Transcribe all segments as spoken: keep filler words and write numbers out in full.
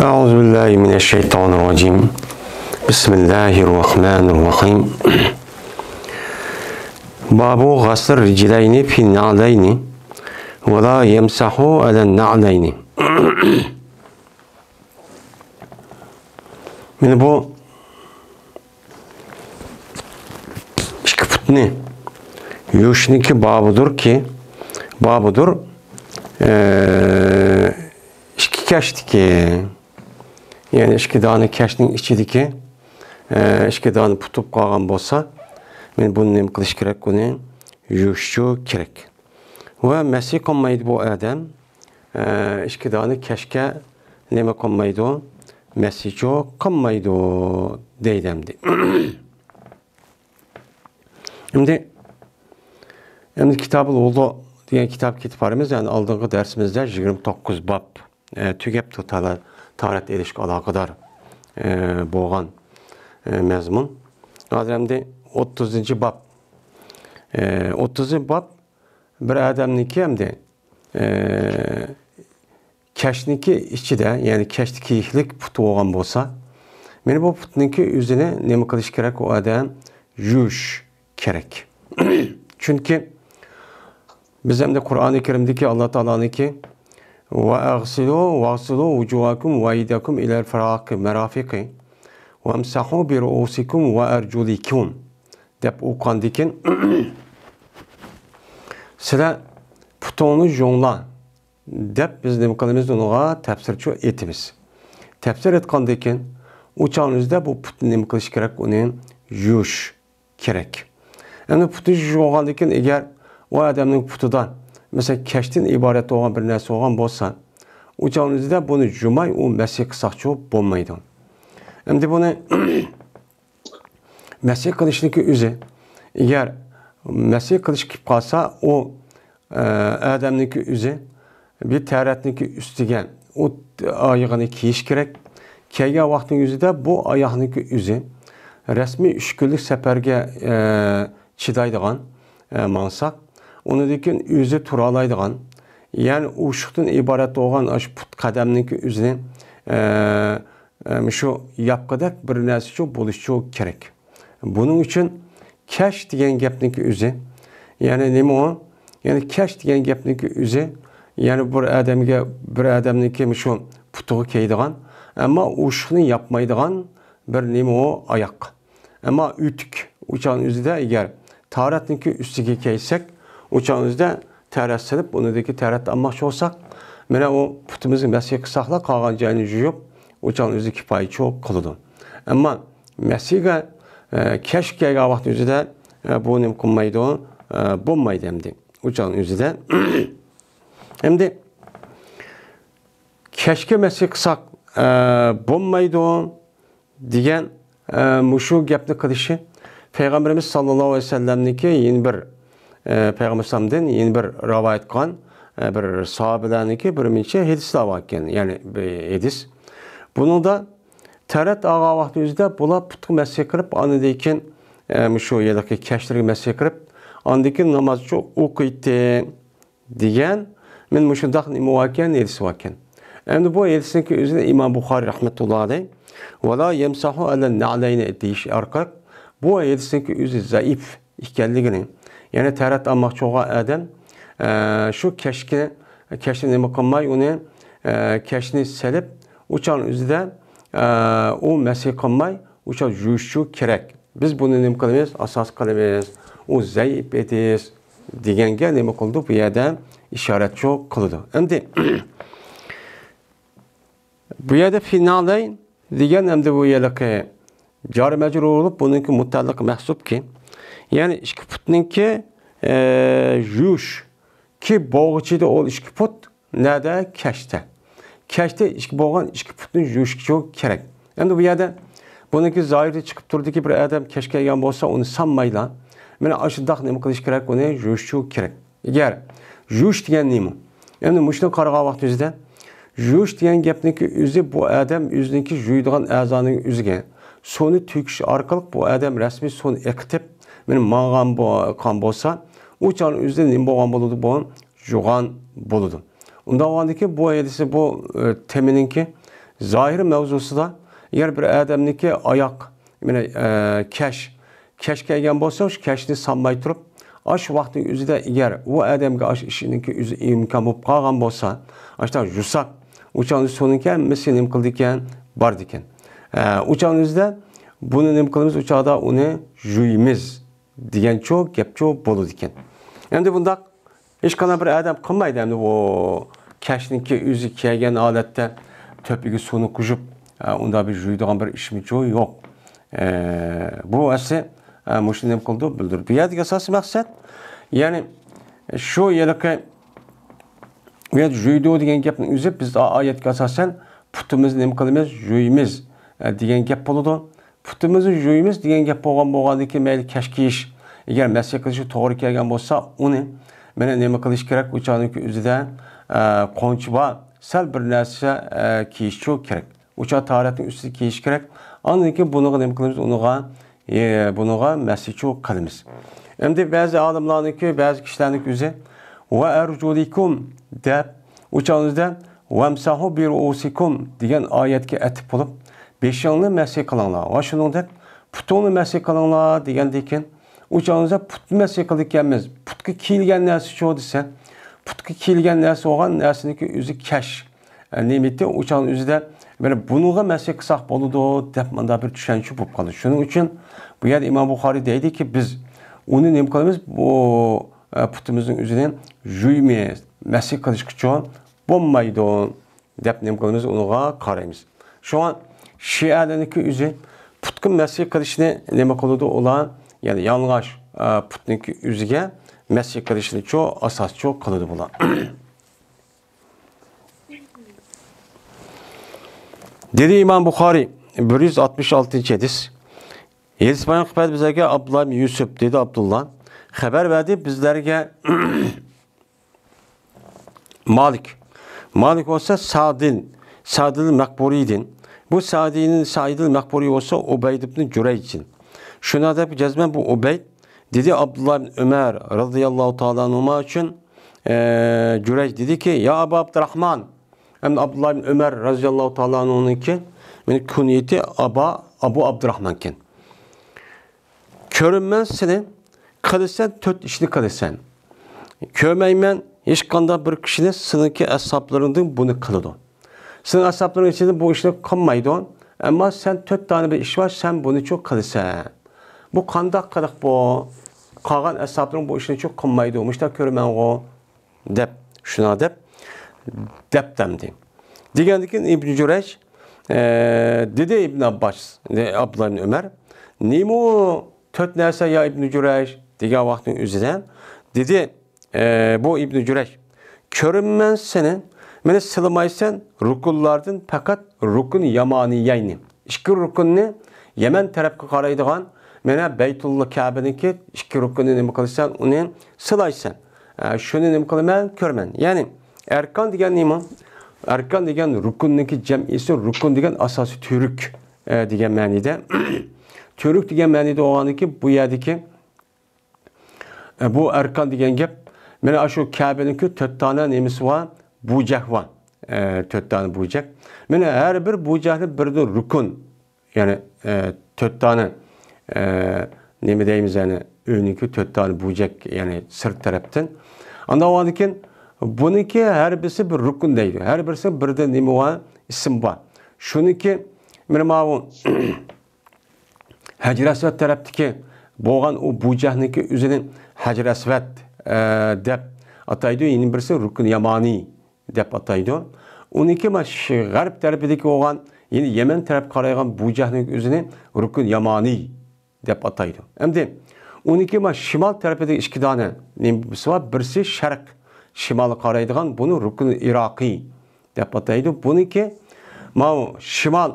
أعوذ بالله من الشيطان الرجيم. بسم الله الرحمن الرحيم. باب غسل الرجلين في النعلين ولا يمسح على النعلين. مانا بۇ ئىككى پۇتنى يۇيۇشنىڭكى بابىدۇركى، بابىدۇر، ئىككى كەشتىكى، يەنى ئىككى دانە كەشنىڭ ئىچىدىكى، ئىككى دانە پۇتۇپ قالغان بولسا، مانا بۇنى نېمە قىلىش كېرەك؟ ئۇنى يۇيۇشچۇ كېرەك. ۋە مەسى قىلمايدۇ بۇ ئادەم. ئىككى دانە كەشكە نېمە قىلمايدۇ؟ مەسىچۇ قىلمايدۇ دەيدۇ ئەمدى. ئەمدى، ئەمدى كىتابۇل ۋۇزۇ دېگەن كىتاب كېتىپ بارىمىز. يەنى ئالدىنقى دەرسىمىزدە يىگىرمە توققۇز باب، ئە، تۈگەپتۇ تالا-، تاھارەت ئېلىشقا ئالاقىدار، ئە، بولغان، ئە، مەزمۇن. ھازىر ئەمدى ئوتتۇزىنچى باب. ئە، ئوتتۇزىنچى باب بىر ئادەمنىڭكى ئەمدى، ئە، كەشنىڭكى ئىچىدە، يەنى كەشتە كىيىكلىك پۇتى بولغان بولسا، مانا بۇ پۇتنىڭكى ئۆزىنى نېمە قىلىش كېرەك؟ ئۇ ئادەم يۇيۇش كېرەك. چۈنكى بىز ئەمدى قۇرئانى كەرىمدىكى ئاللا تائالانىڭكى، «ۋەئەغسىلۇ، ۋەغسىلۇ ۋۇجۇھەكۇم ۋەئەيدىيەكۇم ئىلەل فىراقى مەرافىقى ۋەمسەھۇ بىرۇئۇسىكۇم ۋەئەرجۇلىكۇم» دەپ ئوقۇغاندىن كېيىن، «سىلەر پۇتۇڭنى يۇيۇڭلار» دەپ بىز نېمە قىلىمىز؟ ئۇنىڭغا تەپسىرچۇ ئېيتىمىز. تەپسىر ئېيتقاندىن كېيىن، ئۇ چاغنىڭ ئۆزىدە بۇ پۇتنى نېمە قىلىش كېرەك؟ ئۇنى يۇيۇش كېرەك. ئەمدى پۇتى يۇيۇلغاندىن كېيىن، ئەگەر ئۇ ئادەمنىڭ پۇتىدا، مەسىلەن، كەشتىن ئىبارەت بولغان بىر نەرسە بولغان بولسا، ئۇ چاغنىڭ ئۆزىدە بۇنى يۇماي، ئۇ مەسى قىلساقچۇ بولمايدۇ. ئەمدى بۇنى مەسى قىلىشنىڭكى ئۆزى، ئەگەر مەسى قىلىش كېلىپ قالسا، ئۇ، ئە، ئادەمنىڭكى ئۆزى بىر تەرەتنىڭكى ئۈستىگە ئۇ ئايىغىنى كىيىش كېرەك. كىيگەن ۋاقتىنىڭ ئۆزىدە بۇ ئاياغنىڭكى ئۆزى رەسمىي ئۈچ كۈنلۈك سەپەرگە، ئە، چىدايدىغان، ئە، ماڭساق، ئۇنىڭدىن كېيىن ئۆزى تۇرالايدىغان، يەنى ئۇششۇقتىن ئىبارەت بولغان ئاشۇ پۇت قەدەمنىڭكى ئۆزىنى، ئە، ئە، مۇشۇ ياپقىدەك بىر نەرسىچۇ بولۇشچۇ كېرەك. بۇنىڭ ئۈچۈن كەش دېگەن گەپنىڭكى ئۆزى، يەنى نېمە ئۇ؟ يەنى كەش دېگەن گەپنىڭكى ئۆزى، يەنى بىر ئادەمگە، بىر ئادەمنىڭكى مۇشۇ پۇتىغا كىيىدىغان، ئەمما ئۇششۇقنى ياپمايدىغان بىر نېمە ئۇ؟ ئاياق. ئەمما ئۆتۈك ئۇچان ئۆزىدە، ئەگەر تارەتنىڭكى ئۈستىگە كىيسەك، ئۇچان ئۆزىدە تەرەت سېلىپ، ئۇنىڭدىكى تەرەت ئالماقچى بولساق، مانا ئۇ پۇتىمىزنى مەسىھ قىلساقلا، قالغان جاينى يۇيۇپ، ئۇچان ئۆزى كىپايىچۇ قىلىدۇ. ئەمما مەسىھگە، ئە، كەش كىيگەن ۋاقىت ئۆزىدە، ئە، بۇ نېمە قىلمايدۇ، ئە، بولمايدۇ ئەمدى. ئۇچان ئۆزىدە. ئەمدى كەشكە مەسىھ قىلساق، ئە، بولمايدۇ دېگەن، ئە، مۇشۇ گەپنى قىلىشى پەيغەمبىرىمىز ساللاللاھۇ ئەلەيھى ۋەسەللەمنىڭكى يەنە بىر، ئە، پەيغەمبىرىمىزدىن يەنە بىر رىۋايەت قىلغان، ئە، بىر ساھابىلەرنىڭكى بىر نېچە ھەدىسلەر بار ئىكەن. يەنى بىر ھەدىس. بۇنىڭدا تەرەت ئالغان ۋاقتى ئۆزىدە بۇلار پۇتقا مەسىھ قىلىپ، ئاندىن كېيىن، ئە، مۇشۇ يەردىكى كەشلىرىگە مەسىھ قىلىپ، ئاندىن كېيىن نامازچۇ ئوقۇيتتى. دېگەن، مەن مۇشۇنداق نېمە باركەن، ھەدىس باركەن. ئەمدى بۇ ھەدىسنىڭكى ئۆزىنى ئىمام بۇخارىي رەھمەتۇللاھى ئەلەيھ، «ۋەلا يەمسەھۇ ئەلەن نەئلەينى» دېيىش ئارقىلىق بۇ ھەدىسنىڭكى ئۆزى زەئىپ ئىكەنلىكىنى، يەنى تەرەت ئالماقچى بولغان ئادەم، ئە، شۇ كەشكە، كەشنى نېمە قىلماي، ئۇنى، ئە، كەشنى سېلىپ، ئۇچان ئۆزىدە، ئە، ئۇ مەسىھ قىلماي، ئۇچان يۇيۇشچۇ كېرەك. بىز بۇنى نېمە قىلىمىز؟ ئاساس قىلىمىز. ئۇ زەئىپ ھەدىس دېگەنگە نېمە قىلدى؟ بۇ يەردە ئىشارەتچۇ قىلىدۇ. ئەمدى بۇ يەردە فىننەئلەين دېگەن ئەمدى بۇ يەردىكى جار مەجرۇر بولۇپ، بۇنىڭكى مۇتەئەللىقى مەھسۇپكى. يەنى ئىككى پۇتنىڭكى، ئە، يۇيۇش كى بولغۇچىدى ئۇ ئىككى پۇت. نەدە؟ كەشتە. كەشتە ئىككى بولغان ئىككى پۇتنى يۇيۇشچۇ كېرەك. ئەمدى بۇ يەردە بۇنىڭكى زاھىرى چىقىپ تۇرىدۇكى، بىر ئادەم كەش كىيگەن بولسا، ئۇنى سانمايلا، مانا ئاشۇنداق نېمە قىلىش كېرەك؟ ئۇنى يۇيۇشچۇ كېرەك. ئەگەر يۇيۇش دېگەن نېمە؟ ئەمدى مۇشۇنى قارىغان ۋاقتىمىزدا، يۇيۇش دېگەن گەپنىڭكى ئۆزى بۇ ئادەم ئۆزىنىڭكى يۇيىدىغان ئەزانىڭ ئۆزىگە سۇنى تۆكۈش ئارقىلىق بۇ ئادەم رەسمىي سۇنى ئېقىتىپ، مانا ماڭغان بولغان بولسا، ئۇ چاغنىڭ ئۆزىدە نېمە بولغان بولىدۇ؟ بۇ يۇغان بولىدۇ. ئۇنداق بولغاندىكىن بۇ ھەدىسى بۇ، ئە، تېمىنىڭكى زاھىر مەۋزۇسىدا، ئەگەر بىر ئادەمنىڭكى ئاياق، مانا، ئە، كەش، كەش كەلگەن بولسا، شۇ كەشنى سانماي تۇرۇپ، ئاشۇ ۋاقىتنىڭ ئۆزىدە ئەگەر ئۇ ئادەمگە ئاشۇ ئىشنىڭكى ئۆزى ئىمكان بولۇپ قالغان بولسا، ئاشۇنداق يۇساق، ئۇ چاغدا سۇنىڭكى ھەممىسى نېمە قىلىدىكەن؟ بارىدىكەن. ئە، ئۇ چاغنىڭ ئۆزىدە بۇنى نېمە قىلىمىز؟ ئۇ چاغدا ئۇنى يۇيىمىز دېگەنچۇ گەپچۇ بولىدىكەن. ئەمدى بۇنداق ھېچقانداق بىر ئادەم قىلمايدۇ. ئەمدى ئۇ كەشنىڭكى ئۆزى كەلگەن ھالەتتە تۆپىگە سۇنى قۇيۇپ، ئە، ئۇنداق بىر يۇيىدىغان بىر ئىشمىچۇ يوق. ئە، بۇ ئەسلى، ئە، مۇشۇنى نېمە قىلىدۇ؟ بىلدۈرىدۇ. بۇ يەردىكى ئاساسىي مەقسەت، يەنى شۇ ھېلىقى، بۇ يەردە يۇيىدۇ دېگەن گەپنىڭ ئۆزى بىز ئا-، ئايەتكە ئاساسەن پۇتىمىزنى نېمە قىلىمىز؟ يۇيىمىز، ئە، دېگەن گەپ بولىدۇ. پۇتىمىزنى يۇيىمىز دېگەن گەپ بولغان، بولغاندىن كېيىن مەيلى كەش كىيىش، ئەگەر مەسىھ قىلىشقا توغرا كەلگەن بولسا، ئۇنى مانا نېمە قىلىش كېرەك؟ ئۇ چاغنىڭكى ئۆزىدە، ئە، قونچا بار، سەل بىر نەرسە، ئە، كىيىشچۇ كېرەك. ئۇ چاغ تاھارەتنىڭ ئۈستىدە كىيىش كېرەك. ئاندىن كېيىن بۇنىغا نېمە قىلىمىز؟ ئۇنىڭغا، ئە، بۇنىڭغا مەسىھچۇ قىلىمىز. ئەمدى بەزى ئالىملارنىڭكى، بەزى كىشىلەرنىڭكى ئۆزى، «ۋە ئەرجۇلىكۇم» دەپ، ئۇ چاغنىڭىزدا «ۋەمسەھۇ بىرۇئۇسىكۇم» دېگەن ئايەتكە ئەتىپ بولۇپ، «بېشىڭنى مەسىھ قىلىڭلار» ۋە شۇنىڭدەك «پۇتۇڭنى مەسىھ قىلىڭلار» دېگەندىن كېيىن، ئۇ چاغنىڭىزدا پۇتنى مەسىھ قىلىدىكەنمىز، پۇتقا كىيىلگەن نەرسىچۇ دېسە، پۇتقا كىيىلگەن نەرسە بولغان نەرسىنىڭكى ئۆزى كەش. ئە، نېمىتى ئۇ چاغنىڭ ئۆزىدە، مانا بۇنىڭغا مەسىھ قىلساق بولىدۇ دەپ مۇنداق بىر چۈشەنچە بولۇپ قالدى. شۇنىڭ ئۈچۈن بۇ يەردە ئىمام بۇخارىي دەيدىكى، بىز ئۇنى نېمە قىلىمىز؟ بۇ، ئە، پۇتىمىزنىڭ ئۆزىنى يۇيىمىز، مەسىھ قىلىشقىچۇ بولمايدۇ دەپ نېمە قىلىمىز؟ ئۇنىڭغا قارايمىز. شۇڭا شىئەلەرنىڭكى ئۆزى پۇتقا مەسىھ قىلىشنى نېمە قىلىدۇ ئۇلار؟ يەنى يالىڭاچ، ئە، پۇتنىڭكى ئۆزىگە مەسىھ قىلىشنىچۇ ئاساسچۇ قىلىدۇ بۇلار. دېدى ئىمام بۇخارىي، بىر يۈز ئاتمىش ئالتىنچى ھەدىس. ھەدىس بايان قىلىپ بەردى بىزلەرگە ئابدۇللا ئىبن يۈسۈپ، دېدى ئابدۇللا. خەۋەر بەردى بىزلەرگە مالىك. مالىك بولسا سادىن، سادىل مەقبۇرىيدىن. بۇ سادىن، سادىل مەقبۇرىي بولسا ئۇبەيد ئىبن جۇرەيجدىن. شۇنىڭ دەپ جەزمەن بۇ ئۇبەيد دېدى ئابدۇللا ئىبن ئۆمەر رازىياللاھۇ تائالا ئەنھۇما ئۈچۈن، ئە، جۇرەيج دېدىكى، يا ئابا ئابدۇراخمان. ئەمدى ئابدۇللا ئىبن ئۆمەر رازىياللاھۇ تائالا ئەنھۇنىڭكى مېنىڭ كۇنيىتى ئابا، ئابۇ ئابدۇراخمانكەن. كۆرىمەن سېنى، قىلىسەن، تۆت ئىشنى قىلىسەن. كۆرمەيمەن ھېچقانداق بىر كىشىنى سېنىڭكى ئەسھابلىرىڭدىن بۇنى قىلىدۇ. سېنىڭ ئەسھابلىرىڭ ئىچىدە بۇ ئىشنى قىلمايدۇ. ئەمما سەن تۆت دانە بىر ئىش بار، سەن بۇنىچۇ قىلىسەن. بۇ قانداق قىلىق بۇ؟ قالغان ئەسھابلىرىڭ بۇ ئىشنىچۇ قىلمايدۇ. مۇشۇنداق كۆرىمەنغۇ. دەپ، شۇنداق دەپ، دەپتۇ ئەمدى. دېگەندىن كېيىن ئىبن جۇرەيج، ئە، دېدى ئىبن ئابباس، دە-، ئابدۇللا ئىبن ئۆمەر، نېمە تۆت نەرسە يا ئىبن جۇرەيج دېگەن ۋاقىتنىڭ ئۆزىدە دېدى، ئە، بۇ ئىبن جۇرەيج، كۆرىمەن سېنى، مېنى سىلىمايسەن رۇكۇنلاردىن پەقەت رۇكۇن يامانىيەينى. ئىككى رۇكۇننى يەمەن تەرەپكە قارايدىغان، مانا بەيتۇللا كەبىنىڭكى ئىككى رۇكۇننى نېمە قىلىسەن، ئۇنى سىلايسەن. ئە، شۇنى نېمە قىلىمەن، كۆرىمەن. يەنى ئەركان دېگەن نېمە؟ ئەركان دېگەن رۇكۇننىڭكى جەمئىيسى، رۇكۇن دېگەن ئاساسىي تۈۋرۈك، ئە، دېگەن مەنىدە. تۈۋرۈك دېگەن مەنىدە بولغاندىكى بۇ يەردىكى ئە، بۇ ئەركان دېگەن گەپ، مانا ئاشۇ كەبىنىڭكى تۆت دانە نېمىسى بار؟ بۇجەك بار. ئە، تۆت دانە بۇجەك. مانا ھەر بىر بۇجەكنى بىردىن رۇكۇن، يەنى، ئە، تۆت دانە، ئە، نېمە دەيمىز، يەنى ئۆينىڭكى تۆت دانە بۇجەك، يەنى سىرت تەرەپتىن. ئاندىن كېيىن بۇنىڭكى ھەر بىرسى بىر رۇكۇن دەيدۇ. ھەر بىرسى بىردىن نېمە بار؟ ئىسىم بار. شۇنىڭكى، مانا ماۋۇ ھەجرى ئەسۋەد تەرەپتىكى بولغان ئۇ بۇجەكنىڭكى ئۆزىنى ھەجرى ئەسۋەد، ئە، دەپ ئاتايدۇ، يەنە بىرسى رۇكۇن يامانىي دەپ ئاتايدۇ. ئۇنىڭكى مانا شى-، غەرب تەرىپىدىكى بولغان، يەنى يەمەن تەرەپكە قارايدىغان بۇجەكنىڭ ئۆزىنى رۇكۇن يامانىي دەپ ئاتايدۇ. ئەمدى ئۇنىڭكى مانا شىمال تەرىپىدىكى ئىككى دانە نېمىسى بار؟ بىرسى شەرق، شىمالغا قارايدىغان، بۇنى رۇكۇن ئىراقىي دەپ ئاتايدۇ. بۇنىڭكى ماۋۇ شىمال،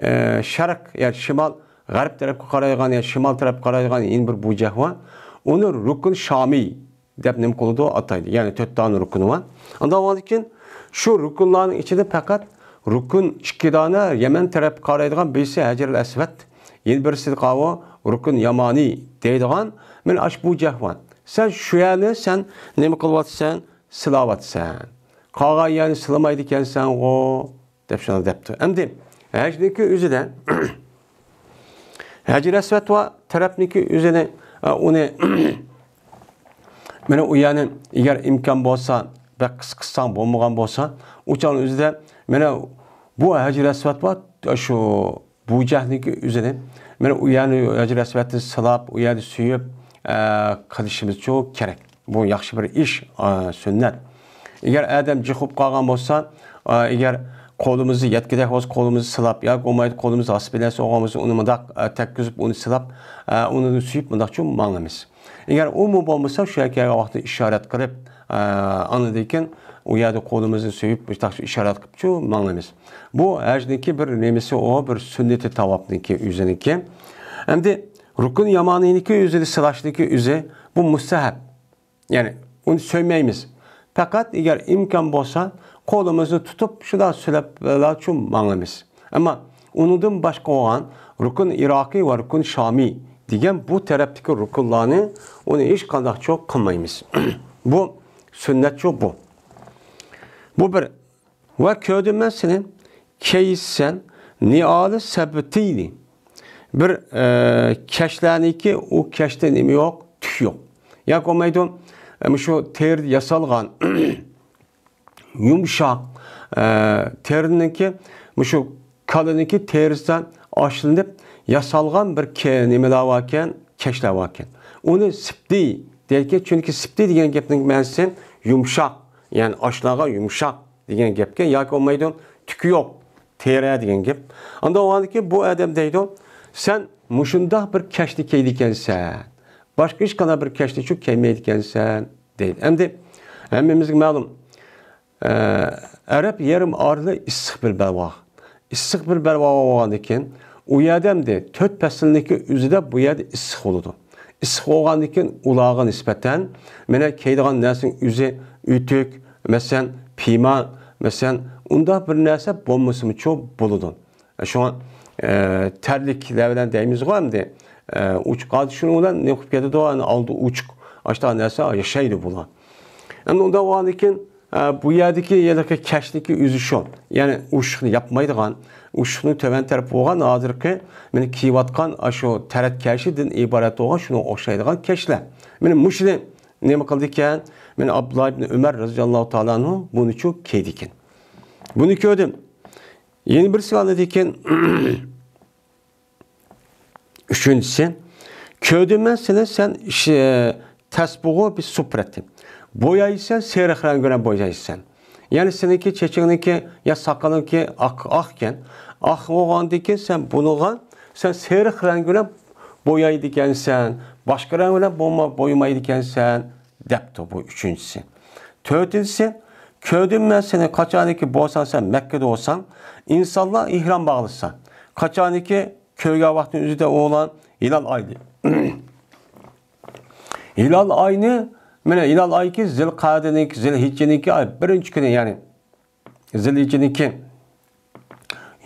ئە، شەرق، يا شىمال غەرب تەرەپكە قارايدىغان، يا شىمال تەرەپكە قارايدىغان يەنە بىر بۇجەك بار. ئۇنى رۇكۇن شامىي دەپ نېمە قىلىدۇ؟ ئاتايدۇ. يەنى تۆت دانە رۇكۇنى بار. ئاندىن كېيىن شۇ رۇكۇنلارنىڭ ئىچىدە پەقەت رۇكۇن ئىككى دانە يەمەن تەرەپكە قارايدىغان، بىرسى ھەجرىل ئەسۋەد، يەنە بىرسى قاۋۇ رۇكۇن يامانىي دەيدىغان، مانا ئاشۇ بۇجەك بار. سەن شۇ يەرنى سەن نېمە قىلىۋاتىسەن؟ سىلاۋاتىسەن. قالغان يەرنى سىلىمايدىكەنسەنغۇ دەپ شۇنداق دەپتۇ. ئەمدى ھەجنىڭكى ئۆزىدە، ھەجر ئەسۋەد ۋە تەرەپنىڭكى ئۆزىنى، ئە، ئۇنى، مانا ئۇ يەرنى ئەگەر ئىمكان بولسا، بەك قىسقىساڭ بولمىغان بولسا، ئۇ چاغنىڭ ئۆزىدە، مانا بۇ ھەجر ئەسۋەد ۋە شۇ بۇ جەھنىڭكى ئۆزىنى، مانا ئۇ يەرنى ھەجر ئەسۋەدنى سىلاپ، ئۇ يەرنى سۆيۈپ، ئە، قىلىشىمىزچۇ كېرەك. بۇ ياخشى بىر ئىش، ئا، سۈننەت. ئەگەر ئادەم جىق بولۇپ قالغان بولسا، ئا، ئەگەر قولىمىزنى يەتكۈدەك بولسا، قولىمىزنى سىلاپ، ياكى بولمايدۇ، قولىمىزدا ھاسا بىر نەرسە بولغان بولسا، ئۇنى مۇنداق، ئا، تەگكۈزۈپ، ئۇنى سىلاپ، ئا، ئۇنى سۆيۈپ، مۇنداقچۇ ماڭىمىز. ئەگەر ئۇمۇ بولمىسا، شۇ يەرگە كەلگەن ۋاقىتتا ئىشارەت قىلىپ، ئا، ئاندىن كېيىن ئۇ يەردە قولىمىزنى سۆيۈپ، مۇشۇنداقچۇ ئىشارەت قىلىپچۇ ماڭىمىز. بۇ ھەجنىڭكى بىر نېمىسى ئۇ، بىر سۈننىتى تاۋاپنىڭكى ئۆزىنىڭكى. ئەمدى رۇكۇن يامانىنىڭكى ئۆزىنى سىلاشنىڭكى ئۆزى، بۇ مۇستەھەب. يەنى ئۇنى سۆيمەيمىز. پەقەت ئەگەر ئىمكان بولسا، قولىمىزنى تۇتۇپ، شۇنداق سۆيۈپلەرچۇ ماڭىمىز. ئەمما ئۇنىڭدىن باشقا بولغان رۇكۇن ئىراقىي ۋە رۇكۇن شامىي دېگەن بۇ تەرەپتىكى رۇكۇنلارنى ئۇنى ھېچقانداقچۇ قىلمايمىز. بۇ سۈننەتچۇ بۇ. بۇ بىر. ۋە كۆردۈم مەن سېنى كىيىسەن نىئالى سەبتىنى. بىر، ئە، كەشلەرنىكى، ئۇ كەشتە نېمە يوق؟ تۈك يوق. ياكى بولمايدۇ، ئە، مۇشۇ تېرىدە ياسالغان يۇمشاق، ئە، تېرىنىڭكى، مۇشۇ كالىنىڭكى تېرىسىدىن ئاشلىنىپ ياسالغان بىر كە-، نېمىلەر باركەن، كەشلەر باركەن. ئۇنى سىپتى دەيدىكەن، چۈنكى سىپتى دېگەن گەپنىڭ مەنىسى يۇمشاق، يەنى ئاشلانغان يۇمشاق دېگەن گەپكەن، ياكى بولمايدۇ، تۈكى يوق، تېرە دېگەن گەپ. ئاندىن ئۇنىڭدىن كېيىن بۇ ئادەم دەيدۇ، سەن مۇشۇنداق بىر كەشنى كىيىدىكەنسەن، باشقا ھېچقانداق بىر كەشنىچۇ كىيمەيدىكەنسەن، دەيدۇ. ئەمدى ھەممىمىزگە مەلۇم، ئە، ئەرەب يېرىم ئارىلى ئىسسىق بىر بەلباغ. ئىسسىق بىر بەلباغ بولغاندىن كېيىن، ئۇ يەردە ئەمدى تۆت پەسىلنىڭكى ئۆزىدە بۇ يەردە ئىسسىق بولىدۇ. ئىسسىق بولغاندىن كېيىن ئۇلارغا نىسبەتەن، مانا كىيىدىغان نەرسىنىڭ ئۆزى ئۆتۈك، مەسىلەن، پىيما، مەسىلەن، ئۇنداق بىر نەرسە بولمىسىمۇچۇ بولىدۇ. شۇڭا، ئە، تەرلىكلەر بىلەن دەيمىزغۇ ئەمدى، ئە، ئوچۇق ھالدا شۇنىڭ بىلەن نېمە قىلىپ كېتىدۇ، ئەنە ئالدى ئوچۇق، ئاشۇنداق نەرسە ياشايدۇ بۇلار. ئەمدى ئۇنداق بولغاندىن كېيىن، ئە، بۇ يەردىكى ھېلىقى كەشنىكى ئۆزى شۇ. يەنى ئۇششۇقنى ياپمايدىغان، ئۇششۇقنىڭ تۆۋەن تەرىپى بولغان ھازىرقى مېنى كىيىۋاتقان ئاشۇ تەرەت كەشىدىن ئىبارەت بولغان شۇنىڭغا ئوخشايدىغان كەشلەر. مانا مۇشۇنى نېمە قىلىدىكەن؟ مانا ئابدۇللا ئىبن ئۆمەر رەزىياللاھۇ تائالا ئەنھۇ بۇنىچۇ كىيىدىكەن. بۇنى كۆردۈم. يەنە بىرسى ئاندىن كېيىن، ئۈچىنچىسى، كۆردۈم مەن سېنى، سەن ئىش-، تەسبۇغۇ بىسۇپرەتى. بويايسەن، سېرىق رەڭ بىلەن بويايسەن. يەنى سېنىڭكى چېچىڭنىڭكى يا ساقىلىڭكى ئاق، ئاق ئىكەن. ئاق بولغاندىن كېيىن سەن بۇنىڭغا، سەن سېرىق رەڭ بىلەن بويايدىكەنسەن، باشقا رەڭ بىلەن بولما-، بويىمايدىكەنسەن، دەپتۇ بۇ ئۈچىنچىسى. تۆتىنچىسى، كۆردۈم مەن سېنى، قاچانكى بولساڭ سەن مەككىدە بولساڭ، ئىنسانلار ئېھرام باغلىسا، قاچانكى كۆرگەن ۋاقتىنىڭ ئۆزىدە ئۇلار ھىلال ئاينى، ھىلال ئاينى، مانا ھىلال ئايكى زىلقەدىنىڭكى، زىلھىججىنىڭكى ئاي بىرىنچى كۈنى، يەنى زىلھىججىنىڭكى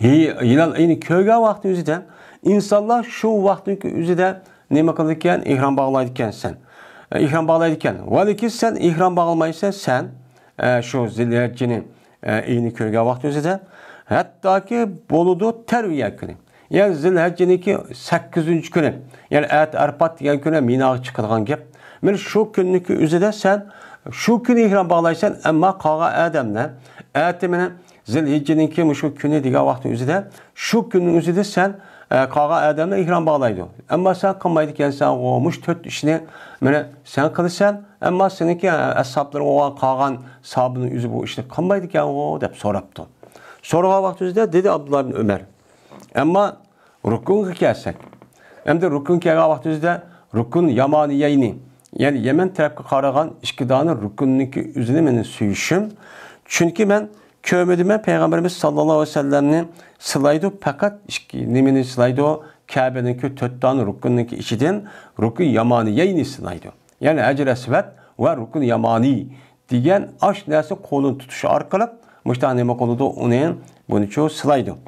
ھى-، ھىلال ئېيىنى كۆرگەن ۋاقتى ئۆزىدە، ئىنسانلار شۇ ۋاقتىنىڭكى ئۆزىدە نېمە قىلىدىكەن؟ ئېھرام باغلايدىكەنسەن. ئېھرام باغلايدىكەن. ۋەلىكىن سەن ئېھرام باغلىمايسەن، سەن، ئە، شۇ زىلھەججىنى، ئە، ئېيىنى كۆرگەن ۋاقتى ئۆزىدە، ھەتتاكى بولىدۇ تەرۋىيە كۈنى. يەنى زىلھەججىنىڭكى سەككىزىنچى كۈنى، يەنى ئەتە ئەرپات دېگەن كۈنى مىناغا چىقىدىغان گەپ. مانا شۇ كۈننىڭكى ئۆزىدە سەن شۇ كۈنى ئېھرام باغلايسەن، ئەمما قالغان ئادەملەر ئەتە مانا زىلھىججىنىڭكى مۇشۇ كۈنى دېگەن ۋاقىتنىڭ ئۆزىدە، شۇ كۈننىڭ ئۆزىدە سەن، ئە، قالغان ئادەملەر ئېھرام باغلايدۇ. ئەمما سەن قىلمايدىكەنسەنغۇ، مۇشۇ تۆت ئىشنى مانا سەن قىلىسەن، ئەمما سېنىڭكى، ئە، ئەسھابلىرىڭ بولغان قالغان ساھابىنىڭ ئۆزى بۇ ئىشنى قىلمايدىكەنغۇ دەپ سوراپتۇ. سورىغان ۋاقتىمىزدا دېدى ئابدۇللا ئىبن ئۆمەر. ئەمما رۇكۇنغا كەلسەك، ئەمدى رۇكۇنغا كەلگەن ۋاقتىمىزدا رۇكۇن يامانىيەينى، يەنى يەمەن تەرەپكە قارىغان ئىككى دانە رۇكۇننىڭكى ئۆزىنى مېنىڭ سۆيۈشۈم. چۈنكى مەن كۆرمىدىمەن پەيغەمبىرىمىز ساللاللاھۇ ئەلەيھى ۋەسەللەمنى سىلايدۇ، پەقەت ئىككى نېمىنى سىلايدۇ؟ كەبىنىڭكى تۆت دانە رۇكۇننىڭكى ئىچىدىن رۇكۇن يامانىيەينى سىلايدۇ. يەنى ھەجر ئەسۋەد ۋە رۇكۇن يامانىي دېگەن ئاش نەرسە قولىنى تۇتۇش ئارقىلىق مۇشۇنداق نېمە قىلىدۇ؟ ئۇنى بۇنىچۇ سىلايدۇ.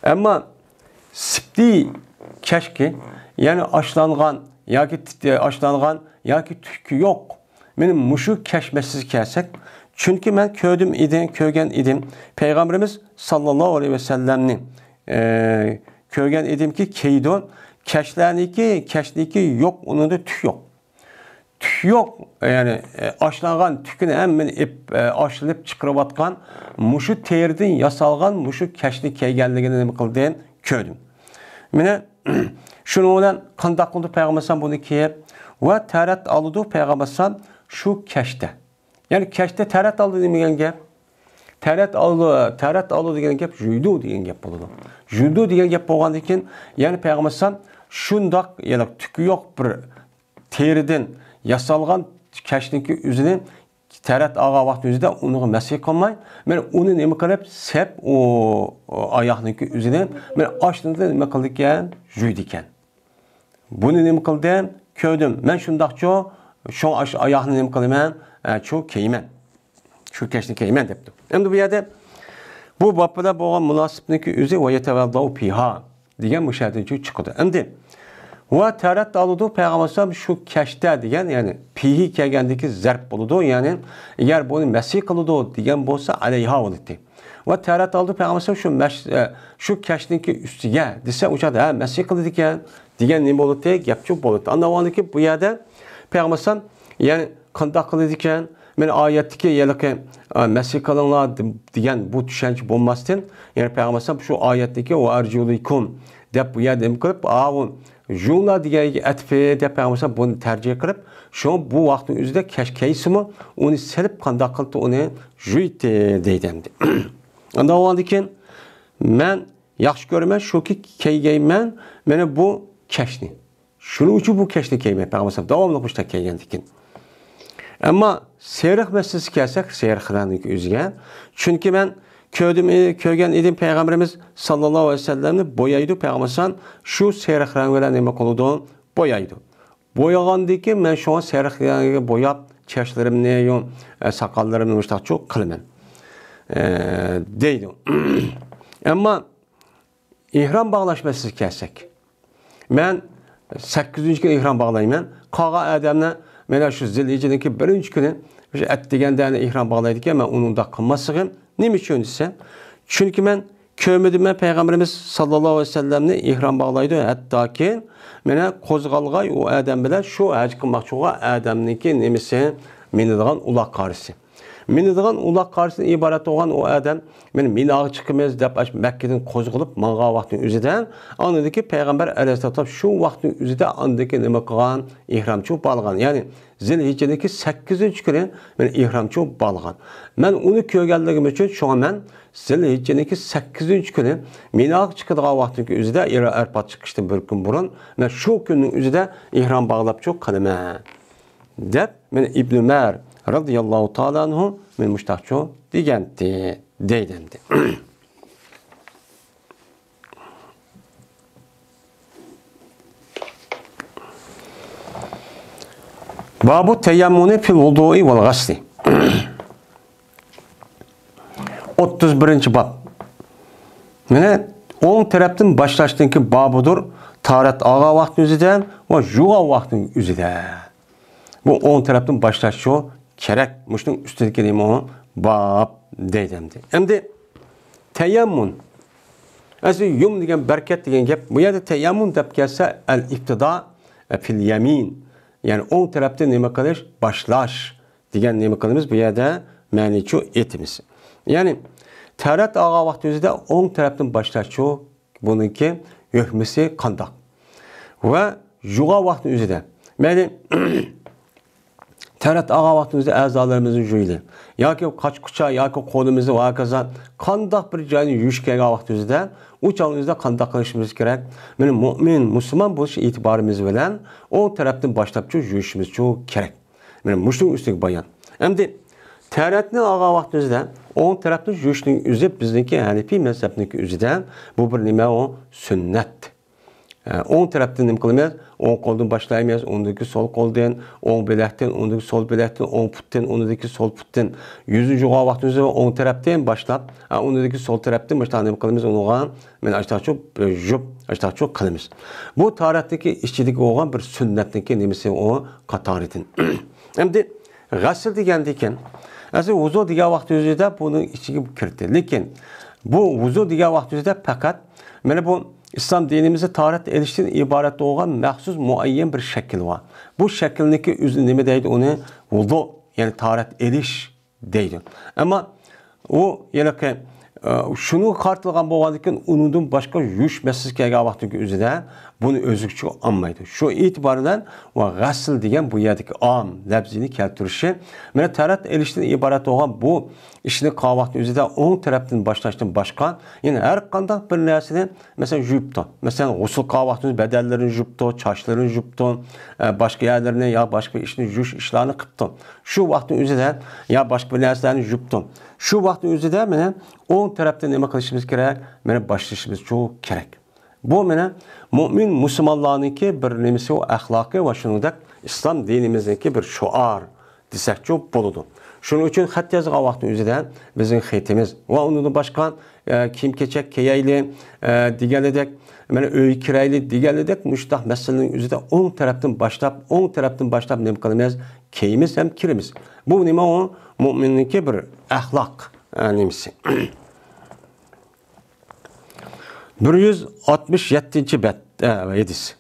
ئەمما سىپتى كەشكى، يەنى ئاشلانغان ياكى تىت-، ئاشلانغان ياكى تۈكى يوق. مانا مۇشۇ كەش مەسىلىسىگە كەلسەك، چۈنكى مەن كۆردۈم ئىدى، كۆرگەن ئىدىم. پەيغەمبىرىمىز ساللاللاھۇ ئەلەيھى ۋەسەللەمنى، ئە، كۆرگەن ئىدىمكى، كىيىدۇ. كەچلەرنىكى، كەچنىكى يوق، ئۇنىڭدا تۈك يوق. تۈك يوق، يەنى، ئە، ئاشلانغان تۈكنى ھەممىنى ئېپ-، ئە، ئاشلىنىپ چىقىرىۋاتقان، مۇشۇ تېرىدىن ياسالغان مۇشۇ كەچنى كىيگەنلىكىنى نېمە قىلدىم؟ كۆردۈم. مانا، شۇنىڭ بىلەن قانداق قىلدى پەيغەمبەر ئەلەيھىسسالام بۇنى كىيىپ؟ ۋە تەرەت ئالىدۇ پەيغەمبەر ئەلەيھىسسالام شۇ كەچتە. يەنى كەچتە تەرەت ئالدى دېمىگەن گەپ. تەرەت ئالدى، تەرەت ئالدى دېگەن گەپ يۇيىدۇ دېگەن گەپ بولىدۇ. يۇيىدۇ دېگەن گەپ بولغاندىن كېيىن، يەنى پەيغەمبەر ئەلەيھىسسالام شۇنداق، يەنى تۈكى يوق بىر تېرىدىن ياسالغان كەچنىڭكى ئۆزىنى تەرەت ئالغان ۋاقتى ئۆزىدە ئۇنىڭغا مەسخ قىلماي، مانا ئۇنى نېمە قىلىپ، سەپ ئۇ، ئۇ ئاياغنىڭكى ئۆزىنى مانا ئاشۇنى نېمە قىلىدىكەن؟ يۇيىدىكەن. بۇنى نېمە قىلدىم؟ كۆردۈم. مەن شۇنداقچۇ، شۇڭا ئاشۇ ئاياغنى نېمە قىلىمەن؟ ئە، چۇ كىيىمەن. شۇ كەچنى كىيىمەن دەپتۇ. ئەمدى بۇ يەردە بۇ باب بىلەن بولغان مۇناسىۋەتنىڭكى ئۆزى ۋە يەتەۋەللاھۇ پىھا دېگەن مۇشۇ يەردىن چىقىدۇ. ئەمدى ۋە تەرەت ئالىدۇ پەيغەمبەر ئەلەيھىسسالام شۇ كەچتە دېگەن، يەنى پىھى كەلگەندىكى زەرپ بولىدۇ. يەنى ئەگەر بۇنى مەسخ قىلىدۇ دېگەن بولسا ئەلەيھا بولاتتى. ۋە تەرەت ئالىدۇ پەيغەمبەر ئەلەيھىسسالام شۇ مەش-، ئە، شۇ كەچنىڭكى ئۈستىگە دېسە، ئۇ چاغدا، ھە، مەسخ قىلىدىكەن دېگەن نېمە بولاتتى؟ گەپچۇ بولاتتى. ئاندىن ئاۋۋالدىكى بۇ يەردە پەيغەمبەر ئەلەيھىسسالام، يەنى قانداق قىلىدىكەن؟ مانا ئايەتتىكى ھېلىقى، ئا، مەسخ قىلىڭلار دېگەن بۇ چۈشەنچە بولماستىن، يەنى پەيغەمبەر ئەلەيھىسسالام شۇ ئايەتتىكى ۋە ئەرجۇلىكۇم دەپ بۇ يەردە نېمە قىلىپ، ئاۋۇ يۇيۇڭلار دېگەنگە ئەتىپى دەپ پەيغەمبەر ئەلەيھىسسالام بۇنى تەرجىمە قىلىپ، شۇ بۇ ۋاقىتنىڭ ئۆزىدە كەچ كىيسىمۇ، ئۇنى سېلىپ قانداق قىلىپ ئۇنى يۇياتتى دەيدۇ ئەمدى. ئاندىن ئاۋۋالدىن كېيىن مەن ياخشى كۆرىمەن، شۇكى كىيگەيمەن مانا بۇ كەچنى. شۇنىڭ ئۈچۈن بۇ كەچنى كىيمەي پەيغەمبەر داۋاملىق مۇشۇنداق كىيگەندىكىن. ئەمما سېرىق مەسىلىسىگە كەلسەك، سېرىق رەڭنىڭكى ئۆزىگە. چۈنكى مەن كۆردۈم، كۆرگەن ئىدىم پەيغەمبىرىمىز ساللاللاھۇ ئەلەيھى ۋەسەللەمنى بويايدۇ، پەيغەمبەر شۇ سېرىق رەڭ بىلەن نېمە قىلىدۇ؟ بويايدۇ. بويىغاندىن كېيىن مەن شۇڭا سېرىق رەڭگە بوياپ، چاچلىرىمنى، يو-، ئە، ساقاللىرىمنى مۇشتاقچۇ قىلىمەن، ئە، دەيدۇ. ئەمما ئېھرام باغلاش مەسىلىسىگە كەلسەك، مەن سەككىزىنچى كۈنى ئېھرام باغلايمەن. قالغان ئادەملەر مانا شۇ زىلھىججىنىڭكى بىرىنچى كۈنى، شۇ ئەتىگەندە ئېھرام باغلايدىكەن، مەن ئۇنى ئۇنداق قىلماسلىقىم. نېمە ئۈچۈن دېسە، چۈنكى مەن كۆرمىدىم مەن پەيغەمبىرىمىز ساللاللاھۇ ئەلەيھى ۋەسەللەمنى ئېھرام باغلايدۇ، ھەتتاكى مانا قوزغالغاي ئۇ ئادەم بىلەن شۇ ھەج قىلماقچى بولغان ئادەمنىڭكى نېمىسى، مىنىدىغان ئۇلاق قارىسى. مىنىدىغان ئۇلاق قارىسىدىن ئىبارەت بولغان ئۇ ئادەم، مانا مىناغا چىقىمىز دەپ، ئاشۇ مەككىدىن قوزغىلىپ ماڭغان ۋاقتىنىڭ ئۆزىدە، ئاندىكى پەيغەمبەر ئەلەيھىسسالام شۇ ۋاقىتنىڭ ئۆزىدە ئاندىكى نېمە قىلغان؟ ئېھرامچۇ باغلىغان. يەنى زىلھىججىنىڭكى سەككىزىنچى كۈنى مانا ئېھرامچۇ باغلىغان. مەن ئۇنى كۆرگەنلىكىم ئۈچۈن، شۇڭا مەن زىلھىججىنىڭكى سەككىزىنچى كۈنى مىناغا چىقىدىغان ۋاقتىنىڭكى ئۆزىدە، ئەرەپات چىقىشتىن بىر كۈن بۇرۇن، مەن شۇ كۈننىڭ ئۆزىدە ئېھرام باغلاپچۇ قىلىمەن، دەپ، مانا ئىبن ئۆمەر رازىياللاھۇ تائالا ئەنھۇ مانا مۇشتاقچۇ دېگەنتى، دەيدۇ ئەمدى. بابۇ تەيەممۇنى فىل ۋۇدۇئى ۋەل غەسلى. ئوتتۇز بىرىنچى باب. مانا ئوڭ تەرەپتىن باشلاشنىڭكى بابىدۇر، تاھارەت ئالغان ۋاقىتنىڭ ئۆزىدە ۋە يۇغان ۋاقىتنىڭ ئۆزىدە. بۇ ئوڭ تەرەپتىن باشلاشچۇ كېرەك. مۇشۇنىڭ ئۈستىدىكى نېمە ئۇ؟ باب دەيدۇ ئەمدى. ئەمدى تەيەممۇن. ئەسلى يۇم دېگەن بەرىكەت دېگەن گەپ. بۇ يەردە تەيەممۇن دەپ كەلسە، ئەل ئىبتىدا فىل يەمىن. يەنى ئوڭ تەرەپتىن نېمە قىلىش؟ باشلاش دېگەن نېمە قىلىمىز؟ بۇ يەردە مەنىچۇ ئېيتىمىز. يەنى تەھارەت ئالغان ۋاقتىمىزدا ئوڭ تەرەپتىن باشلاشچۇ بۇنىڭكى ھۆكمىسى قانداق؟ ۋە يۇغان ۋاقتىنىڭ ئۆزىدە. مەيلى، تەھارەت ئالغان ۋاقتىمىزدا ئەزالىرىمىزنى يۇيىلى. ياكى قاچا-قۇچا، ياكى قولىمىزنى ۋە ھاكازا قانداق بىر جاينى يۇيۇش كەلگەن ۋاقتىمىزدا، ئۇ چاغىمىزدا قانداق قىلىشىمىز كېرەك؟ مانا، مۇئمىن، مۇسۇلمان بولۇش ئېتىبارىمىز بىلەن ئوڭ تەرەپتىن باشلاپچۇ يۇيۇشىمىزچۇ كېرەك. مانا مۇشۇنىڭ ئۈستىگە بايان. ئەمدى تەھارەتنى ئالغان ۋاقتىمىزدا ئوڭ تەرەپنى يۇيۇشنىڭ ئۆزى بىزنىڭكى ھەنىفىي مەزھەپنىڭكى ئۆزىدە بۇ بىر نېمە ئۇ؟ سۈننەت. ئە، ئوڭ تەرەپتىن نېمە قىلىمىز؟ ئوڭ قولدىن باشلايمىز، ئۇندىن كېيىن سول قولدىن، ئوڭ بىلەكتىن، ئۇندىن كېيىن سول بىلەكتىن، ئوڭ پۇتتىن، ئۇندىن كېيىن سول پۇتتىن. يۈزنى يۇغان ۋاقتىمىزدا ئوڭ تەرەپتىن باشلاپ، ئە، ئۇندىن كېيىن سول تەرەپتىن مۇشۇنداق نېمە قىلىمىز ئۇنىڭغا؟ مانا ئاشتاقچۇ، ئە، يۇيۇپ، ئاشتاقچۇ قىلىمىز. بۇ تاھارەتنىڭكى ئىچىدىكى بولغان بىر سۈننەتنىڭكى نېمىسى ئۇ قاتارىدىن. ئەمدى غەسىل دېگەندىكىن، ئەسلى ۋۇزۇ دېگەن ۋاقىت ئۆزىدە بۇنىڭ ئىچىگە كىرىدۇ. لېكىن بۇ ۋۇزۇ دېگەن ۋاقىت ئۆزىدە پەقەت مانا بۇ ئىسلام دىنىمىزدا تاھارەت ئېلىشتىن ئىبارەت بولغان مەخسۇس مۇئەييەن بىر شەكىل بار. بۇ شەكىلنىڭكى ئۆزى نېمە دەيدۇ؟ ئۇنى ۋۇزۇ، يەنى تاھارەت ئېلىش دەيدۇ. ئەمما ئۇ ھېلىقى، ئە، شۇنىڭغا قارىتىلغان بولغاندىكىن، ئۇنىڭدىن باشقا يۇيۇش مەسىلىسى كەلگەن ۋاقتىدىكى ئۆزىدە بۇنى ئۆز ئىچىگە ئالمايدۇ. شۇ ئېتىبار بىلەن ۋە غەسل دېگەن بۇ يەردىكى ئام لەپزىنى كەلتۈرۈشى، مانا تەرەت ئېلىشتىن ئىبارەت بولغان بۇ ئىشنى قىلغان ۋاقتىنىڭ ئۆزىدە ئوڭ تەرەپتىن باشلاشتىن باشقا، يەنە ھەر قانداق بىر نەرسىنى، مەسىلەن، يۇيۇپتۇ. مەسىلەن، غۇسۇل قىلغان ۋاقتىدا بەدەنلىرىنى يۇيۇپتۇ، چاچلىرىنى يۇيۇپتۇ، ئە، باشقا يەرلىرىنى يا باشقا بىر ئىشنى يۇيۇش ئىشلارنى قىپتۇ. شۇ ۋاقىتنىڭ ئۆزىدە يا باشقا بىر نەرسىلەرنى يۇيۇپتۇ. شۇ ۋاقىتنىڭ ئۆزىدە مانا ئوڭ تەرەپتىن نېمە قىلىشىمىز كېرەك؟ مانا باشلىشىمىز شۇ كېرەك. بۇ مانا مۇئمىن مۇسۇلمانلارنىڭكى بىر نېمىسى، ئۇ ئەخلاقى ۋە شۇنىڭدەك ئىسلام دىنىمىزنىڭكى بىر شوئار دېسەكچۇ بولىدۇ. شۇنىڭ ئۈچۈن خەت يازغان ۋاقىتنىڭ ئۆزىدە بىزنىڭ خېتىمىز ۋە ئۇنىڭدىن باشقا، ئە، كىيىم-كېچەك كىيەيلى، ئە، دېگەندەك، مانا ئۆيگە كىرەيلى دېگەندەك، مۇشۇنداق مەسىلىنىڭ ئۆزىدە ئوڭ تەرەپتىن باشلاپ، ئوڭ تەرەپتىن باشلاپ نېمە قىلىمىز؟ كىيىمىز ھەم كىرىمىز. بۇ نېمە ئۇ؟ مۇئمىننىڭكى بىر ئەخلاق، ئە، نېمىسى. بىر يۈز ئاتمىش يەتتىنچى بەت، ئە، ھەدىس.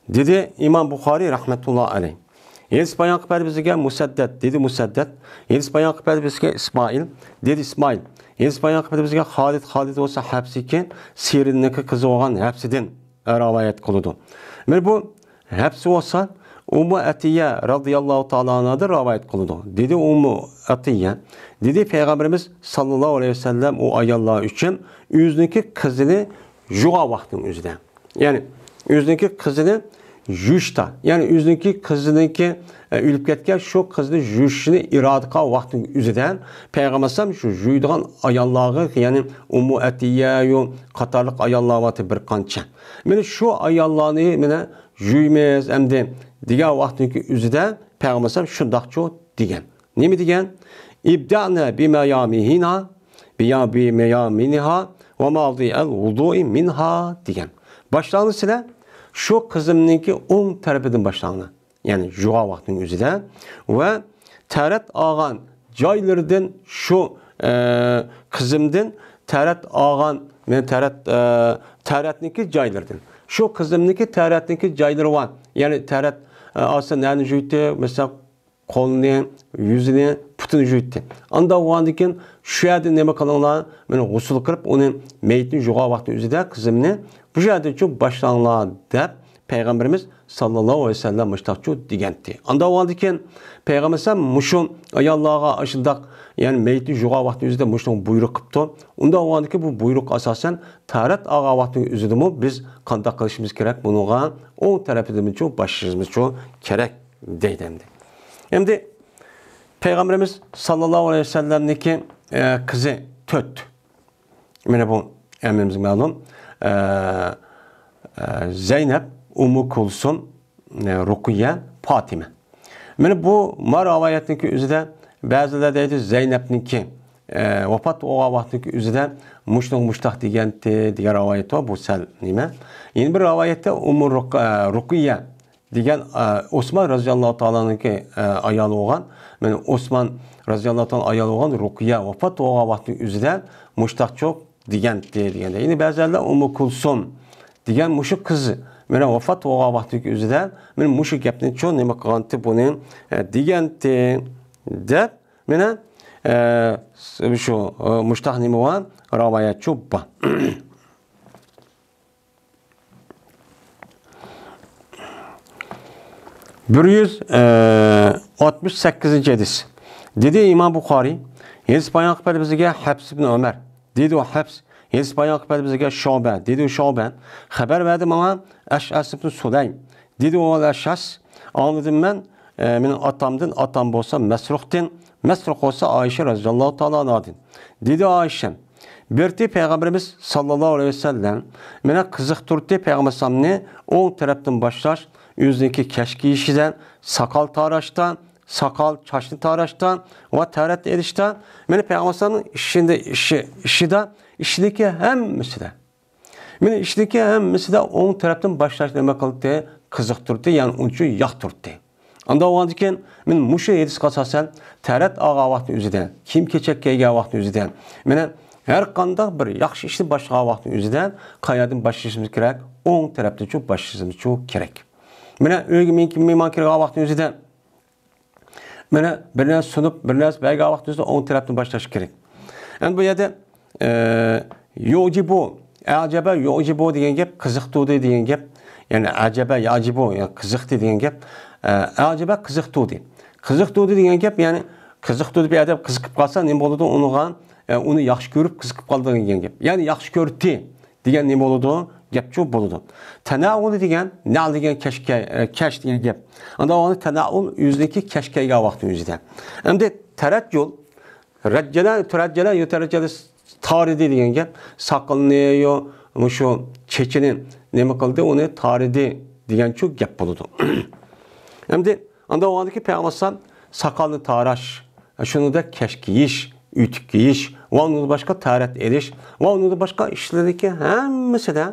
دېدى ئىمام بۇخارىي رەھمەتۇللا ئەلەيھ. ھەدىس بايان قىلىپ بەردى بىزگە مۇسەددەد، دېدى مۇسەددەد. ھەدىس بايان قىلىپ بەردى بىزگە ئىسمائىل، دېدى ئىسمائىل. ھەدىس بايان قىلىپ بەردى بىزگە خالىد، خالىد بولسا ھەپسىكى، سىرىننىڭكى قىزى بولغان ھەپسىدىن رىۋايەت قىلىدۇ. مانا بۇ ھەپسى بولسا ئۇممۇ ئەتىيە رازىياللاھۇ تائالا ئەنھادىن رىۋايەت قىلىدۇ. دېدى ئۇممۇ ئەتىيە، دېدى پەيغەمبىرىمىز ساللاللاھۇ ئەلەيھى ۋەسەللەم ئۇ ئاياللار ئۈچۈن ئۆزىنىڭكى قىزىنى يۇغان ۋاقتىنىڭ ئۆزىدە. يەنى ئۆزىنىڭكى قىزىنى يۇيۇشتا، يەنى ئۆزىنىڭكى قىزىنىڭكى، ئە، ئۆلۈپ كەتكەن شۇ قىزنى يۇيۇشىنى ئىرادە قىلغان ۋاقتىنىڭ ئۆزىدە پەيغەمبەر ئەلەيھىسسالام شۇ يۇيىدىغان ئاياللارغا، يەنى ئۇممۇ ئەتىيەيۇ قاتارلىق ئاياللار بارتى بىر قانچە. مانا شۇ ئاياللارنى مانا يۇيىمىز ئەمدى دېگەن ۋاقتىنىڭكى ئۆزىدە پەيغەمبەر ئەلەيھىسسالام شۇنداقچۇ دېگەن. نېمە دېگەن؟ ئىبدەئنە بىمەيامىنىھا، بىيا-، بىمەيامىنىھا ۋە ماۋدىئەل ۋۇدۇئى مىنھا دېگەن. باشلاڭلار سىلەر شۇ قىزىمنىڭكى ئوڭ تەرىپىدىن باشلاڭلار. يەنى يۇغان ۋاقتىنىڭ ئۆزىدە ۋە تەرەت ئالغان جايلىرىدىن شۇ، ئە، قىزىمدىن تەرەت ئالغان، مەن تەرەت، ئە، تەرەتنىڭكى جايلىرىدىن. شۇ قىزىمنىڭكى تەرەتنىڭكى جايلىرى بار. يەنى تەرەت، ئە، ئالسا نەنى يۇيتتى؟ مەسىلەن، قولىنى، يۈزىنى، پۇتىنى يۇيتتى. ئانداق بولغاندىن كېيىن شۇ يەردە نېمە قىلىڭلار؟ مانا غۇسۇل قىلىپ، ئۇنى مېيىتنى يۇغان ۋاقتى ئۆزىدە قىزىمنى بۇ يەردىنچۇ باشلاڭلار دەپ پەيغەمبىرىمىز ساللاللاھۇ ئەلەيھى ۋەسەللەم مۇشتاقچۇ دېگەنتى. ئاندا بولغاندىكىن پەيغەمبەر ئەلەيھىسسالام مۇشۇ ئاياللارغا ئاشۇنداق، يەنى مېيىتنى يۇغان ۋاقتى ئۆزىدە مۇشۇنىڭ بۇيرۇق قىپتۇ. ئۇنداق بولغاندىكىن بۇ بۇيرۇق ئاساسەن تەرەت ئالغان ۋاقتىنىڭ ئۆزىدىمۇ بىز قانداق قىلىشىمىز كېرەك؟ بۇنىڭغا ئوڭ تەرىپىدىنچۇ باشلىشىمىزچۇ كېرەك دەيدۇ ئەمدى. ئەمدى پەيغەمبىرىمىز ساللاللاھۇ ئەلەيھى ۋەسەللەمنىڭكى، ئە، قىزى تۆت. مانا بۇ ھەممىمىزگە مەلۇم. ئە، ئە، زەينەپ، ئۇممۇ كۇلسۇم، ئە، رۇقىيە، پاتىمە. مانا بۇ ما رىۋايەتنىڭكى ئۆزىدە بەزىلەر دەيدۇ، زەينەپنىڭكى، ئە، ۋاپات بولغان ۋاقتىنىڭكى ئۆزىدە مۇشۇنىڭ مۇشتاق دېگەنتى دېگەن رىۋايەت بار. بۇ سەل نېمە؟ يەنە بىر رىۋايەتتە ئۇممۇ رۇق-، ئە، رۇقىيە دېگەن، ئە، ئوسمان رازىياللاھۇ تائالانىڭكى، ئە، ئايالى بولغان، مانا ئوسمان رازىياللاھۇ تائالا ئايالى بولغان رۇقىيە ۋاپات بولغان ۋاقتىنىڭ ئۆزىدە مۇشتاقچۇ دېگەنتى دېگەندە. يەنى بەزىلەر ئۇممۇ كۇلسۇم دېگەن مۇشۇ قىز مانا ۋاپات بولغان ۋاقتىنىڭكى ئۆزىدە مانا مۇشۇ گەپنىچۇ نېمە قىلغانتى بۇنى، ئە، دېگەنتى دەپ مانا، ئە، شۇ، ئە، مۇشتاق نېمە بار؟ رىۋايەتچۇ بار. بىر يۈز ئاتمىش سەككىزىنچى ھەدىس. دېدى ئىمام بۇخارىي، ھەدىس بايان قىلىپ بەردى بىزگە ھەپس ئىبن ئۆمەر. دېدى ئۇ ھەپس، ھەدىس بايان قىلىپ بەردى بىزگە شۇبە. دېدى ئۇ شۇبە، خەۋەر بەردى ماڭا ئەشئەس ئىبن سۇلەيم. دېدى ئۇ ئەشئەس، ئاڭلىدىم مەن، ئە، مېنىڭ ئاتامدىن، ئاتام بولسا مەسرۇقتىن، مەسرۇق بولسا ئائىشە رازىياللاھۇ تائالا ئانھادىن. دېدى ئائىشەم، بىرتى پەيغەمبىرىمىز ساللاللاھۇ ئەلەيھى ۋەسەللەم مېنى قىزىقتۇردى، پەيغەمبەر ئەلەيھىسسالامنى ئوڭ تەرەپتىن باشلاش، ئۆزىنىڭكى كەش كىيىشىدە، ساقال تاراشتا، ساقال چاچنى تاراشتا ۋە تەرەت ئېلىشتا، مېنى پەيغەمبەر ئەلەيھىسسالامنىڭ ئىشىنى، ئىشى، ئىشىدا، ئىشىنىڭكى ھەممىسىدە. مېنى ئىشىنىڭكى ھەممىسىدە ئوڭ تەرەپتىن باشلاش نېمە قىلدى؟ قىزىقتۇردى، يەنى ئۇنچە ياقتۇردى. ئاندىن بولغاندىن كېيىن، مانا مۇشۇ ھەدىسكە ئاساسەن، تەرەت ئالغان ۋاقىتنىڭ ئۆزىدە، كىيىم-كېچەك كىيگەن ۋاقىتنىڭ ئۆزىدە، مانا ھەر قانداق بىر ياخشى ئىشنى باشلىغان ۋاقىتنىڭ ئۆزىدە قايەردىن باشلىشىمىز كېرەك؟ ئوڭ تەرەپتىنچۇ باشلىشىمىزچۇ كېرەك. مانا ئۆيگە مېھمان كىرگەن ۋاقىتنىڭ ئۆزىدە، مانا بىر نەرسە سۇنۇپ، بىر نەرسە بەرگەن ۋاقىتنىڭ ئۆزىدە ئوڭ تەرەپتىن باشلاش كېرەك. ئەمدى بۇ يەردە، ئە، يۇجىبۇ، ئەجەبە يۇجىبۇ دېگەن گەپ قىزىقتۇردى دېگەن گەپ. يەنى ئەجەبە يۇجىبۇ، يەنى قىزىقتى دېگەن گەپ. ئە، ئەجەبە قىزىقتۇردى. قىزىقتۇردى دېگەن گەپ، يەنى قىزىقتۇردى، بىر ئادەم قىزىقىپ قالسا نېمە بولىدۇ؟ ئۇنىڭغا، ئە، ئۇنى ياخشى كۆرۈپ قىزىقىپ قالىدۇ دېگەن گەپ. يەنى ياخشى كۆردى دېگەن نېمە بولىدۇ؟ گەپچۇ بولىدۇ. تەنەئۇلى دېگەن، نەل دېگەن كەشكە، ئە، كەش دېگەن گەپ. ئاندىن ئۇنى تەنەئۇل ئۆزىنىڭكى كەش كىيگەن ۋاقتى ئۆزىدە. ئەمدى تەرەججۇل، رەججەلە، تۇرەججەلە، يۇتەرەججەلە، تارىدى دېگەن گەپ. ساقىلىنى، يو، مۇشۇ چېچىنى نېمە قىلدى؟ ئۇنى تارىدى دېگەنچۇ گەپ بولىدۇ. ئەمدى ئاندىن بولغاندىن كېيىن پەيغەمبەر ئەلەيھىسسالام ساقالنى تاراش، شۇنىڭدەك كەش كىيىش، ئۆتۈك كىيىش ۋە ئۇنىڭدىن باشقا تەرەت ئېلىش ۋە ئۇنىڭدىن باشقا ئىشلىرىنىڭكى ھەممىسىدە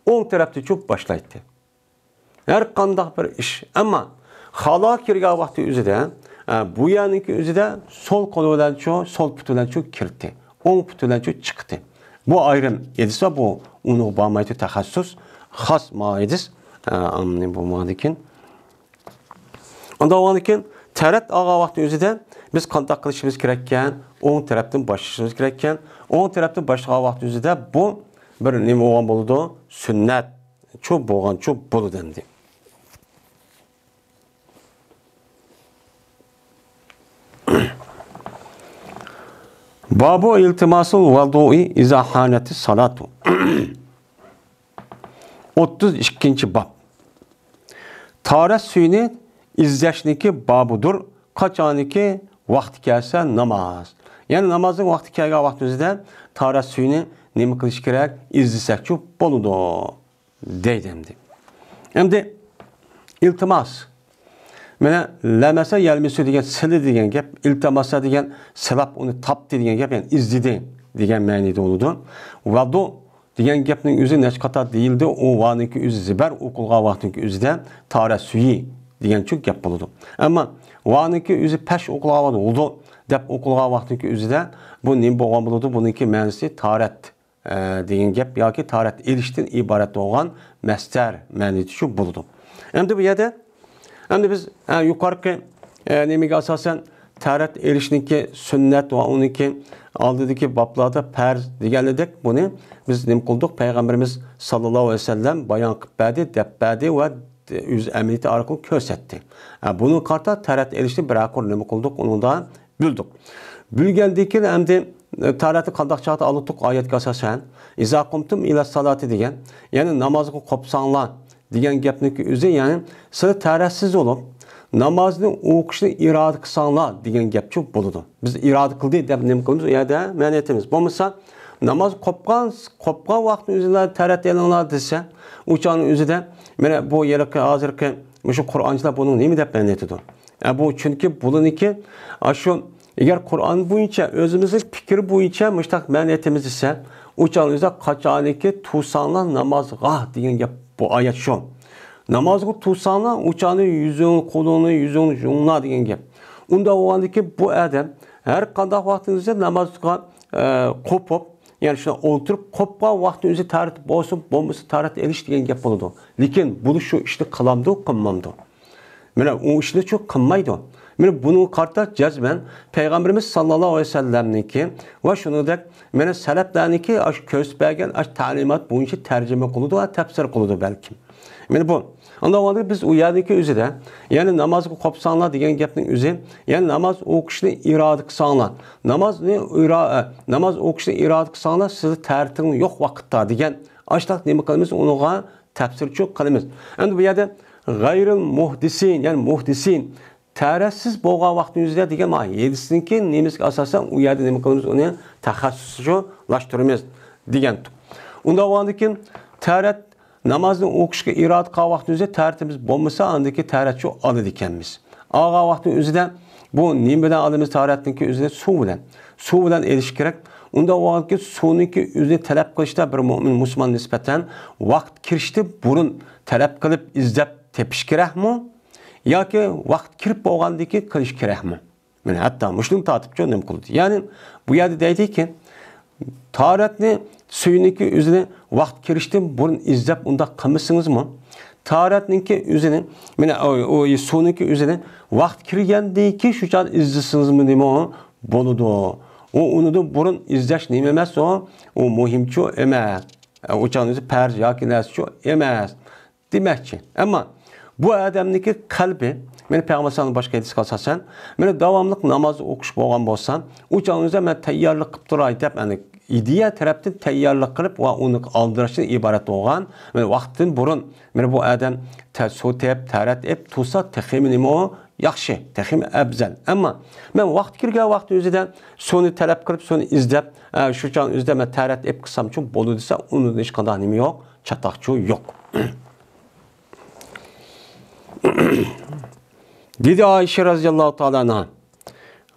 ئوڭ تەرەپتىنچۇ باشلايتتى. ھەر قانداق بىر ئىش. ئەمما خالا كىرگەن ۋاقتى ئۆزىدە، ئە، بۇ يەرنىڭكى ئۆزىدە سول قولى بىلەنچۇ، سول پۇتى بىلەنچۇ كىردى. ئوڭ پۇتى بىلەنچۇ چىقتى. بۇ ئايرىم ھەدىس بار، بۇ ئۇنىڭغا بارمايدۇ، تەخەسسۇس، خاس ما ھەدىس. ئە، ئاندىن بولمىغاندىكىن. ئاندىن بولغاندىكىن تەرەت ئالغان ۋاقتى ئۆزىدە بىز قانداق قىلىشىمىز كېرەككەن؟ ئوڭ تەرەپتىن باشلىشىمىز كېرەككەن. ئوڭ تەرەپتىن باشلىغان ۋاقتى ئۆزىدە بۇ بىر نېمە بولغان بولىدۇ؟ سۈننەت. چۇ بولغانچۇ بولىدۇ ئەمدى. بابۇ ئىلتىماسۇل ۋۇدۇئى ئىزا ھانەتىس سالاتۇ. ئوتتۇز ئىككىنچى باب. تاھارەت سۈيىنى ئىزدەشنىكى بابىدۇر، قاچانكى ۋاقتى كەلسە ناماز. يەنى نامازنىڭ ۋاقتى كەلگەن ۋاقتىمىزدا تاھارەت سۈيىنى نېمە قىلىش كېرەك؟ ئىزدىسەكچۇ بولىدۇ. دەيدۇ ئەمدى. ئەمدى ئىلتىماس. مانا لەمەسە يەلمىسۇ دېگەن سىلى دېگەن گەپ، ئىلتىماسا دېگەن سىلاپ ئۇنى تاپتى دېگەن گەپ، يەنى ئىزدىدى دېگەن مەنىدە بولىدۇ. ۋەدۇ دېگەن گەپنىڭ ئۆزى نەچچە قاتار دېيىلدى، ئۇ ۋانىڭكى ئۆزى زىبەر ئوقۇلغان ۋاقتىنىڭكى ئۆزىدە تاھارەت سۈيى دېگەنچۇ گەپ بولىدۇ. ئەمما ۋانىڭكى ئۆزى پەش ئوقۇلغان ۋاقتى، ۋۇدۇ دەپ ئوقۇلغان ۋاقتىنىڭكى ئۆزىدە بۇ نېمە بولغان بولىدۇ؟ بۇنىڭكى مەنىسى تاھارەت ئە، دېگەن گەپ ياكى تاھارەت ئېلىشتىن ئىبارەت بولغان مەسدەر مەنىسى شۇ بولىدۇ. ئەمدى بۇ يەردە، ئەمدى بىز، ئە، يۇقىرىقى، ئە، نېمىگە ئاساسەن تاھارەت ئېلىشنىڭكى سۈننەت ۋە ئۇنىڭكى ئالدىدىكى بابلاردا پەرز دېگەنلىدەك بۇنى بىز نېمە قىلدۇق؟ پەيغەمبىرىمىز ساللاللاھۇ ئەلەيھى ۋەسەللەم بايان قىلىپ بەردى، دەپ بەردى ۋە ئۆز ئەمەلىيىتى ئارقىلىق كۆرسەتتى. ئە، بۇنىڭغا قارىتا تاھارەت ئېلىشنى بىرەر قۇر نېمە قىلدۇق؟ ئۇنىڭدا بىلدۇق. بىلگەندىن كېيىن ئەمدى، ئە، تاھارەتنى قانداق چاغدا ئالدۇق؟ ئايەتكە ئاساسەن، ئىزا قۇمتۇم ئىلەس سالاتى دېگەن، يەنى نامازغا قوپساڭلار دېگەن گەپنىڭكى ئۆزى، يەنى سىلەر تاھارەتسىز بولۇپ، نامازنى ئوقۇشنى ئىرادە قىلساڭلار دېگەن گەپچۇ بولىدۇ. بىز ئىرادە قىلدى دەپ نېمە قىلىمىز؟ ئۇ يەردە مەنە ئېيتىمىز. بولمىسا، ناماز قوپقان، قوپقان ۋاقىتنىڭ ئۆزىدە تاھارەت ئېلىڭلار دېسە، ئۇ چاغنىڭ ئۆزىدە، مانا بۇ ھېلىقى ھازىرقى مۇشۇ قۇرئانچىلار بۇنىڭ نېمە دەپ مەنە ئېيتىدۇ؟ ئە، بۇ چۈنكى بۇلىنىكى، ئاشۇ، ئەگەر قۇرئان بويىچە، ئۆزىمىزنىڭ پىكرى بويىچە مۇشتاق مەنە ئېيتىمىز دېسە، ئۇ چاغنىڭ ئۆزىدە قاچانكى تۇرساڭلار نامازغا دېگەن گەپ، بۇ ئايەت شۇ. نامازغا تۇرساڭلار، ئۇ چاغنى يۈزۈڭ، قولۇڭنى، يۈزۈڭنى يۇڭلار دېگەن گەپ. ئۇنداق بولغاندىكىن بۇ ئادەم ھەر قانداق ۋاقتىڭىزدا نامازغا، ئە، قوپۇپ، يەنى شۇنداق ئولتۇرۇپ، قوپقان ۋاقتىڭىزدا تاھارەت بولسۇن، بولمىسا تاھارەت ئېلىش دېگەن گەپ بولىدۇ. لېكىن بۇ شۇ ئىشنى قىلامدۇ، قىلمامدۇ؟ مانا ئۇ ئىشنى شۇ قىلمايدۇ. مانا بۇنىڭغا قارىتا جەزمەن پەيغەمبىرىمىز ساللاللاھۇ ئەلەيھى ۋەسەللەمنىڭكى ۋە شۇنىڭدەك مانا سەلەپلەرنىڭكى ئاشۇ كۆرسىتىپ بەرگەن ئاشۇ تەلىمات بويىچە تەرجىمە قىلىدۇ ۋە تەپسىر قىلىدۇ بەلكىم. مانا بۇ. ئاندىن بىز ئۇ يەردىكى ئۆزىدە، يەنى نامازغا قوپساڭلار دېگەن گەپنىڭ ئۆزى، يەنى ناماز ئوقۇشنى ئىرادە قىلساڭلار، نامازنى ئىرا-، ناماز ئوقۇشنى ئىرادە قىلساڭلار، سىزدە تەرىتىڭ يوق ۋاقىتتا دېگەن ئاشتاق نېمە قىلىمىز؟ ئۇنىڭغا تەپسىرچۇ قىلىمىز. ئەمدى بۇ يەردە غەيرىل مۇھدىسىن، يەنى مۇھدىسىن، تەھارەتسىز بولغان ۋاقتىمىزدا دېگەن ما ھەدىسنىڭكى نېمىسىگە ئاساسەن ئۇ يەردە نېمە قىلىمىز؟ ئۇنى تەخەسسۇسچۇلاشتۇرىمىز دېگەن. ئۇنداق بولغاندىن كېيىن تەھارەت نامازنى ئوقۇشقا ئىرادە قىلغان ۋاقتىمىزدا تەھارىتىمىز بولمىسا، ئاندىكى تەھارەتچۇ ئالىدىكەنمىز. ئالغان ۋاقتىمىز ئۆزىدە بۇ نېمە بىلەن ئالىمىز؟ تاھارەتنىڭكى ئۆزىدە سۇ بىلەن. سۇ بىلەن ئېلىش كېرەك. ئۇنداق بولغاندىكىن سۇنىڭكى ئۆزىنى تەلەپ قىلىشتا بىر مۆمىن مۇسۇلمان نىسبەتەن ۋاقىت كىرىشتىن بۇرۇن تەلەپ قىلىپ ئىزدەپ تېپىش كېرەكمۇ؟ ياكى ۋاقىت كىرىپ بولغاندىن كېيىن قىلىش كېرەكمۇ؟ مانا ھەتتا مۇشۇنى تارتىپچۇ نېمە قىلدى؟ يەنى بۇ يەردە دەيدىكى، تاھارەتنى سۈيىنىڭكى ئۆزىنى ۋاقىت كىرىشتىن بۇرۇن ئىزدەپ ئۇنداق قىلمىسىڭىزمۇ، تاھارەتنىڭكى ئۆزىنى، مانا ئۇ، ئۇ سۇنىڭكى ئۆزىنى ۋاقىت كىرگەندىن كېيىن شۇ چاغدا ئىزدىسىڭىزمۇ نېمە بولىدۇ؟ ئۇ ئۇنىدىن بۇرۇن ئىزدەش نېمە ئەمەس ئۇ؟ ئۇ مۇھىمچۇ ئەمەس. ئۇ چاغنىڭ ئۆزى پەرز ياكى نەرسىچۇ ئەمەس. دېمەكچى. ئەمما بۇ ئادەمنىڭكى قەلبى، مانا پەيغەمبەر ئەلەيھىسسالام باشقا ھەدىسكە ئاساسەن، مانا داۋاملىق ناماز ئوقۇش بولغان بولسا، ئۇ چاغنىڭ ئۆزىدە مەن تەييارلىق قىلىپ تۇراي دەپ، يەنى ئىدىيە تەرەپتىن تەييارلىق قىلىپ ۋە ئۇنى ئالدىراشتىن ئىبارەت بولغان، مانا ۋاقىتتىن بۇرۇن، مانا بۇ ئادەم تە-، سۇ تېپىپ، تەھارەت ئېلىپ تۇرسا، تېخىمۇ نېمە ئۇ؟ ياخشى، تېخىمۇ ئەۋزەل. ئەمما مەن ۋاقىت كىرگەن ۋاقىت ئۆزىدە سۇنى تەلەپ قىلىپ، سۇنى ئىزدەپ، ئە، شۇ چاغنىڭ ئۆزىدە مەن تەھارەت ئېلىپ قىلسامچۇ بولىدۇ دېسە، ئۇنىڭدا ھېچقانداق نېمە يوق. چاتاقچۇ يوق. دېدى ئائىشە رەزىياللاھۇ تائالا ئەنھا،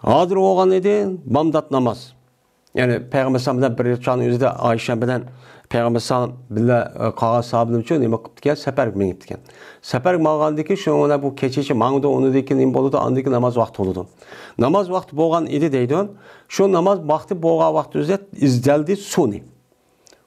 ھازىر بولغان ئىدى بامدات ناماز. يەنى پەيغەمبەر ئەلەيھىسسالام بىلەن بىر چاغنىڭ ئۆزىدە ئائىشە بىلەن پەيغەمبەر ئەلەيھىسسالام بىللە، ئە، قالغان ساھابىلەرچۇ نېمە قىپتىكەن؟ سەپەرگە مېڭىپتىكەن. سەپەرگە ماڭغاندىن كېيىن شۇنىڭ بىلەن بۇ كېچىچە ماڭىدۇ، ئۇنىڭدىن كېيىن نېمە بولىدۇ؟ ئاندىن كېيىن ناماز ۋاقتى بولىدۇ. ناماز ۋاقتى بولغان ئىدى دەيدۇ. شۇ ناماز ۋاقتى بولغان ۋاقتى ئۆزىدە ئىزدەلدى سۇنى.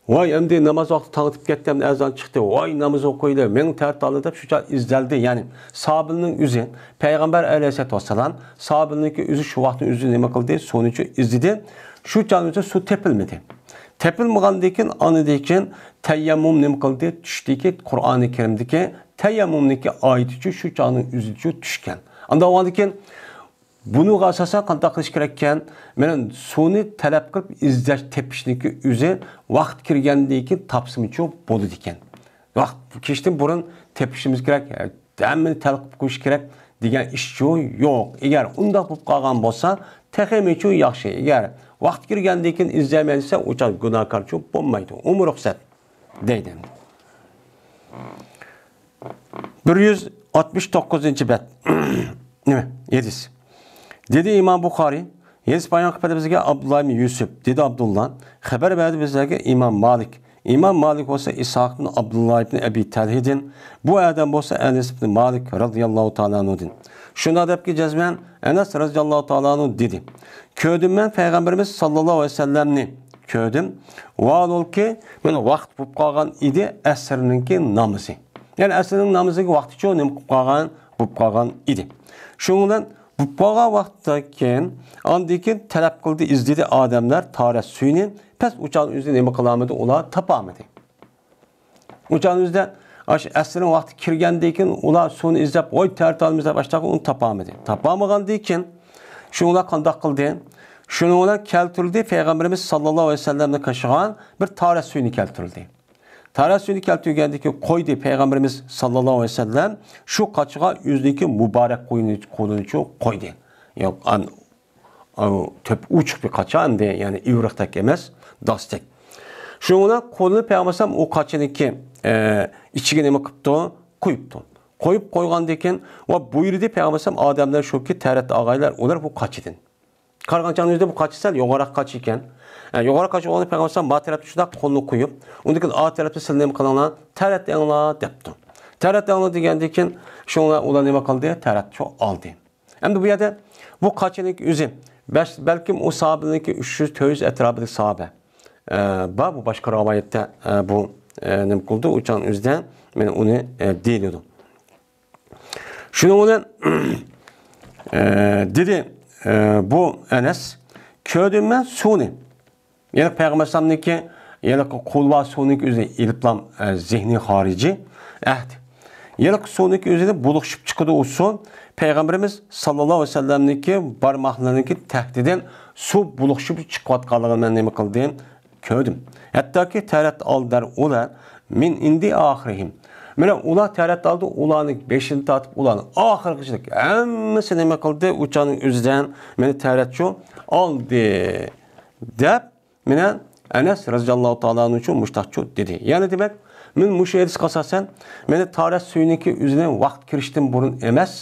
ۋاي، ئەمدى ناماز ۋاقتى تاڭ ئېتىپ كەتتى، ئەمدى ئەزان چىقتى، ۋاي، ناماز ئوقۇيلى، مېڭىڭ تەھارەت ئالىڭ دەپ شۇ چاغ ئىزدەلدى. يەنى ساھابىنىڭ ئۆزى، پەيغەمبەر ئەلەيھىسسالاتۇ ۋەسسالام ساھابىنىڭكى ئۆزى شۇ ۋاقىتنىڭ ئۆزىدە نېمە قىلدى؟ سۇنىچۇ ئىزدىدى. شۇ چاغنىڭ ئۆزىدە سۇ تېپىلمىدى. تېپىلمىغاندىن كېيىن، ئاندىن كېيىن تەيەممۇم نېمە قىلدى؟ چۈشتىكى قۇرئانى كەرىمدىكى تەيەممۇمنىڭكى ئايىتىچۇ شۇ چاغنىڭ ئۆزىچۇ چۈشكەن. ئاندىن بولغاندىن كېيىن بۇنىڭغا ئاساسەن قانداق قىلىش كېرەككەن؟ مانا سۇنى تەلەپ قىلىپ ئىزدەش، تېپىشنىڭكى ئۆزى ۋاقىت كىرگەندىن كېيىن تاپسىمۇچۇ بولىدىكەن. ۋاقىت كىرىشتىن بۇرۇن تېپىشىمىز كېرەك، ھەممىنى تەلەپ قىلىپ قويۇش كېرەك دېگەن ئىشچۇ يوق. ئەگەر ئۇنداق بولۇپ قالغان بولسا، تېخىمۇچۇ ياخشى. ئەگەر ۋاقىت كىرگەندىن كېيىن ئىزدەيمەن دېسە، ئۇ چاغ گۇناھكارچۇ بولمايدۇ. ئۇمۇ رۇخسەت دەيدۇ. بىر يۈز ئاتمىش توققۇزىنچى بەت. نېمە؟ ھەدىس. دېدى ئىمام بۇخارى، ھەدىس بايان قىلىپ بىزگە ئابدۇللا ئىبن يۈسۈپ. دېدى ئابدۇللا، خەۋەر بەردى بىزلەرگە ئىمام مالىك. ئىمام مالىك بولسا ئىسھاق ئىبن ئابدۇللا ئىبن ئەبى تەلھىدىن. بۇ ئادەم بولسا ئەنەس ئىبن مالىك رەزىياللاھۇ تائالا ئەنھۇدىن. شۇنداق دەپكى جەزمەن ئەنەس رەزىياللاھۇ تائالا ئەنھۇ دېدى. كۆردۈم مەن پەيغەمبىرىمىز ساللاللاھۇ ئەلەيھى ۋەسەللەمنى. كۆردۈم. ۋاھالبۇلكى، مانا ۋاقىت بولۇپ قالغان ئىدى ئەسىرنىڭكى نامىزى. يەنى ئەسىرنىڭ نامىزىنىڭ ۋاقتىچۇ نېمە قىلىپ قالغان؟ بولۇپ قالغان ئىدى. شۇنىڭ بىلەن بولۇپ قالغان ۋاقىتتىن كېيىن، ئاندىن كېيىن تەلەپ قىلدى، ئىزدىدى ئادەملەر تاھارەت سۈيىنى. پەس ئۇ چاغنىڭ ئۆزىدە نېمە قىلالمىدى؟ ئۇلار تاپالمىدى. ئۇ چاغنىڭ ئۆزىدە ئاشۇ ئەسىرنىڭ ۋاقتى كىرگەندىن كېيىن ئۇلار سۇنى ئىزدەپ، ۋاي، تەھارەت ئالىمىز دەپ ئاشتاققا ئۇنى تاپالمىدى. تاپالمىغاندىن كېيىن شۇنىڭ بىلەن قانداق قىلدى؟ شۇنىڭ بىلەن كەلتۈرۈلدى، پەيغەمبىرىمىز ساللاللاھۇ ئەلەيھى ۋەسەللەمنى قاشىغان بىر تاھارەت سۈيىنى كەلتۈرۈلدى. تاھارەت سۈيىنى كەلتۈرگەندىن كېيىن قويدى پەيغەمبىرىمىز ساللاللاھۇ ئەلەيھى ۋەسەللەم شۇ قاچىغا ئۆزىنىڭكى مۇبارەك قولىنى، قولىنىچۇ قويدى. ياق، ئان-، ئاۋۇ تۆپ ئوچۇق بىر قاچا ئەمدى، يەنى ئىۋرىقتەك ئەمەس، داستەك. شۇنىڭ بىلەن قولىنى پەيغەمبەر ئەلەيھىسسالام ئۇ قاچىنىڭكى، ئە، ئىچىگە نېمە قىپتۇ؟ قويۇپتۇ. قويۇپ قويغاندىن كېيىن، ۋە بۇيرۇدى پەيغەمبەر ئەلەيھىسسالام ئادەملەر شۇكى، تەھارەت ئالغايلار، ئۇلار بۇ قاچىدىن. قارىغان چاغنىڭ ئۆزىدە بۇ قاچا سەل يوغانراق قاچا ئىكەن. ئە، يوغانراق قاچا بولغاندا پەيغەمبەر ئەلەيھىسسالام ما تەرەپتە شۇنداق قولىنى قويۇپ، ئۇندىن كېيىن ئا تەرەپتە سىلەر نېمە قىلىڭلار؟ تەھارەت ئېلىڭلار دەپتۇ. تەھارەت ئېلىڭلار دېگەندىن كېيىن، شۇڭا ئۇلار نېمە قىلدى؟ تەھارەت شۇ ئالدى. ئەمدى بۇ يەردە بۇ قاچىنىڭ ئۆزى، بەش-، بەلكىم ئۇ ساھابىنىڭكى ئۈچ يۈز، تۆت يۈز ئەتراپىدا ساھابە، ئە، بار. بۇ باشقا رىۋايەتتە، ئە، بۇ، ئە، نېمە قىلدى؟ ئۇ چاغنىڭ ئۆزىدە مانا ئۇنى، ئە، دېيىلىدۇ. شۇنىڭ بىلەن، ئە، دېدى، ئە، بۇ ئەنەس، كۆردۈم مەن سۇنى. يەنى پەيغەمبەر ئەلەيھىسسالامنىڭكى، يەنى قولى بار سۇنىڭكى ئۆزى ئېلىپلام، ئە، زېھنى خارىجى ئەھدى. يەنى سۇنىڭكى ئۆزىدە بۇلۇقشۇپ چىقىدۇ ئۇ سۇ. پەيغەمبىرىمىز ساللاللاھۇ ئەلەيھى ۋەسەللەمنىڭكى بارماقلىرىنىڭكى تەكتىدىن سۇ بۇلۇقشۇپ چىقىۋاتقانلىقىنى مەن نېمە قىلدىم؟ كۆردۈم. ھەتتاكى تەھارەت ئالدىلار ئۇلار، مىن ئىندى ئاخىرىھىم. مانا ئۇلار تەھارەت ئالدى، ئۇلارنىڭ بېشىدىن تارتىپ ئۇلارنىڭ ئاخىرىغىچىلىك ھەممىسى نېمە قىلدى؟ ئۇ چاغنىڭ ئۆزىدىن مانا تەھارەتچۇ ئالدى دەپ، مانا ئەنەس رەزىياللاھۇ تائالا ئەنھۇچۇ مۇشتاقچۇ دېدى. يەنى دېمەك، مەن مۇشۇ ھەدىسكە ئاساسەن، مانا تەھارەت سۈيىنىڭكى ئۆزىنى ۋاقىت كىرىشتىن بۇرۇن ئەمەس،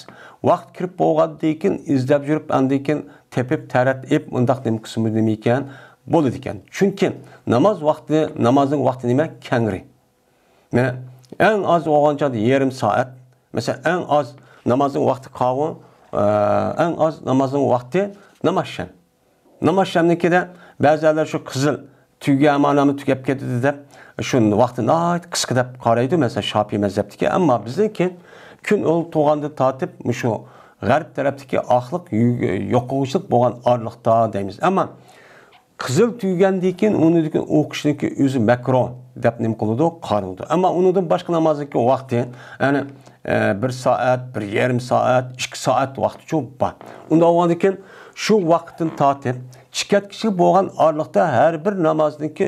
ۋاقىت كىرىپ بولغاندىن كېيىن ئىزدەپ يۈرۈپ، ئاندىن كېيىن تېپىپ، تەھارەت ئېلىپ، مۇنداق نېمە قىلسىمۇ نېمە ئىكەن، بولىدىكەن. چۈنكى ناماز ۋاقتى، نامازنىڭ ۋاقتى نېمە؟ كەڭرى. مانا، ئەڭ ئاز بولغان چاغدا يېرىم سائەت. مەسىلەن، ئەڭ ئاز نامازنىڭ ۋاقتى قاۋۇ، ئە، ئەڭ ئاز نامازنىڭ ۋاقتى ناماز شەم. ناماز شەمنىڭكىدە بەزىلەر شۇ قىزىل تۈگە ئەمانامى تۈگەپ كەتتى دەپ، شۇ ۋاقتى ناھايىتى قىسقا دەپ قارايدۇ، مەسىلەن، شاپىي مەزھەپتىكى. ئەمما بىزنىڭكى كۈن ئولتۇرغاندىن تارتىپ مۇشۇ غەرب تەرەپتىكى ئاقلىق يو-، يوقىغۇچىلىق بولغان ئارىلىقتا دەيمىز. ئەمما قىزىل تۈگىگەندىن كېيىن ئۇنىڭدىن كېيىن ئوقۇشنىڭكى ئۆزى مەكرۇ دەپ نېمە قىلىدۇ؟ قارىلىدۇ. ئەمما ئۇنىڭدىن باشقا نامازنىڭكى ۋاقتى، يەنى، ئە، بىر سائەت، بىر يېرىم سائەت، ئىككى سائەت ۋاقتىچۇ بار. ئۇنداق بولغاندىن كېيىن شۇ ۋاقىتتىن تارتىپ چىكەتكىچە بولغان ئارىلىقتا ھەر بىر نامازنىڭكى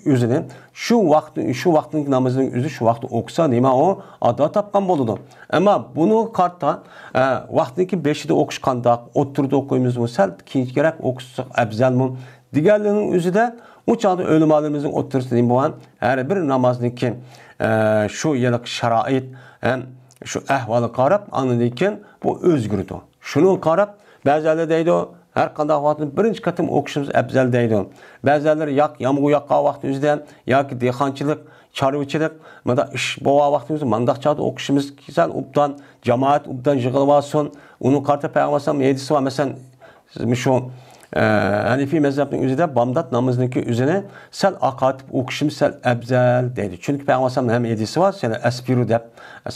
ئۆزىنى شۇ ۋاقىت، شۇ ۋاقىتنىڭ نامىزىنىڭ ئۆزى شۇ ۋاقىتتا ئوقۇسا، نېمە ئۇ ئادا تاپقان بولىدۇ. ئەمما بۇنىڭغا قارىتا، ئە، ۋاقتىنىڭكى بېشىدا ئوقۇش قانداق، ئوتتۇرىدا ئوقۇيمىزمۇ، سەل كېيىنكىرەك ئوقۇسا ئەۋزەلمۇ دېگەنلىرىنىڭ ئۆزىدە ئۇ چاغدا ئۆلىمالىرىمىزنىڭ ئوتتۇرىسىدا نېمە بولغان؟ ھەر بىر نامازنىڭكى، ئە، شۇ يىللىق شارائىت ھەم شۇ ئەھۋالغا قاراپ، ئاندىن كېيىن بۇ ئۆزگىرىدۇ. شۇنىڭغا قاراپ، بەزىلەر دەيدۇ، ھەر قانداق ۋاقىتتا بىرىنچى قېتىم ئوقۇشىمىز ئەپزەل دەيدۇ. بەزىلەر ياق، يامغۇر ياغقان ۋاقتى ئۆزىدە ياكى دېھقانچىلىق، چارۋىچىلىق، مۇنداق ئىش بولغان ۋاقتىمىزدا مانداق چاغدا ئوقۇشىمىز كېسەل ئوبدان، جامائەت ئوبدان يىغىلىۋالسۇن. ئۇنىڭغا قارىتا پەيغەمبەر ئەلەيھىسسالام ھەدىسى بار. مەسىلەن، مۇشۇ، ئە، ھەنىفىي مەزھەپنىڭ ئۆزىدە بامدات نامىزىنىڭكى ئۆزىنى سەل ئاقارتىپ ئوقۇشىمىز سەل ئەپزەل دەيدۇ. چۈنكى پەيغەمبەر ئەلەيھىسسالام ھەم ھەدىسى بار، سەل ئەسپىرۇ دەپ،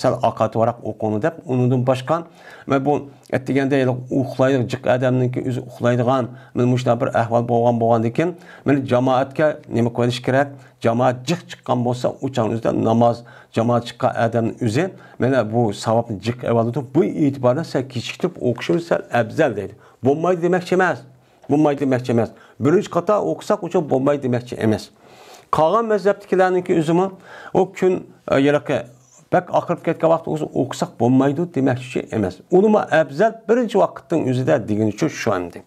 سەل ئاقارتىۋراق ئوقۇڭلار دەپ. ئۇنىڭدىن باشقا، مەن بۇ ئەتىگەندە ئۇخلايدىغان جىق ئادەمنىڭكى ئۆزى ئۇخلايدىغان، مانا مۇشۇنداق بىر ئەھۋال بولغان بولغاندىن كېيىن، مانا جامائەتكە نېمە قىلىش كېرەك؟ جامائەت جىق چىققان بولسا، ئۇ چاغنىڭ ئۆزىدە ناماز، جامائەت چىققان ئادەمنىڭ ئۆزى، مانا بۇ ساۋابنى جىق ئېلىۋالىدۇ. بۇ ئېتىباردا سەل كېچىكتۈرۈپ ئوقۇشىمىز سەل ئەپزەل دەيدۇ. بولمايدۇ دېمەكچى ئەمەس. بولمايدۇ دېمەكچى ئەمەس. بىرىنچى قاتا ئوقۇساق، ئۇ چاغ بولمايدۇ دېمەكچى ئەمەس. قالغان مەزھەپتىكىلەرنىڭكى ئۆزىمۇ ئۇ كۈن، ئە، يىلقى بەك ئاقىرىپ كەتكەن ۋاقىتتا ئوقۇساق بولمايدۇ دېمەكچى ئەمەس. ئۇنىمۇ ئەپزەل بىرىنچى ۋاقىتنىڭ ئۆزىدە دېگىنىچۇ شۇ ئەمدى.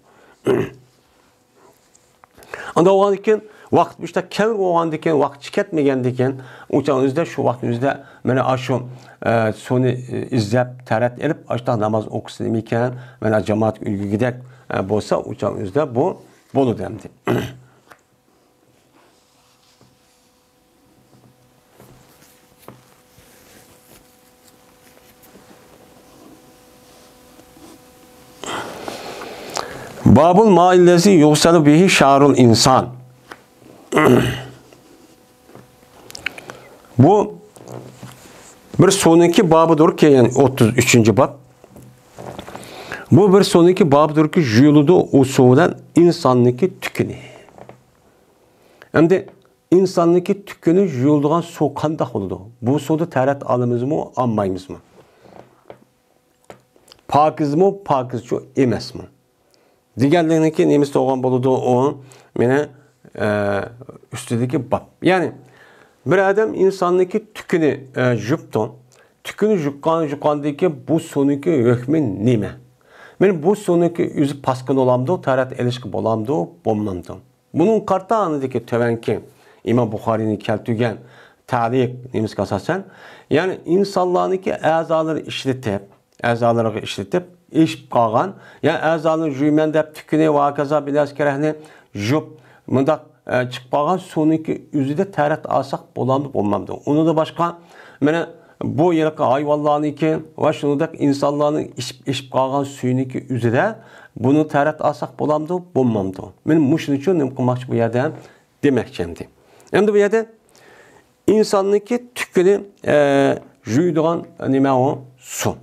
ئانداق بولغاندىن كېيىن، ۋاقىت مۇشۇنداق كەڭ بولغاندىن كېيىن، ۋاقىت چىكەتمىگەندىن كېيىن، ئۇ چاغنىڭ ئۆزىدە، شۇ ۋاقىتنىڭ ئۆزىدە، مانا ئاشۇ، ئە، سۇنى ئىزدەپ، تەرەت ئېلىپ، ئاشۇنداق ناماز ئوقۇسا نېمىكەن، مانا جامائەتكە ئۈلگۈگۈدەك، ئە، بولسا، ئۇ چاغنىڭ ئۆزىدە بۇ بولىدۇ ئەمدى. بابۇل مائىللەزى يۇغسەلۇ بىھى شەئرۇل ئىنسان. بۇ بىر سۇنىڭكى بابىدۇركى، يەنى ئوتتۇز ئۈچىنچى باب. بۇ بىر سۇنىڭكى بابىدۇركى، يۇيۇلىدۇ ئۇ سۇ بىلەن ئىنساننىڭكى تۈكىنى. ئەمدى ئىنساننىڭكى تۈكىنى يۇيۇلىدىغان سۇ قانداق بولىدۇ؟ بۇ سۇدا تەرەت ئالىمىزمۇ، ئالمايمىزمۇ؟ پاكىزمۇ، پاكىزچۇ ئەمەسمۇ؟ دېگەنلىكنىڭكى نېمىسى بولغان بولىدۇ؟ ئۇ مېنى، ئە، ئۈستىدىكى باب. يەنى بىر ئادەم ئىنساننىڭكى تۈكىنى، ئە، يۇيۇپتۇ. تۈكىنى يۇيغان، يۇيغاندىن كېيىن بۇ سۇنىڭكى ھۆكمى نېمە؟ مېنى بۇ سۇنىڭكى ئۆزى پاسكىنا بولامدۇ، تەرەت ئېلىشقا بولامدۇ، بولمامدۇ؟ بۇنىڭغا قارىتا ئاندىكى تۆۋەنكى ئىمام بۇخارىينىڭ كەلتۈرگەن تەلىق نېمىسىگە ئاساسەن، يەنى ئىنسانلارنىڭكى ئەزالىرى ئىشلىتىپ، ئەزالىرىغا ئىشلىتىپ، ئېشىپ قالغان، يەنى ئەزالىرىنى يۇيىمەن دەپ تۈكىنى ۋە ھاكازا بىر نەرسە كېرەكنى يۇيۇپ، مۇنداق، ئە، چىقىپ قالغان سۇنىڭكى ئۆزىدە تەرەت ئالساق بولامدۇ، بولمامدۇ؟ ئۇنىڭدىن باشقا، مانا، بۇ يىلقى ھايۋانلارنىڭكى ۋە شۇنىڭدەك ئىنسانلارنىڭ ئىچىپ، ئېشىپ قالغان سۈيىنىڭكى ئۆزىدە بۇنى تەرەت ئالساق بولامدۇ، بولمامدۇ؟ مەن مۇشۇنىڭ ئۈچۈن نېمە قىلماقچى بۇ يەردە دېمەكچى ئەمدى. ئەمدى بۇ يەردە ئىنساننىڭكى تۈكىنى، ئە، يۇيىدىغان نېمە ئۇ؟ سۇ.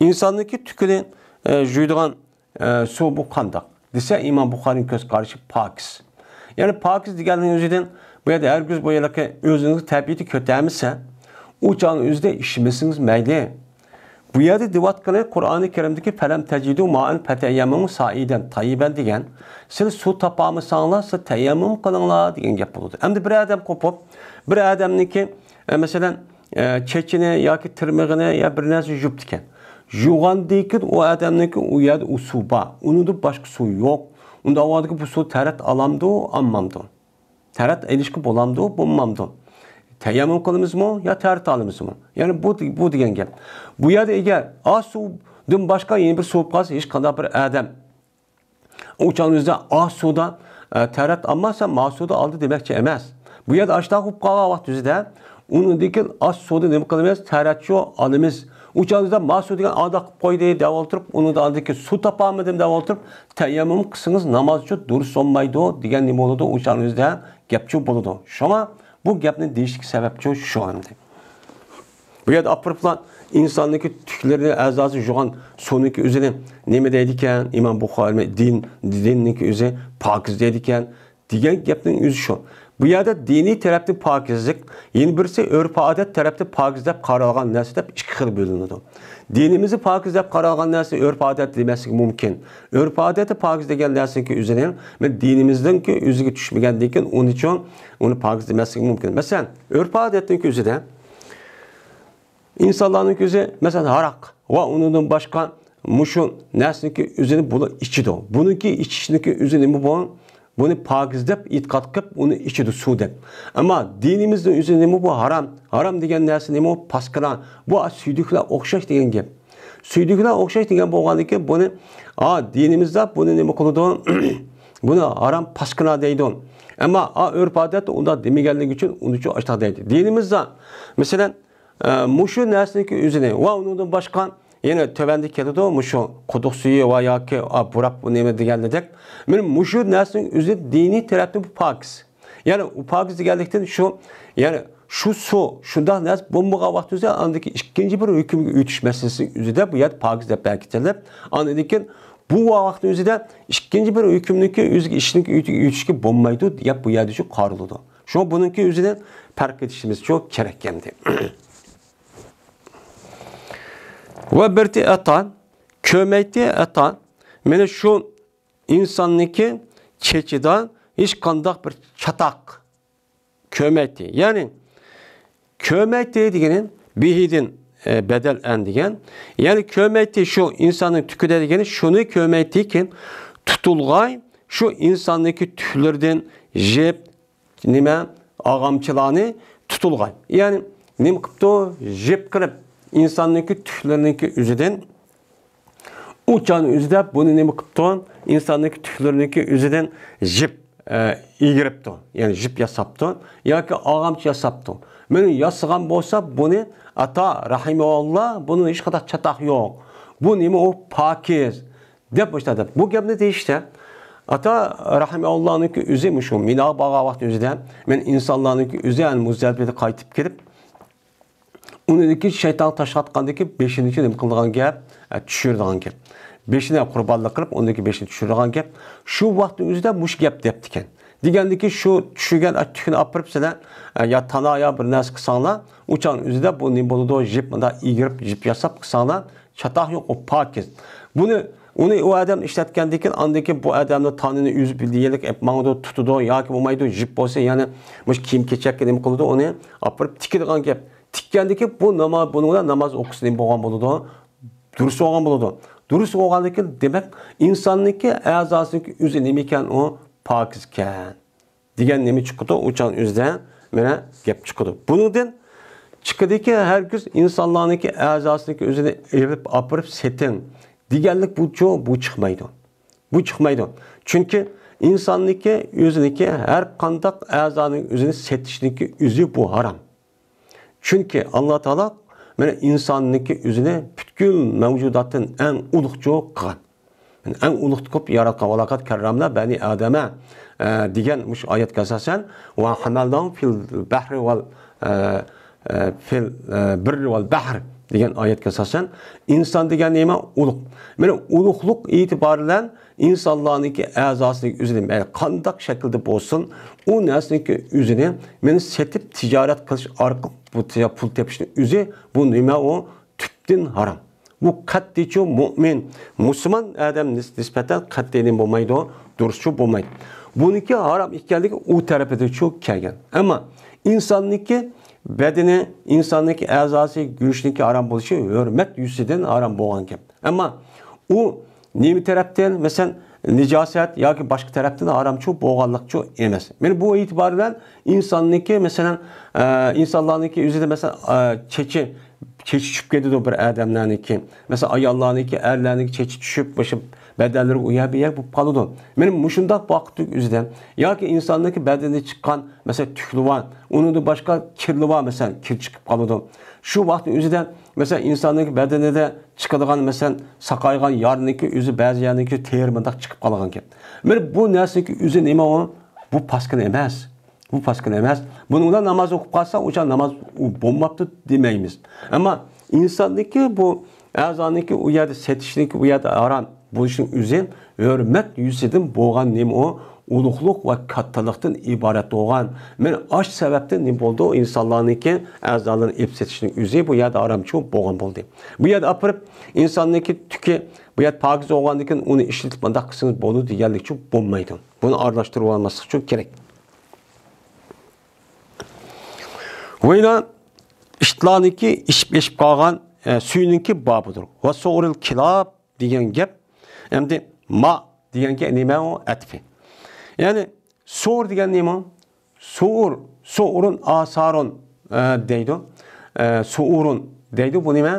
ئىنساننىڭكى تۈكىنى، ئە، يۇيىدىغان ئە، سۇ بۇ قانداق دېسە، ئىمام بۇخارىنىڭ كۆز قارىشى پاكىز. يەنى پاكىز دېگەننىڭ ئۆزىدىن بۇ يەردە ھەرگىز بۇ يەردىكى ئۆزىنىڭ تەبىئىتى كۆتەرمىسە، ئۇ چاغنىڭ ئۆزىدە ئىچمىسىڭىز مەيلى. بۇ يەردە دېۋاتقىنى قۇرئانى كەرىمدىكى فەلەم تەجىدۇ مائەن پەتەيەممۇ سائىدەن تەييىبەن دېگەن، سىلەر سۇ تاپالمىساڭلار، سىلەر تەيەممۇم قىلىڭلار دېگەن گەپ بولىدۇ. ئەمدى بىر ئادەم قوپۇپ، بىر ئادەمنىڭكى، ئە، مەسىلەن، ئە، چېچىنى ياكى تىرمىغىنى يا بىر نەرسە يۇيۇپتىكەن. يۇغاندىن كېيىن ئۇ ئادەمنىڭكى ئۇ يەردە ئۇ سۇ بار. ئۇنىڭدىن باشقا سۇ يوق. ئۇنداق ۋاقىتتا بۇ سۇ تەرەت ئالامدۇ، ئالمامدۇ؟ تەرەت ئېلىشقا بولامدۇ، بولمامدۇ؟ تەيەممۇم قىلىمىزمۇ يا تەرەت ئالىمىزمۇ؟ يەنى بۇ، بۇ دېگەن گەپ. بۇ يەردە ئەگەر ئاز سۇدىن باشقا يەنە بىر سۇ بولۇپ قالسا، ھېچقانداق بىر ئادەم ئۇ چاغنىڭ ئۆزىدە ئاز سۇدا، ئە، تەرەت ئالماسا، ماۋۇ سۇدا ئالدى دېمەكچى ئەمەس. بۇ يەردە ئاشۇنداق بولۇپ قالغان ۋاقىت ئۆزىدە، ئۇنىڭدىن كېيىن ئاز سۇدا نېمە قىلىمىز؟ تەرەتچۇ ئالىمىز. ئۇ چاغدا ما سۇ دېگەن ئاداق قىلىپ قويدى دەپ ئولتۇرۇپ، ئۇنىڭدا ئاندىكى سۇ تاپالمىدىم دەپ ئولتۇرۇپ، تەيەممۇم قىلسىڭىز نامازچۇ دۇرۇس بولمايدۇ دېگەن نېمە بولىدۇ؟ ئۇ چاغدا گەپچۇ بولىدۇ. شۇڭا بۇ گەپنى دېيىشلىك سەۋەبچۇ شۇ ئەمدى. بۇ يەردە ئاپىرىپلا ئىنساننىڭكى تۈكلىرىنى، ئەزاسى يۇغان سۇنىڭكى ئۆزىنى نېمە دەيدىكەن؟ ئىمام بۇخارى دىن، دىننىڭكى ئۆزى پاكىز دەيدىكەن دېگەن گەپنىڭ ئۆزى شۇ. بۇ يەردە دىنىي تەرەپتىن پاكىزلىق، يەنە بىرسى ئۆرپ-ئادەت تەرەپتىن پاكىز دەپ قارالغان نەرسە دەپ ئىككى خىل بۆلۈنىدۇ. دىنىمىزدا پاكىز دەپ قارالغان نەرسە ئۆرپ-ئادەت دېمەسلىكى مۇمكىن. ئۆرپ-ئادەتتە پاكىز دېگەن نەرسىنىڭكى ئۆزىنى، مەن دىنىمىزنىڭكى ئۆزىگە چۈشمىگەندىن كېيىن ئۇنىچۇ ئۇنى پاكىز دېمەسلىكى مۇمكىن. مەسىلەن، ئۆرپ-ئادەتنىڭكى ئۆزىدە ئىنسانلارنىڭ كۆزى، مەسىلەن، ھاراق ۋە ئۇنىڭدىن باشقا مۇشۇ نەرسىنىڭكى ئۆزىنى بۇلار ئىچىدۇ. بۇنىڭكى ئىچىشنىڭكى ئۆزى نېمە بۇ؟ بۇنى پاكىز دەپ ئېتىقاد قىلىپ، ئۇنى ئىچىدۇ سۇ دەپ. ئەمما دىنىمىزنىڭ ئۆزى نېمە بۇ؟ ھارام. ھارام دېگەن نەرسە نېمە بۇ؟ پاسكىنا. بۇ سۈيدۈكلەر ئوخشاش دېگەن گەپ. سۈيدۈكلەر ئوخشاش دېگەن بولغاندىن كېيىن بۇنى، ئا، دىنىمىزدا بۇنى نېمە قىلىدۇ؟ بۇنى ھارام، پاسكىنا دەيدۇ. ئەمما، ئا، ئۆرپ-ئادەتتە ئۇنداق دېمىگەنلىكى ئۈچۈن ئۇنىچۇ ئاشتاق دەيدۇ. دىنىمىزدا، مەسىلەن، ئە، مۇشۇ نەرسىنىڭكى ئۆزىنى ۋە ئۇنىڭدىن باشقا يەنە تۆۋەندە كېلىدۇ، مۇشۇ قۇدۇق سۈيى ۋە ياكى، ئا، بۇراق بۇ نېمە دېگەندەك. مانا مۇشۇ نەرسىنىڭ ئۆزى دىنىي تەرەپتىن بۇ پاكىز. يەنى ئۇ پاكىز دېگەنلىكتىن شۇ، يەنى شۇ سۇ، شۇنداق نەرسە بولمىغان ۋاقىت ئۆزى ئاندىكى ئىككىنچى بىر ھۆكۈمگە ئۆتۈش مەسىلىسى ئۆزىدە بۇ يەردە پاكىز دەپ بەكىتىلىپ، ئاندىن كېيىن بۇ ۋاقىتنىڭ ئۆزىدە ئىككىنچى بىر ھۆكۈمنىڭكى ئۆزىگە ئىشنىڭكى ئۆتۈشكە بولمايدۇ دەپ بۇ يەردە شۇ قارىلىدۇ. شۇڭا بۇنىڭكى ئۆزىنى پەرق ئېتىشىمىز شۇ كېرەك ئەمدى. ۋە بىرتى ئاتا، كۆمەيتى ئاتا، مانا شۇ ئىنساننىڭكى چېچىدا ھېچقانداق بىر چاتاق كۆمەيتى. يەنى كۆمەيتى دېگىنى بىھىدىن، ئە، بەدەل ئەن دېگەن. يەنى كۆمەيتى شۇ ئىنساننىڭ تۈكىدە دېگىنى شۇنى كۆمەيتىكى تۇتۇلغاي شۇ ئىنساننىڭكى تۈكلىرىدىن يىپ، نېمە، ئاغامچىلارنى تۇتۇلغاي. يەنى نېمە قىپتۇ؟ يىپ قىلىپ ئىنساننىڭكى تۈكلىرىنىڭكى ئۆزىدىن ئۇ چاغنىڭ ئۆزىدە بۇنى نېمە قىپتۇ؟ ئىنساننىڭكى تۈكلىرىنىڭكى ئۆزىدىن يىپ، ئە، ئېگىرىپتۇ. يەنى يىپ ياساپتۇ. ياكى ئاغامچا ياساپتۇ. مانا ياسىغان بولسا بۇنى ئاتا رەھىمەھۇللا، بۇنىڭ ھېچقانداق چاتاق يوق. بۇ نېمە ئۇ؟ پاكىز. دەپ مۇشۇنداق دەپ. بۇ گەپنى دېيىشتە ئاتا رەھىمەھۇللانىڭكى ئۆزى مۇشۇ مىناغا بارغان ۋاقتى ئۆزىدە، مەن ئىنسانلارنىڭكى ئۆزى، يەنى مۇزدەلىپىدىن قايتىپ كېلىپ، ئۇنىڭدىكى شەيتان تاشلاتقاندىكى بېشىنىكى نېمە قىلىدىغان گەپ؟ ئە، چۈشۈرىدىغان گەپ. بېشىنى قۇربانلىق قىلىپ، ئۇنىڭدىكى بېشىنى چۈشۈرىدىغان گەپ. شۇ ۋاقىتنىڭ ئۆزىدە مۇشۇ گەپ دەپتىكەن. دېگەندىكى شۇ چۈشۈرگەن ئە، تۈكنى ئاپىرىپ سىلەر، ئە، يا تانا يا بىر نەرسە قىلساڭلار، ئۇ چاغنىڭ ئۆزىدە بۇ نېمە بولىدۇ؟ يىپ مۇنداق ئېگىرىپ، يىپ ياساپ قىلساڭلار، چاتاق يوق، ئۇ پاكىز. بۇنى، ئۇنى ئۇ ئادەم ئىشلەتكەندىن كېيىن، ئاندىن كېيىن بۇ ئادەمنىڭ تانىنى ئۈزۈپ، دېيەلىك ئېلىپ ماڭىدۇ، تۇتىدۇ ياكى بولمايدۇ، يىپ بولسا، يەنى مۇشۇ كىيىم-كېچەككە نېمە قىلىدۇ، ئۇنى ئاپىرىپ تىكىدىغان گەپ. تىككەندىن كېيىن بۇ ناماز، بۇنىڭ بىلەن ناماز ئوقۇسا نېمە بولغان بولىدۇ؟ دۇرۇس بولغان بولىدۇ. دۇرۇس بولغاندىن كېيىن، دېمەك، ئىنساننىڭكى ئەزاسىنىڭكى ئۆزى نېمە ئىكەن، ئۇ پاكىز ئىكەن. دېگەن نېمە چىقىدۇ؟ ئۇ چاغنىڭ ئۆزىدە مانا گەپ چىقىدۇ. بۇنىڭدىن چىقىدىكى، ھەرگىز ئىنسانلارنىڭكى ئەزاسىنىڭكى ئۆزىنى ئېلىپ ئاپىرىپ سېتىڭ دېگەنلىك بۇچۇ، بۇ چىقمايدۇ. بۇ چىقمايدۇ. چۈنكى ئىنساننىڭكى ئۆزىنىڭكى ھەر قانداق ئەزانىڭ ئۆزىنى سېتىشنىڭكى ئۆزى بۇ ھارام. چۈنكى ئاللا تائالا مانا ئىنساننىڭكى ئۆزىنى پۈتكۈل مەۋجۇداتتىن ئەڭ ئۇلۇغچۇ قىلغان. ئەڭ ئۇلۇغ قىلىپ ياراتقان، ۋەلەقەد كەررەمنا بەنى ئادەمە، ئە، دېگەن مۇشۇ ئايەتكە ئاساسەن، ۋە ھەمەلناھۇم فىل بەھرى ۋەل، ئە، ئە، فىل، ئە، بىررى ۋەل بەھر دېگەن ئايەتكە ئاساسەن، ئىنسان دېگەن نېمە؟ ئۇلۇغ. مانا ئۇلۇغلۇق ئېتىبارى بىلەن ئىنسانلارنىڭكى ئەزاسىنىڭكى ئۆزىنى، مەيلى قانداق شەكىلدە بولسۇن، ئۇ نەرسىنىڭكى ئۆزىنى مانا سېتىپ تىجارەت قىلىش ئارقىلىق بۇ تىجا-، پۇل تېپىشنىڭ ئۆزى، بۇ نېمە ئۇ؟ تۈپتىن ھارام. بۇ قەتئىيچۇ مۇئمىن، مۇسۇلمان ئادەم نىس-، نىسبەتەن قەتئىي نېمە بولمايدۇ، دۇرۇسچۇ بولمايدۇ. بۇنىڭكى ھارام ئىكەنلىكى ئۇ تەرىپىدىچۇ كەلگەن. ئەمما ئىنساننىڭكى بەدىنى، ئىنساننىڭكى ئەزاسى، گۆشىنىڭكى ھارام بولۇشى ھۆرمەت يۈزىسىدىن ھارام بولغان گەپ. ئەمما ئۇ نېمە تەرەپتىن، مەسىلەن، نىجاسەت ياكى باشقا تەرەپتىن ھارامچۇ بولغانلىقچۇ ئەمەس. مانا بۇ ئېتىبار بىلەن ئىنساننىڭكى، مەسىلەن، ئە، ئىنسانلارنىڭكى ئۆزىدە، مەسىلەن، ئە، چېچى، چېچى چۈشۈپ كېتىدۇ بىر ئادەملەرنىڭكى. مەسىلەن، ئاياللارنىڭكى، ئەرلەرنىڭكى چېچى چۈشۈپ، مۇشۇ بەدەنلىرى ئۇ يەر بۇ يەر بولۇپ قالىدۇ. مانا مۇشۇنداق ۋاقىتنىڭ ئۆزىدە ياكى ئىنساننىڭكى بەدىنىدە چىققان، مەسىلەن، تۈكلىرى بار، ئۇنىڭدىن باشقا كىرلىرى بار، مەسىلەن، كىر چىقىپ قالىدۇ. شۇ ۋاقىتنىڭ ئۆزىدە، مەسىلەن، ئىنساننىڭكى بەدىنىدە چىقىدىغان، مەسىلەن، ساقايغان يارىنىڭكى ئۆزى، بەزى يەرنىڭكى تېرە مۇنداق چىقىپ قالغانكەن. مانا بۇ نەرسىنىڭكى ئۆزى نېمە ئۇ؟ بۇ پاسكىنا ئەمەس. بۇ پاسكىنا ئەمەس. بۇنىڭ بىلەن ناماز ئوقۇپ قالسا، ئۇچان ناماز ئۇ بولماپتۇ دېمەيمىز. ئەمما ئىنساننىڭكى بۇ ئەزانىڭكى ئۇ يەردە سېتىشنىڭكى ئۇ يەردە ھارام بولۇشنىڭ ئۆزى ھۆرمەت يۈزىسىدىن بولغان نېمە ئۇ؟ ئۇلۇغلۇق ۋە كاتتىلىقتىن ئىبارەت بولغان. مانا ئاش سەۋەبتىن نېمە بولدى؟ ئۇ ئىنسانلارنىڭكى ئەزالىرىنى ئېلىپ سېتىشنىڭ ئۆزى بۇ يەردە ھارامچۇ بولغان بولدى. بۇ يەردە ئاپىرىپ ئىنساننىڭكى تۈكى بۇ يەردە پاكىز بولغاندىن كېيىن ئۇنى ئىشلىتىپ مۇنداق قىلسىڭىز بولىدۇ دېگەنلىكچۇ بولمايدۇ. بۇنى ئارىلاشتۇرۇپ ئالماسلىقچۇ كېرەك. ۋەيلا ئىتلارنىڭكى ئىچىپ ئېشىپ قالغان، ئە، سۈيىنىڭكى بابىدۇر. ۋە سۇئۇرىل كىلاب دېگەن گەپ ئەمدى ما دېگەنگە نېمە ئۇ؟ ئەتپى. يەنى سۇئۇر دېگەن نېمە؟ سۇئۇر، سۇئۇرۇن ئاسارۇن، ئە، دەيدۇ. ئە، سۇئۇرۇن دەيدۇ. بۇ نېمە؟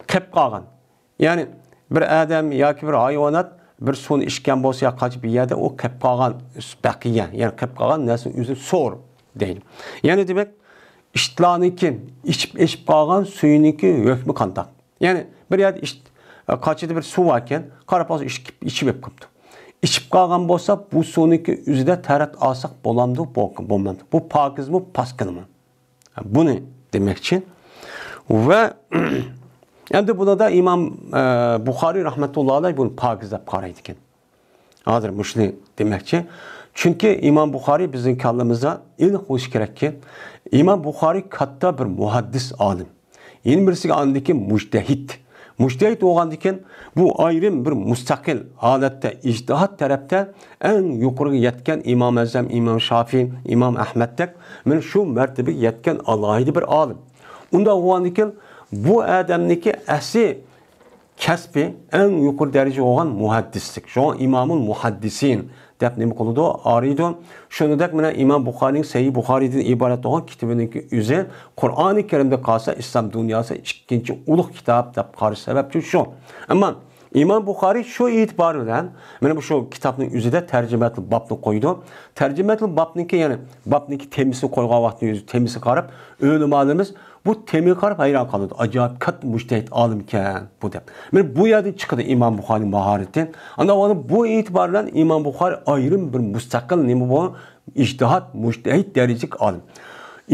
قېپ قالغان. يەنى بىر ئادەم ياكى بىر ھايۋانات بىر سۇنى ئىچكەن بولسا يا قاچا بىر يەردە ئۇ قېپ قالغان بەقىيە، يەنى قېپ قالغان نەرسىنىڭ ئۆزىنى سۇئۇر دەيدۇ. يەنى دېمەك، ئىتلارنىڭكى ئىچىپ ئېشىپ قالغان سۈيىنىڭكى ھۆكمى قانداق؟ يەنى بىر يەردە ئىت، قاچىدا بىر سۇ باركەن، قاراپ قالسا ئىچىپ، ئىچىپ ئېلىپ قاپتۇ. ئىچىپ قالغان بولسا بۇ سۇنىڭكى ئۆزىدە تەرەت ئالساق بولامدۇ؟ بولمامدۇ؟ بۇ پاكىزمۇ، پاسكىنىمۇ؟ بۇنى دېمەكچى. ۋە ئەمدى بۇنىڭدا ئىمام، ئە، بۇخارىي رەھمەتۇللا ئەلەيھ بۇنى پاكىز دەپ قارايدىكەن. ھازىر مۇشۇنى دېمەكچى. چۈنكى ئىمام بۇخارىي بىزنىڭ كاللىمىزدا ئېنىق بولۇشى كېرەككى، ئىمام بۇخارىي كاتتا بىر مۇھەددىس ئالىم. يەنە بىرسىگە ئاندىكى مۇجتەھىد. مۇجتەھىد بولغاندىكىن بۇ ئايرىم بىر مۇستەقىل ھالەتتە ئىجتىھاد تەرەپتە ئەڭ يۇقىرىغا يەتكەن ئىمام ئەزەم، ئىمام شافىي، ئىمام ئەھمەدتەك مانا شۇ مەرتىبىگە يەتكەن ئالاھىدە بىر ئالىم. ئۇنداق بولغاندىكىن بۇ ئادەمنىڭكى ئەسلى كەسپى ئەڭ يۇقىرى دەرىجە بولغان مۇھەددىسلىك. شۇڭا ئىمامۇل مۇھەددىسىن دەپ نېمە قىلىدۇ؟ ئارىيدۇ. شۇنىڭدەك مانا ئىمام بۇخارىنىڭ سەھىھ بۇخارىيدىن ئىبارەت بولغان كىتابىنىڭكى ئۆزى قۇرئانى كەرىمدە قالسا ئىسلام دۇنياسى ئىككىنچى ئۇلۇغ كىتاب دەپ قارىش سەۋەبچى شۇ. ئەمما ئىمام بۇخارىي شۇ ئېتىبارى بىلەن مانا بۇ شۇ كىتابنىڭ ئۆزىدە تەرجىمەتۇل بابنى قويىدۇ. تەرجىمەتۇل بابنىڭكى، يەنى بابنىڭكى تېمىسىنى قويغان ۋاقتىنىڭ ئۆزى تېمىسىغا قاراپ ئۆلىمالىرىمىز بۇ تېمىغا قاراپ ھەيران قالىدۇ. ئاجايىپ كاتتا مۇجتەھىد ئالىمكەن بۇ دەپ. مانا بۇ يەردىن چىقىدۇ ئىمام بۇخارىنىڭ ماھارىتى. ئاندىن بۇ ئېتىبار بىلەن ئىمام بۇخارىي ئايرىم بىر مۇستەقىل نېمە بۇ؟ ئىجتىھاد، مۇجتەھىد دەرىجىلىك ئالىم.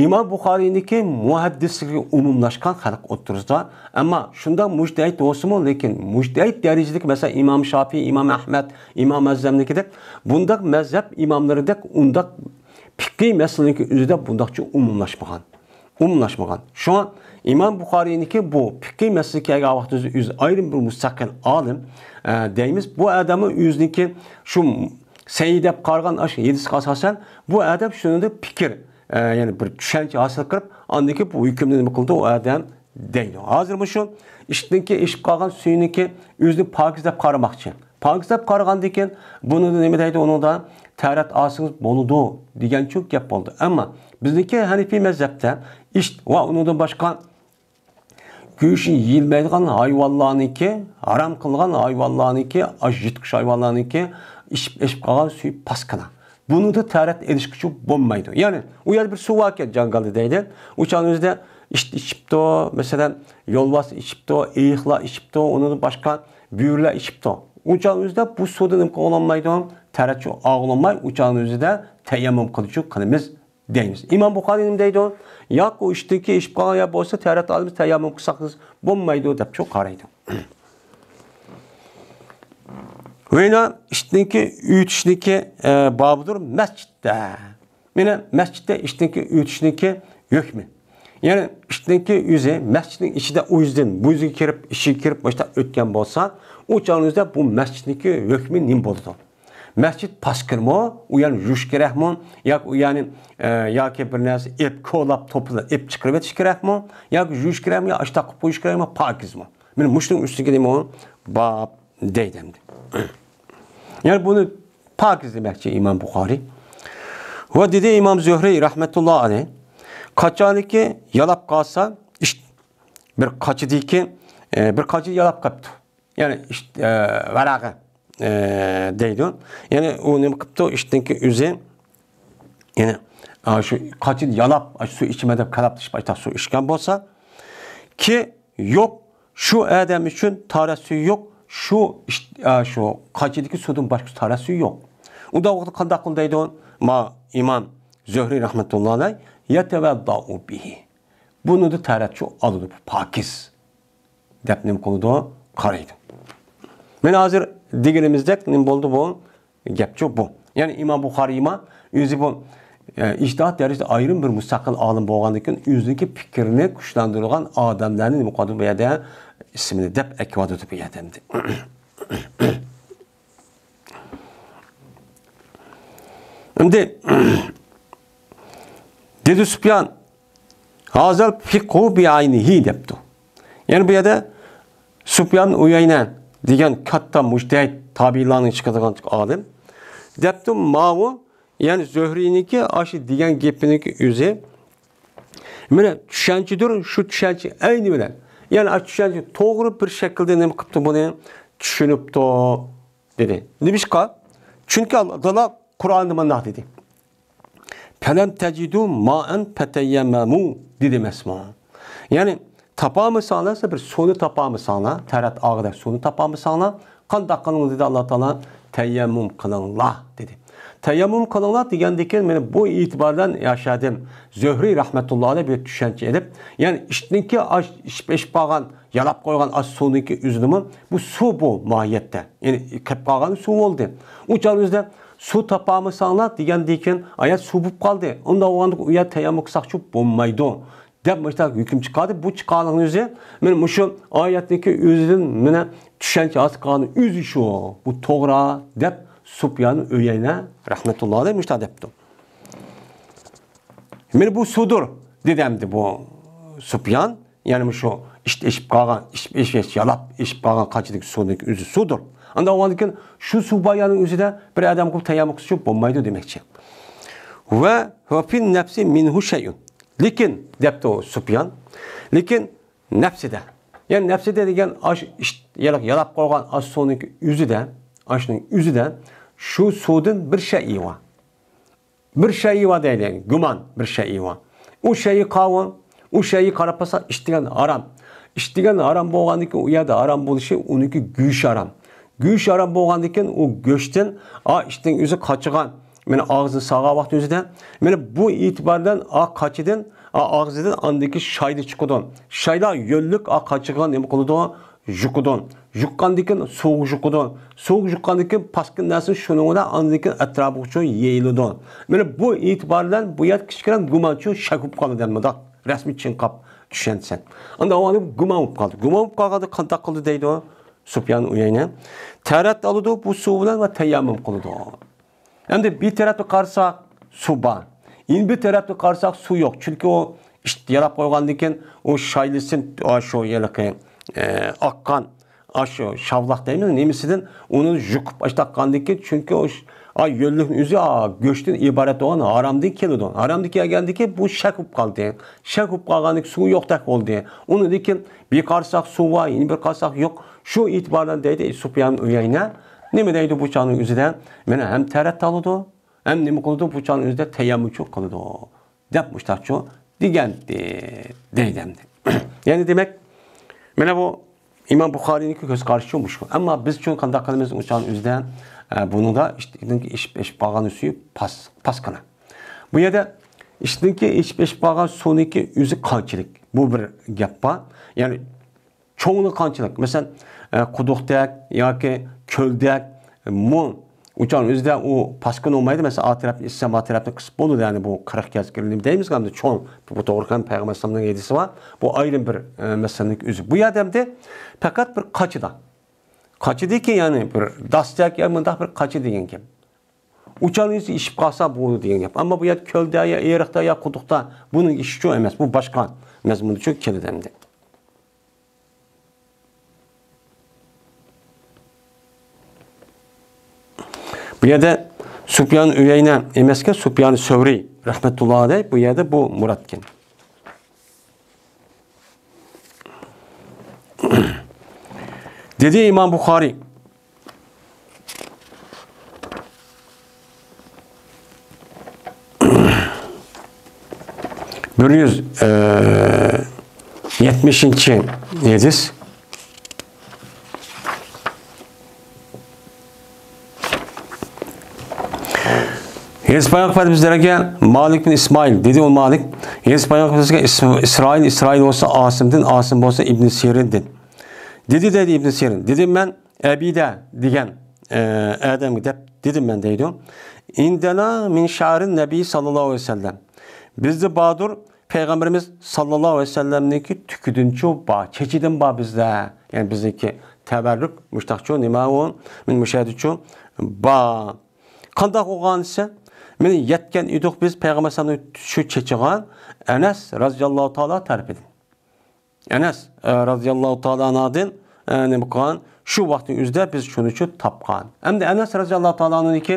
ئىمام بۇخارىينىڭكى مۇھەددىسلىكى ئومۇملاشقان خەلق ئوتتۇرىسىدا. ئەمما شۇنداق مۇجتەھىد بولسىمۇ، لېكىن مۇجتەھىد دەرىجىلىك، مەسىلەن، ئىمام شافىي، ئىمام ئەھمەد، ئىمام ئەزەمنىكىدەك بۇنداق مەزھەپ ئىماملىرىدەك ئۇنداق پىقھىي مەسىلىنىڭكى ئۆزىدە بۇنداقچە ئومۇملاشمىغان. ئومۇملاشمىغان. شۇڭا ئىمام بۇخارىينىڭكى بۇ پىقھىي مەسىلىگە كەلگەن ۋاقتىدا ئۆزى ئايرىم بىر مۇستەقىل ئالىم، ئە، دەيمىز. بۇ ئادەممۇ ئۆزىنىڭكى شۇ سەھىھ دەپ قارىغان ئاشۇ ھەدىسكە ئاساسەن، بۇ ئادەم شۇنىڭدا پىكىر، ئە، يەنى بىر چۈشەنچە ھاسىل قىلىپ، ئاندىن كېيىن بۇ ھۆكۈمنى نېمە قىلدى ئۇ ئادەم؟ دەيدۇ. ھازىر مۇشۇ ئىتنىڭكى ئېشىپ قالغان سۈيىنىڭكى ئۆزىنى پاكىز دەپ قارىماقچى. پاكىز دەپ قارىغاندىن كېيىن بۇنىڭدا نېمە دەيدۇ؟ ئۇنىڭدا تەرەت ئالسىڭىز بولىدۇ دېگەنچۇ گەپ بولدى. ئەمما بىزنىڭكى ھەنىفىي مەزھەپتە ئىت ۋە ئۇنىڭدىن باشقا گۆشى يېيىلمەيدىغان ھايۋانلارنىڭكى، ھارام قىلغان ھايۋانلارنىڭكى، ئاش يىرتقۇچ ھايۋانلارنىڭكى ئېشىپ، ئېشىپ قالغان سۈيى پاسكىنا. بۇنىڭدا تەرەت ئېلىشقىچۇ بولمايدۇ. يەنى ئۇ يەردە بىر سۇ باركەن، جاڭگالدا دەيدۇ. ئۇ چاغنىڭ ئۆزىدە ئىت ئىچىپتۇ، مەسىلەن، يولۋاس ئىچىپتۇ، ئېيىقلار ئىچىپتۇ، ئۇنىڭدىن باشقا بۆرىلەر ئىچىپتۇ. ئۇ چاغنىڭ ئۆزىدە بۇ سۇدا نېمە قىلغىلى بولمايدۇ؟ تەرەتچۇ ئالغىلى بولماي، ئۇ چاغنىڭ ئۆزىدە تەيەممۇم قىلىشچۇ قىلىمىز دەيمىز. ئىمام بۇخارىي نېمە دەيدۇ؟ ياق، ئۇ ئىتتىكى ئېشىپ قالغان يەر بولسا تەرەت ئالىمىز، تەيەممۇم قىلساق بولمايدۇ دەپچۇ قارايدۇ. ۋەيلا ئىتنىڭكى ئۆتۈشنىكى، ئە، بابىدۇر مەسچىتتە. مانا مەسچىتتە ئىتنىڭكى ئۆتۈشنىكى ھۆكمى. يەنى ئىتنىڭكى ئۆزى مەسچىتنىڭ ئىچىدە ئۇ يۈزدىن بۇ يۈزگە كىرىپ، ئىچىگە كىرىپ، مۇشۇنداق ئۆتكەن بولسا، ئۇ چاغنىڭ ئۆزىدە بۇ مەسچىتنىڭكى ھۆكمى نېمە بولىدۇ؟ مەسچىت پاسكىنىمۇ؟ ئۇ يەرنى يۇيۇش كېرەكمۇ؟ ياكى ئۇ يەرنى، ئە، ياكى بىر نەرسە ئېلىپ، كولاپ، توپلاپ ئېلىپ چىقىرىۋېتىش كېرەكمۇ؟ ياكى يۇيۇش كېرەكمۇ؟ يا ئاشتاق قىلىپ قويۇش كېرەكمۇ؟ پاكىزمۇ؟ مانا مۇشۇنىڭ ئۈستىگە نېمە ئۇ؟ باب دەيدۇ ئەمدى. يەنى بۇنى پاكىز دېمەكچى ئىمام بۇخارىي. ۋە دېدى ئىمام زۆھرىي رەھمەتۇللا ئەلەيھ، قاچانكى يالاپ قالسا، ئىش-، بىر قاچىدىكى، ئە، بىر قاچىدا يالاپ قاپتۇ. يەنى ئىش-، ئە، ۋەرەقە. ئە، دەيدۇ. يەنى ئۇ نېمە قىپتۇ؟ ئىتنىڭكى ئۆزى، يەنى، ئا، شۇ قاچىنى يالاپ، ئاشۇ سۇ ئىچىمەن دەپ كالاپ تىشىپ، ئاشۇنداق سۇ ئىچكەن بولسا، كى يوق، شۇ ئادەم ئۈچۈن تارەت سۈيى يوق، شۇ ئىش-، ئا، شۇ قاچىدىكى سۇدىن باشقا تارەت سۈيى يوق. ئۇنداق ۋاقىتتا قانداق قىل دەيدۇ؟ ما ئىمام زۆھرى رەھمەتۇللا ئەلەيھ، يەتەۋەددائۇ بىھى. بۇنىڭدا تارەت سۇ ئالىدۇ، بۇ پاكىز. دەپ نېمە قىلىدۇ؟ قارايدۇ. مانا ھازىر دېگىنىمىزدەك نېمە بولدى بۇ؟ گەپچۇ بۇ. يەنى ئىمام بۇخارىيمۇ ئۆزى بۇ، ئە، ئىجتىھات دەرىجىدە ئايرىم بىر مۇستەقىل ئالىم بولغاندىن كېيىن، ئۆزىنىڭكى پىكرىنى كۈچلەندۈرىدىغان ئادەملەرنى نېمە قىلىدۇ بۇ يەردە؟ ئىسمىنى دەپ ئەكىۋاتىدۇ بۇ يەردە ئەمدى. ئەمدى دېدى سۇپيان، ھازال فىقھۇ بىئەينىھى دەپتۇ. يەنى بۇ يەردە سۇپيان ئۇيەينە دېگەن كاتتا مۇجتەھىد، تابىئىنلارنىڭ چىقىدىغان ئالىم دەپتۇ. ماۋۇ، يەنى زۆھرىنىڭكى ئاشۇ دېگەن گېپىنىڭكى ئۆزى مانا چۈشەنچىدۇر، شۇ چۈشەنچە ئەينى بىلەن، يەنى ئاشۇ چۈشەنچە توغرا بىر شەكىلدە نېمە قىپتۇ بۇنى؟ چۈشىنىپتۇ. دېدى. نېمىشقا؟ چۈنكى ئاللا تائالا قۇرئاندا مۇنداق دېدى. فەلەم تەجىدۇ مائەن فەتەيەممەمۇ دېدى ئەمەسمۇ؟ يەنى تاپالمىساڭلار، سىلەر بىر سۇنى تاپالمىساڭلار، تەرەت ئاغىدەك سۇنى تاپالمىساڭلار، قانداق قىلىڭ دېدى ئاللا تائالا، تەيەممۇم قىلىڭلار دېدى. تەيەممۇم قىلىڭلار دېگەندىن كېيىن مانا بۇ ئېتىبار بىلەن ياشادىم. زۆھرى رەھمەتۇللا ئەلەيھ بىر چۈشەنچە ئېلىپ، يەنى ئىتنىڭكى ئاش-، ئىچىپ ئېشىپ قالغان يالاپ قويغان ئاشۇ سۇنىڭكى ئۆزىنىمۇ، بۇ سۇ بۇ ماھىيەتتە. يەنى قېلىپ قالغان سۇ بولدى. ئۇ چاغ ئۆزىدە سۇ تاپالمىساڭلار دېگەندىن كېيىن، ئايەت سۇ بولۇپ قالدى. ئۇنداق بولغاندا ئۇ يەر تەيەممۇم قىلساق چۇ بولمايدۇ دەپ مۇشۇنداق ھۆكۈم چىقاردى. بۇ چىقارغىنىڭ ئۆزى، مانا مۇشۇ ئايەتنىڭكى ئۆزىدىن مانا چۈشەنچە ھاسىل قىلغان ئۆزى شۇ. بۇ توغرا دەپ سۇپيان ئۆيەينە رەھمەتۇللا ئەلەيھ مۇشۇنداق دەپتۇ. مانا بۇ سۇدۇر دېدى ئەمدى بۇ سۇپيان. يەنى مۇشۇ ئىت ئېشىپ قالغان، ئىچىپ ئېشىپ، يالاپ ئېشىپ قالغان قاچىدىكى سۇنىڭ ئۆزى سۇدۇر. ئاندىن ئۇنىڭدىن كېيىن شۇ سۇ بار يەرنىڭ ئۆزىدە بىر ئادەم قىلىپ تەيەممۇم قىلسا بولمايدۇ دېمەكچى. ۋە، ۋە فىن نەفسى مىنھۇ شەيئۇن. لېكىن، دەپتۇ سۇپيان، لېكىن نەپسىدە. يەنى نەپسىدە دېگەن ئاشۇ ئىت يالاپ، يالاپ قويغان ئاشۇ سۇنىڭ ئۆزىدە، ئاشۇنىڭ ئۆزىدە شۇ سۇدىن بىر شەيئى بار. بىر شەيئى بار دەيدۇ، گۇمان بىر شەيئى بار. ئۇ شەيئى قاۋۇ، ئۇ شەيئى قاراپ قالساق، ئىت دېگەن ھارام. ئىت دېگەن ھارام بولغاندىن كېيىن، ئۇ يەردە ھارام بولۇشى، ئۇنىڭكى گۆشى ھارام. گۆشى ھارام بولغاندىن كېيىن، ئۇ گۆشتىن، ئا، ئىتنىڭ ئۆزى قاچىغان، مانا ئاغزىنى سالغان ۋاقتى ئۆزىدە، مانا بۇ ئېتىبار بىلەن ئا قاچىدىن، ئا ئاغزىدىن ئاندىكى شايلا چىقىدۇ. شايلا يۆللۈك ئا قاچىغا نېمە قىلىدۇ؟ يۇقىدۇ. يۇققاندىن كېيىن سۇغا يۇقىدۇ. سۇغا يۇققاندىن كېيىن پاسكىنا نەرسىنى شۇنىڭ بىلەن ئاندىن كېيىن ئەتراپىغىچۇ يېيىلىدۇ. مانا بۇ ئېتىبار بىلەن بۇ يەر كىچىككىنە گۇمانچۇ شەك بولۇپ قالىدۇ، مۇنداق رەسمىي چىڭقاپ چۈشەنسەك. ئاندىن ئۇ گۇمان بولۇپ قالدى. گۇمان بولۇپ قالغاندا قانداق قىلدى دەيدۇ سۇپيان ئۇيەينە؟ تەرەت ئالىدۇ بۇ سۇ بىلەن ۋە تەيەممۇم قىلىدۇ. ئەمدى بىر تەرەپتىن قارىساق، سۇ بار. يەنە بىر تەرەپتىن قارىساق، سۇ يوق. چۈنكى ئۇ ئىت يالاپ قويغاندىن كېيىن، ئۇ شايلىسىن، ئا، شۇ ھېلىقى، ئە، ئاققان، ئا، شۇ شاۋلاق دەيمىز، نېمىسىدىن ئۇنى يۇقۇپ ئاشتاققاندىن كېيىن، چۈنكى ئۇ ش-، ئا، يۆللۈكنىڭ ئۆزى، ئا، گۆشتىن ئىبارەت بولغان ھارامدىن كېلىدۇ. ھارامدىن كەلگەندىن كېيىن بۇ شەك بولۇپ قالدى. شەك بولۇپ قالغاندىن كېيىن سۇ يوقتەك بولدى. ئۇنىڭدىن كېيىن بىر قارىساق سۇ بار، يەنە بىر قارىساق يوق. شۇ ئېتىبار بىلەن دەيدۇ، ئەي سۇپيان ئۇيەينە، نېمە دەيدۇ بۇ چاغنىڭ ئۆزىدە؟ مانا ھەم تەرەت ئالىدۇ، ھەم نېمە قىلىدۇ؟ بۇ چاغنىڭ ئۆزىدە تەيەممۇمچۇ قىلىدۇ، دەپ مۇشتاقچۇ دېگەنتى، دەيدۇ ئەمدى. يەنى دېمەك، مانا بۇ ئىمام بۇخارىينىڭكى كۆز قارىشىچۇ مۇشۇ. ئەمما بىزچۇ قانداق قىلىمىز؟ ئۇ چاغنىڭ ئۆزىدە، ئە، بۇنىڭدا ئىشتىنكى ئېشىپ، ئېشىپ قالغان سۈيى پاس، پاسكىنا. بۇ يەردە ئىشتىنكى ئېشىپ، ئېشىپ قالغان سۇنىڭكى ئۆزى قانچىلىك؟ بۇ بىر گەپ بار. يەنى چوڭلۇقى قانچىلىك؟ مەسىلەن، ئە، قۇدۇقتەك ياكى كۆلدەك، مۇ-، ئۇ چاغنىڭ ئۆزىدە ئۇ پاسكىنا بولمايدۇ. مەسىلەن، ئا تەرەپنى ئىچسەم، ئا تەرەپنى قىسىپ بولىدۇ. يەنى بۇ قىرىق گەز كىرىلىم دەيمىزغۇ، ئەمدى چوڭ. بۇ توغرا قىلغان پەيغەمبەر ئەلەيھىسسالامنىڭ ھەدىسى بار. بۇ ئايرىم بىر، ئە، مەسىلىنىڭ ئۆزى. بۇ يەردە ئەمدى پەقەت بىر قاچىدا. قاچىدىكى، يەنى بىر داستەك يا مۇنداق بىر قاچا دېگەن گەپ. ئۇ چاغنىڭ ئۆزى ئېشىپ قالسا بولىدۇ دېگەن گەپ. ئەمما بۇ يەردە كۆلدە يا ئېرىقتا يا قۇدۇقتا بۇنىڭ ئىشى شۇ ئەمەس. بۇ باشقا مەزمۇندا شۇ كېلىدۇ ئەمدى. بۇ يەردە سۇپيان ئۇيەينە ئەمەسكەن، سۇپيان سەۋرى رەھمەتۇللا ئەلەيھ، بۇ يەردە بۇ مۇرادكەن. دېدى ئىمام بۇخارىي، بىر يۈز يەتمىشىنچى ھەدىس. ھەدىس بايان قىلىپ بىزلەرگە مالىك بىن ئىسمائىل، دېدى ئۇ مالىك. ھەدىس بايان قىلىپ بىزگە ئىس-، ئىسرائىل، ئىسرائىل بولسا ئاسىمدىن، ئاسىم بولسا ئىبنى سىرىندىن. دېدى، دەيدۇ ئىبنى سىرىن. دېدىم مەن، ئەبىدە دېگەن، ئە، ئادەمگە دەپ دېدىم مەن دەيدۇ. ئىندەنا مىن شەئرىن نەبىي ساللاللاھۇ ئەلەيھى ۋەسەللەم. بىزدە باردۇر پەيغەمبىرىمىز ساللاللاھۇ ئەلەيھى ۋەسەللەمنىڭكى تۈكىدىنچۇ بار، چېچىدىن بار بىزدە. يەنى بىزنىڭكى تەۋەررۈك، مۇشتاقچۇ، نېمە ئۇ؟ مىن مۇشەدىچۇ بار. قانداق بولغان دېسە، مېنى يەتكەن ئىدۇق بىز پەيغەمبەر ئەلەيھىسسالامنىڭ شۇ چېچىغا ئەنەس رازىياللاھۇ تائالا تەرىپىدىن. ئەنەس، ئە، رازىياللاھۇ تائالا ئانھادىن، ئە، نېمە قىلغان؟ شۇ ۋاقىتنىڭ ئۆزىدە بىز شۇنى شۇ تاپقان. ئەمدى ئەنەس رازىياللاھۇ تائالا ئانھۇنىڭكى،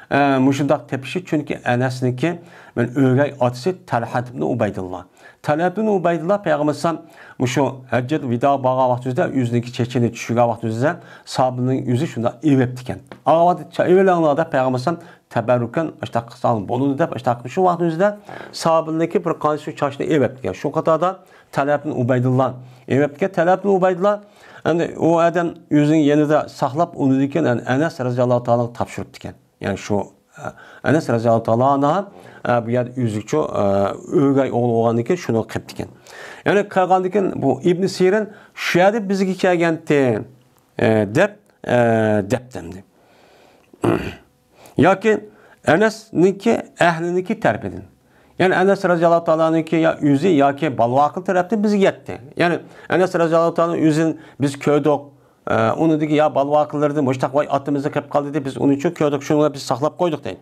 ئە، مۇشۇنداق تېپىشى، چۈنكى ئەنەسنىڭكى مەن ئۆگەي ئاتىسى تەلھەت ئىبنى ئۇبەيدۇللا. تەلھەت ئىبنى ئۇبەيدۇللا پەيغەمبەر ئەلەيھىسسالام مۇشۇ ھەججەت ۋىدا بارغان ۋاقتىمىزدا ئۆزىنىڭكى چېچىنى چۈشۈرگەن ۋاقتىمىزدا ساھابىنىڭ ئۆزى شۇنداق ئېۋەپتىكەن. ئاۋات ئېۋەلەڭلار دەپ پەيغەمبەر ئەلەيھىسسالام تەبەررۇكەن ئاشتاق قىلساڭ بولىدۇ دەپ، ئاشتاق شۇ ۋاقتىمىزدا ساھابىنىڭكى بىر قانچە شۇ چاچنى ئېۋەپتىكەن. شۇ قاتاردا تەلھەت ئىبنى ئۇبەيدۇللا ئېۋەپتىكەن. تەلھەت ئىبنى ئۇبەيدۇللا ئەمدى ئۇ ئادەم ئۆزىنىڭ يېنىدا ساقلاپ، ئۇنىڭدىن كېيىن ئەنەس رازىياللاھۇ تائالاغا تاپشۇرۇپتىكەن. يەنى شۇ، ئە، ئەنەس رازىياللاھۇ تائالا ئانھا، ئە، بۇ يەردە ئۆزىچۇ، ئە، ئۆگەي ئوغلى بولغاندىن كېيىن شۇنى قىپتىكەن. يەنى قىلغاندىن كېيىن بۇ ئىبنى سىرىن شۇ يەردە بىزگە كەلگەنتى، ئە، دەپ، ئە، دەپتىمدى. ياكى ئەنەسنىڭكى ئەھلىنىڭكى تەرىپىدىن. يەنى ئەنەس رازىياللاھۇ تائالانىڭكى يا ئۆزى ياكى بالىۋاقلىرى تەرەپتىن بىزگە يەتتى. يەنى ئەنەس رازىياللاھۇ تائالا ئۆزىنى بىز كۆردۇق. ئە، ئۇنىڭدىكى يا بالىۋاقلىرىدىن مۇشتاق ۋاي ئاتىمىزنى قىلىپ قالدى دەپ بىز ئۇنى شۇ كۆردۇق، شۇنىڭ بىلەن بىز ساقلاپ قويدۇق دەيدۇ.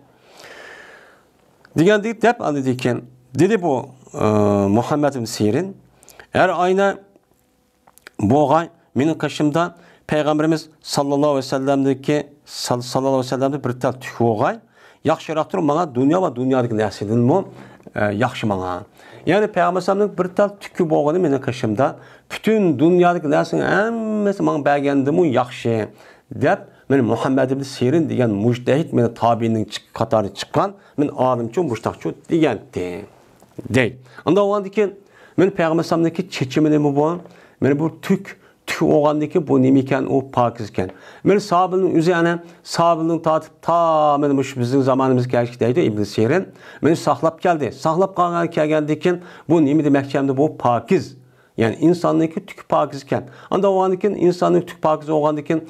دېگەندەك دەپ ئاندىن كېيىن دېدى بۇ، ئە، مۇھەممەد ئىبن سىرىن، ھەر ئاينى بولغاي، مېنىڭ قېشىمدا پەيغەمبىرىمىز ساللاللاھۇ ئەلەيھى ۋەسەللەمدىكى، سال-، ساللاللاھۇ ئەلەيھى ۋەسەللەمدىن بىر تال تۈكى بولغاي، ياخشىراقتۇر ماڭا دۇنيا ۋە دۇنيادىكى نەرسىدىنمۇ، ئە، ياخشى ماڭا. يەنى پەيغەمبەر ئەلەيھىسسالامنىڭ بىر تال تۈكى بولغىنى مېنىڭ قېشىمدا، پۈتۈن دۇنيادىكى نەرسىنىڭ ھەممىسى ماڭا بەرگەندىمۇ ياخشى، دەپ، مېنى مۇھەممەد ئىبن سىرىن دېگەن مۇجتەھىد مېنى تابىئىنىڭ چىق-، قاتارىدا چىققان، مېنى ئالىمچۇ مۇشتاقچۇ دېگەنتى. دەي. ئۇنداق بولغاندىكىن، مېنى پەيغەمبەر ئەلەيھىسسالامنىڭكى چېچىمى نېمە بۇ؟ مېنى بۇ تۈك، تۈك بولغاندىكىن بۇ نېمە ئىكەن؟ ئۇ پاكىز ئىكەن. مېنى سابىلنىڭ ئۆزى ئەنە، سابىلنىڭ تارتىپ تا مېنى مۇشۇ بىزنىڭ زامانىمىزغا كەلگۈچە دەيدۇ ئىبن سىرىن. مېنى ساقلاپ كەلدى. ساقلاپ قالغان كەلگەندىكىن بۇ نېمە دېمەكچى ئەمدى بۇ پاكىز؟ يەنى ئىنساننىڭكى تۈكى پاكىز ئىكەن. ئانداق بولغاندىكىن، ئىنساننىڭ تۈكى پاكىز بولغاندىكىن،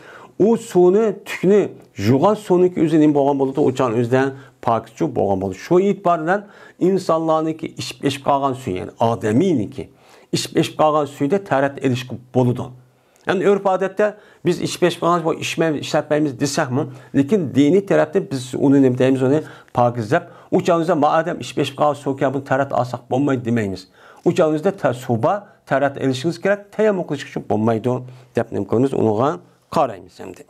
ئۇ سۇنى، تۈكنى يۇغان سۇنىڭكى ئۆزى نېمە بولغان بولىدۇ؟ ئۇ چاغنىڭ ئۆزىدە پاكىزچۇ بولغان بولىدۇ. شۇ ئېتىبار بىلەن ئىنسانلارنىڭكى ئىچىپ، ئىچىپ قالغان سۈيى، يەنى ئادەمىينىڭكى ئىچىپ، ئىچىپ قالغان سۈيىدە تەرەت ئېلىشقا بولىدۇ. ئەمدى ئۆرپ-ئادەتتە بىز ئىچىپ، ئىچىپ قالغان سۈيى ئىچمەي-، ئىشلەتمەيمىز دېسەكمۇ، لېكىن دىنىي تەرەپتىن بىز ئۇنى نېمە دەيمىز، ئۇنى پاكىز دەپ، ئۇ چاغىمىزدا ما ئادەم ئىچىپ، ئىچىپ قالغان سۇكەن، بۇنى تەرەت ئالساق بولمايدۇ دېمەيمىز. ئۇ چاغىمىزدا تە-، سۇ بار، تەرەت ئېلىشىڭىز كېرەك، تەيەممۇم قىلىشقا بولمايدۇ دەپ نېمە قىلىمىز، ئۇنىڭغا قارايمىز ئەمدى.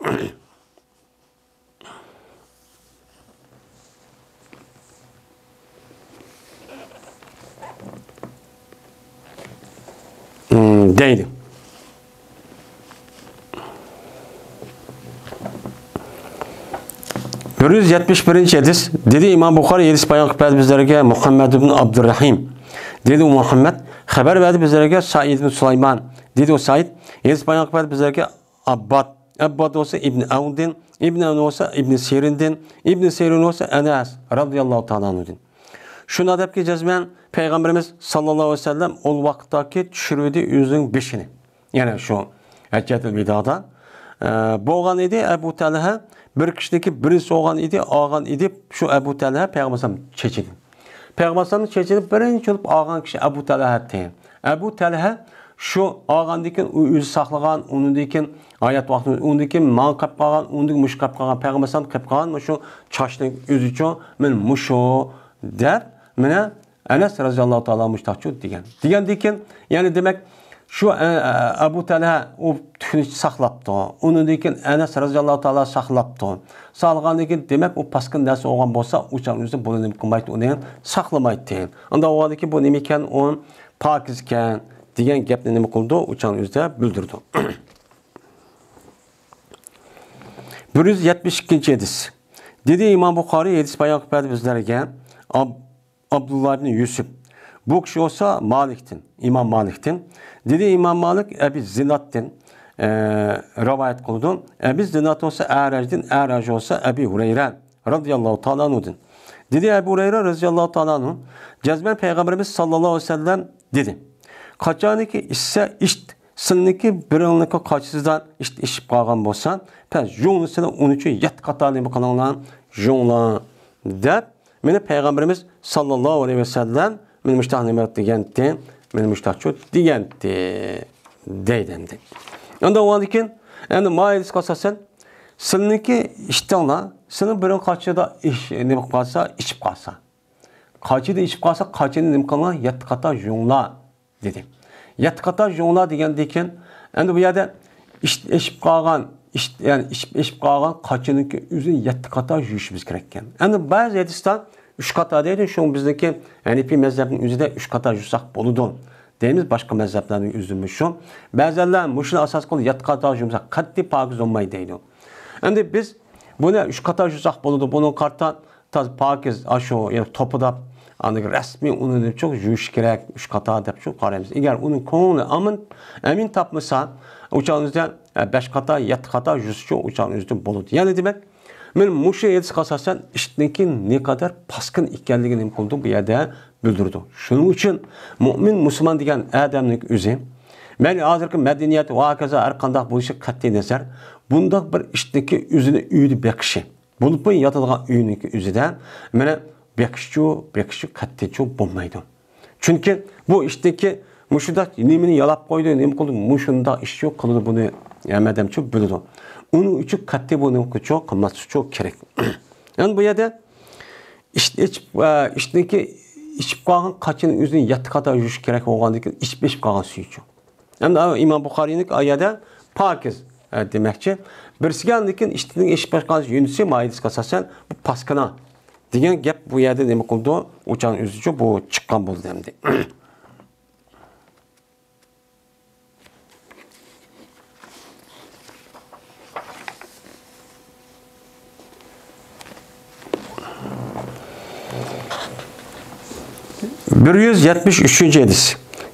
دەيدۇ. بىر يۈز يەتمىش بىرىنچى ھەدىس. دېدى ئىمام بۇخارى، ھەدىس بايان قىلىپ بەردى بىزلەرگە مۇھەممەد ئىبن ئابدۇرەھىم. دېدى ئۇ مۇھەممەد، خەۋەر بەردى بىزلەرگە سەئىد ئىبن سۇلايمان. دېدى ئۇ سەئىد، ھەدىس بايان قىلىپ بەردى بىزلەرگە ئابباد. ئابباد بولسا ئىبن ئەۋندىن، ئىبن ئەۋن بولسا ئىبن سىرىندىن، ئىبن سىرىن بولسا ئەنەس رازىياللاھۇ تائالا ئەنھۇدىن. شۇنداق دەپكى جەزمەن پەيغەمبىرىمىز ساللاللاھۇ ئەلەيھى ۋەسەللەم ئۇ ۋاقىتتاكى چۈشۈرۈۋىدى ئۆزىنىڭ بېشىنى. يەنە شۇ ھەججەتۇل ۋىدادا، ئە، بولغان ئىدى ئەبۇ تەلھە، بىر كىشىنىڭكى بىرىنچىسى بولغان ئىدى، ئالغان ئىدى شۇ ئەبۇ تەلھە پەيغەمبەر ئەلەيھىسسالام چېچىنى. پەيغەمبەر ئەلەيھىسسالامنىڭ چېچىنى بىرىنچى بولۇپ ئالغان كىشى ئەبۇ تەلھەتى. ئەبۇ تەلھە شۇ ئالغاندىن كېيىن ئۇ ئۆزى ساقلىغان، ئۇنىڭدىن كېيىن ھايات ۋاقتىمىز، ئۇنىڭدىن كېيىن ماڭا قېلىپ قالغان، ئۇنىڭدىن كېيىن مۇشۇ قېلىپ قالغان، پەيغەمبەر ئەلەيھىسسالام قېلىپ قالغان مۇشۇ چاچنىڭ ئۆزىچۇ، مەن مۇشۇ دەپ، مانا ئەنەس رازىياللاھۇ تائالا مۇشتاقچۇ دېگەن. دېگەندىن كېيىن، يەنى دېمەك، شۇ، ئە، ئە، ئەبۇ تەلھە ئۇ تۈكنى ساقلاپتۇ. ئۇنىڭدىن كېيىن ئەنەس رازىياللاھۇ تائالا ساقلاپتۇ. ساقلىغاندىن كېيىن، دېمەك، ئۇ پاسكىنا نەرسە بولغان بولسا، ئۇ چاغنىڭ ئۆزىدە بۇنى نېمە قىلمايتتى، ئۇنى ساقلىمايتتى. ئانداق بولغاندىن كېيىن، بۇ نېمە ئىكەن، ئۇ پاكىز ئىكەن دېگەن گەپنى نېمە قىلىدۇ، ئۇ چاغنىڭ ئۆزىدە بىلدۈرىدۇ. بىر يۈز يەتمىش ئىككىنچى ھەدىس. دېدى ئىمام بۇخارى، ھەدىس بايان قىلىپ بەردى بىزلەرگە. ئاب-، ئابدۇللا ئىبنى يۈسۈپ. بۇ كىشى بولسا مالىكتىن، ئىمام مالىكتىن. دېدى ئىمام مالىك ئەبى زىناتتىن، ئە، رىۋايەت قىلىدۇ. ئەبى زىنات بولسا ئەرەجدىن، ئەرەج بولسا ئەبى ھۇرەيرە رەزىياللاھۇ تائالا ئەنھۇدىن. دېدى ئەبۇ ھۇرەيرە رەزىياللاھۇ تائالا ئەنھۇ، جەزمەن پەيغەمبىرىمىز ساللاللاھۇ ئەلەيھى ۋەسەللەم دېدى، قاچانكى ئىچسە ئىچ، سىلىنىڭكى بىرىڭلىكى قاچىسىدا ئىچ ئىچىپ قالغان بولسا، پەس يۇڭلىسىلا ئۇنى ئۈچۈن يەتتە قاتا نېمە قىلىڭلار، يۇڭلار، دەپ، مېنى پەيغەمبىرىمىز ساللاللاھۇ ئەلەيھى ۋەسەللەم مېنى مۇشتاق نېمە دېگەنتى، مېنى مۇشتاقچۇ دېگەنتى، دەيدۇ ئەمدى. ئەمدى ئۇنىڭدىن كېيىن، ئەمدى ما ھەدىسكە ئاساسەن، سىلىنىڭكى ئىشتىڭلار، سىلىنىڭ بىرىڭ قاچىدا ئىش، نېمە قىلىپ قالسا، ئىچىپ قالسا. قاچىدا ئىچىپ قالسا، قاچىنى نېمە قىلىڭلار؟ يەتتە قاتا يۇڭلار، دېدى. يەتتە قاتا يۇڭلار دېگەندىن كېيىن، ئەمدى بۇ يەردە ئىچ-، ئىچىپ قالغان، ئىچ-، يەنى ئىچىپ، ئىچىپ قالغان قاچىنىڭكى ئۆزىنى يەتتە قاتا يۇيۇشىمىز كېرەككەن. ئەمدى بەزى ھەدىستە ئۈچ قاتا دەيدۇ، شۇڭا بىزنىڭكى ھەنىپىي مەزھەپنىڭ ئۆزىدە ئۈچ قاتا يۇساق بولىدۇ دەيمىز، باشقا مەزھەپلەرنىڭ ئۆزىمۇ شۇ. بەزىلەر مۇشۇنى ئاساس قىلىپ يەتتە قاتا يۇمىساق قەتئىي پاكىز بولمايدۇ دەيدۇ. ئەمدى بىز بۇنى ئۈچ قاتا يۇساق بولىدۇ، بۇنىڭغا قارىتا تازا پاكىز، ئاشۇ، يەنى توپىداپ، ئاندىن رەسمىي ئۇنى دەپچۇ يۇيۇش كېرەك، ئۈچ قاتا دەپچۇ قارايمىز. ئەگەر ئۇنىڭ كۆڭلى ئامىن، ئەمىن تاپمىسا، ئۇ چاغنىڭ ئۆزىدە، ئە، بەش قاتا، يەتتە قاتا يۇسىچۇ ئۇ چاغنىڭ ئۆزىدە بولىدۇ. يەنى دېمەك، مەن مۇشۇ ھەدىسكە ئاساسەن ئىتنىڭكى نەقەدەر پاسكىنا ئىكەنلىكىنى نېمە قىلدى، بۇ يەردە بىلدۈرىدۇ. شۇنىڭ ئۈچۈن مۇئمىن مۇسۇلمان دېگەن ئادەمنىڭ ئۆزى، مەيلى ھازىرقى مەدەنىيەت ۋە ھاكازا ھەر قانداق بولۇشى قەتئىي نەزەر، بۇنداق بىر ئىتنىڭكى ئۆزىنى ئۆيىدە بېقىشى، بولۇپمۇ ياتىدىغان ئۆينىڭكى ئۆزىدە مانا بېقىشچۇ، بېقىشچۇ قەتئىيچۇ بولمايدۇ. چۈنكى بۇ ئىشتىكى مۇشۇنداق نېمىنى يالاپ قويدى، نېمە قىلدى، مۇشۇنداق ئىشچۇ قىلىدۇ بۇنى، ھەممە ئادەمچۇ بىلىدۇ. ئۇنىڭ ئۈچۈن قەتئىي بۇنىڭكىچۇ قىلماسلىقچۇ كېرەك. يەنى بۇ يەردە ئىشت ئېچىپ، ئە، ئىشتىكى ئىچىپ قالغان قاچىنى ئۆزىنى يەتتە قاتا يۇيۇش كېرەك بولغاندىن كېيىن ئىچىپ، ئىچىپ قالغان سۈيىچۇ. ئەمدى ئىمام بۇخارىينىڭ ئايەدە پاكىز، ئە، دېمەكچى. بىرسىگە ئاندىن كېيىن ئىشتىنىڭ ئېشىپ باشقان يۆنىسى مائىدىسىگە ئاساسەن بۇ پاسكىنا دېگەن گەپ بۇ يەردە نېمە قىلىدۇ؟ ئۇچان ئۆزىچۇ بۇ چىققان بولدى ئەمدى. بىر يۈز يەتمىش ئۈچىنچى ھەدىس.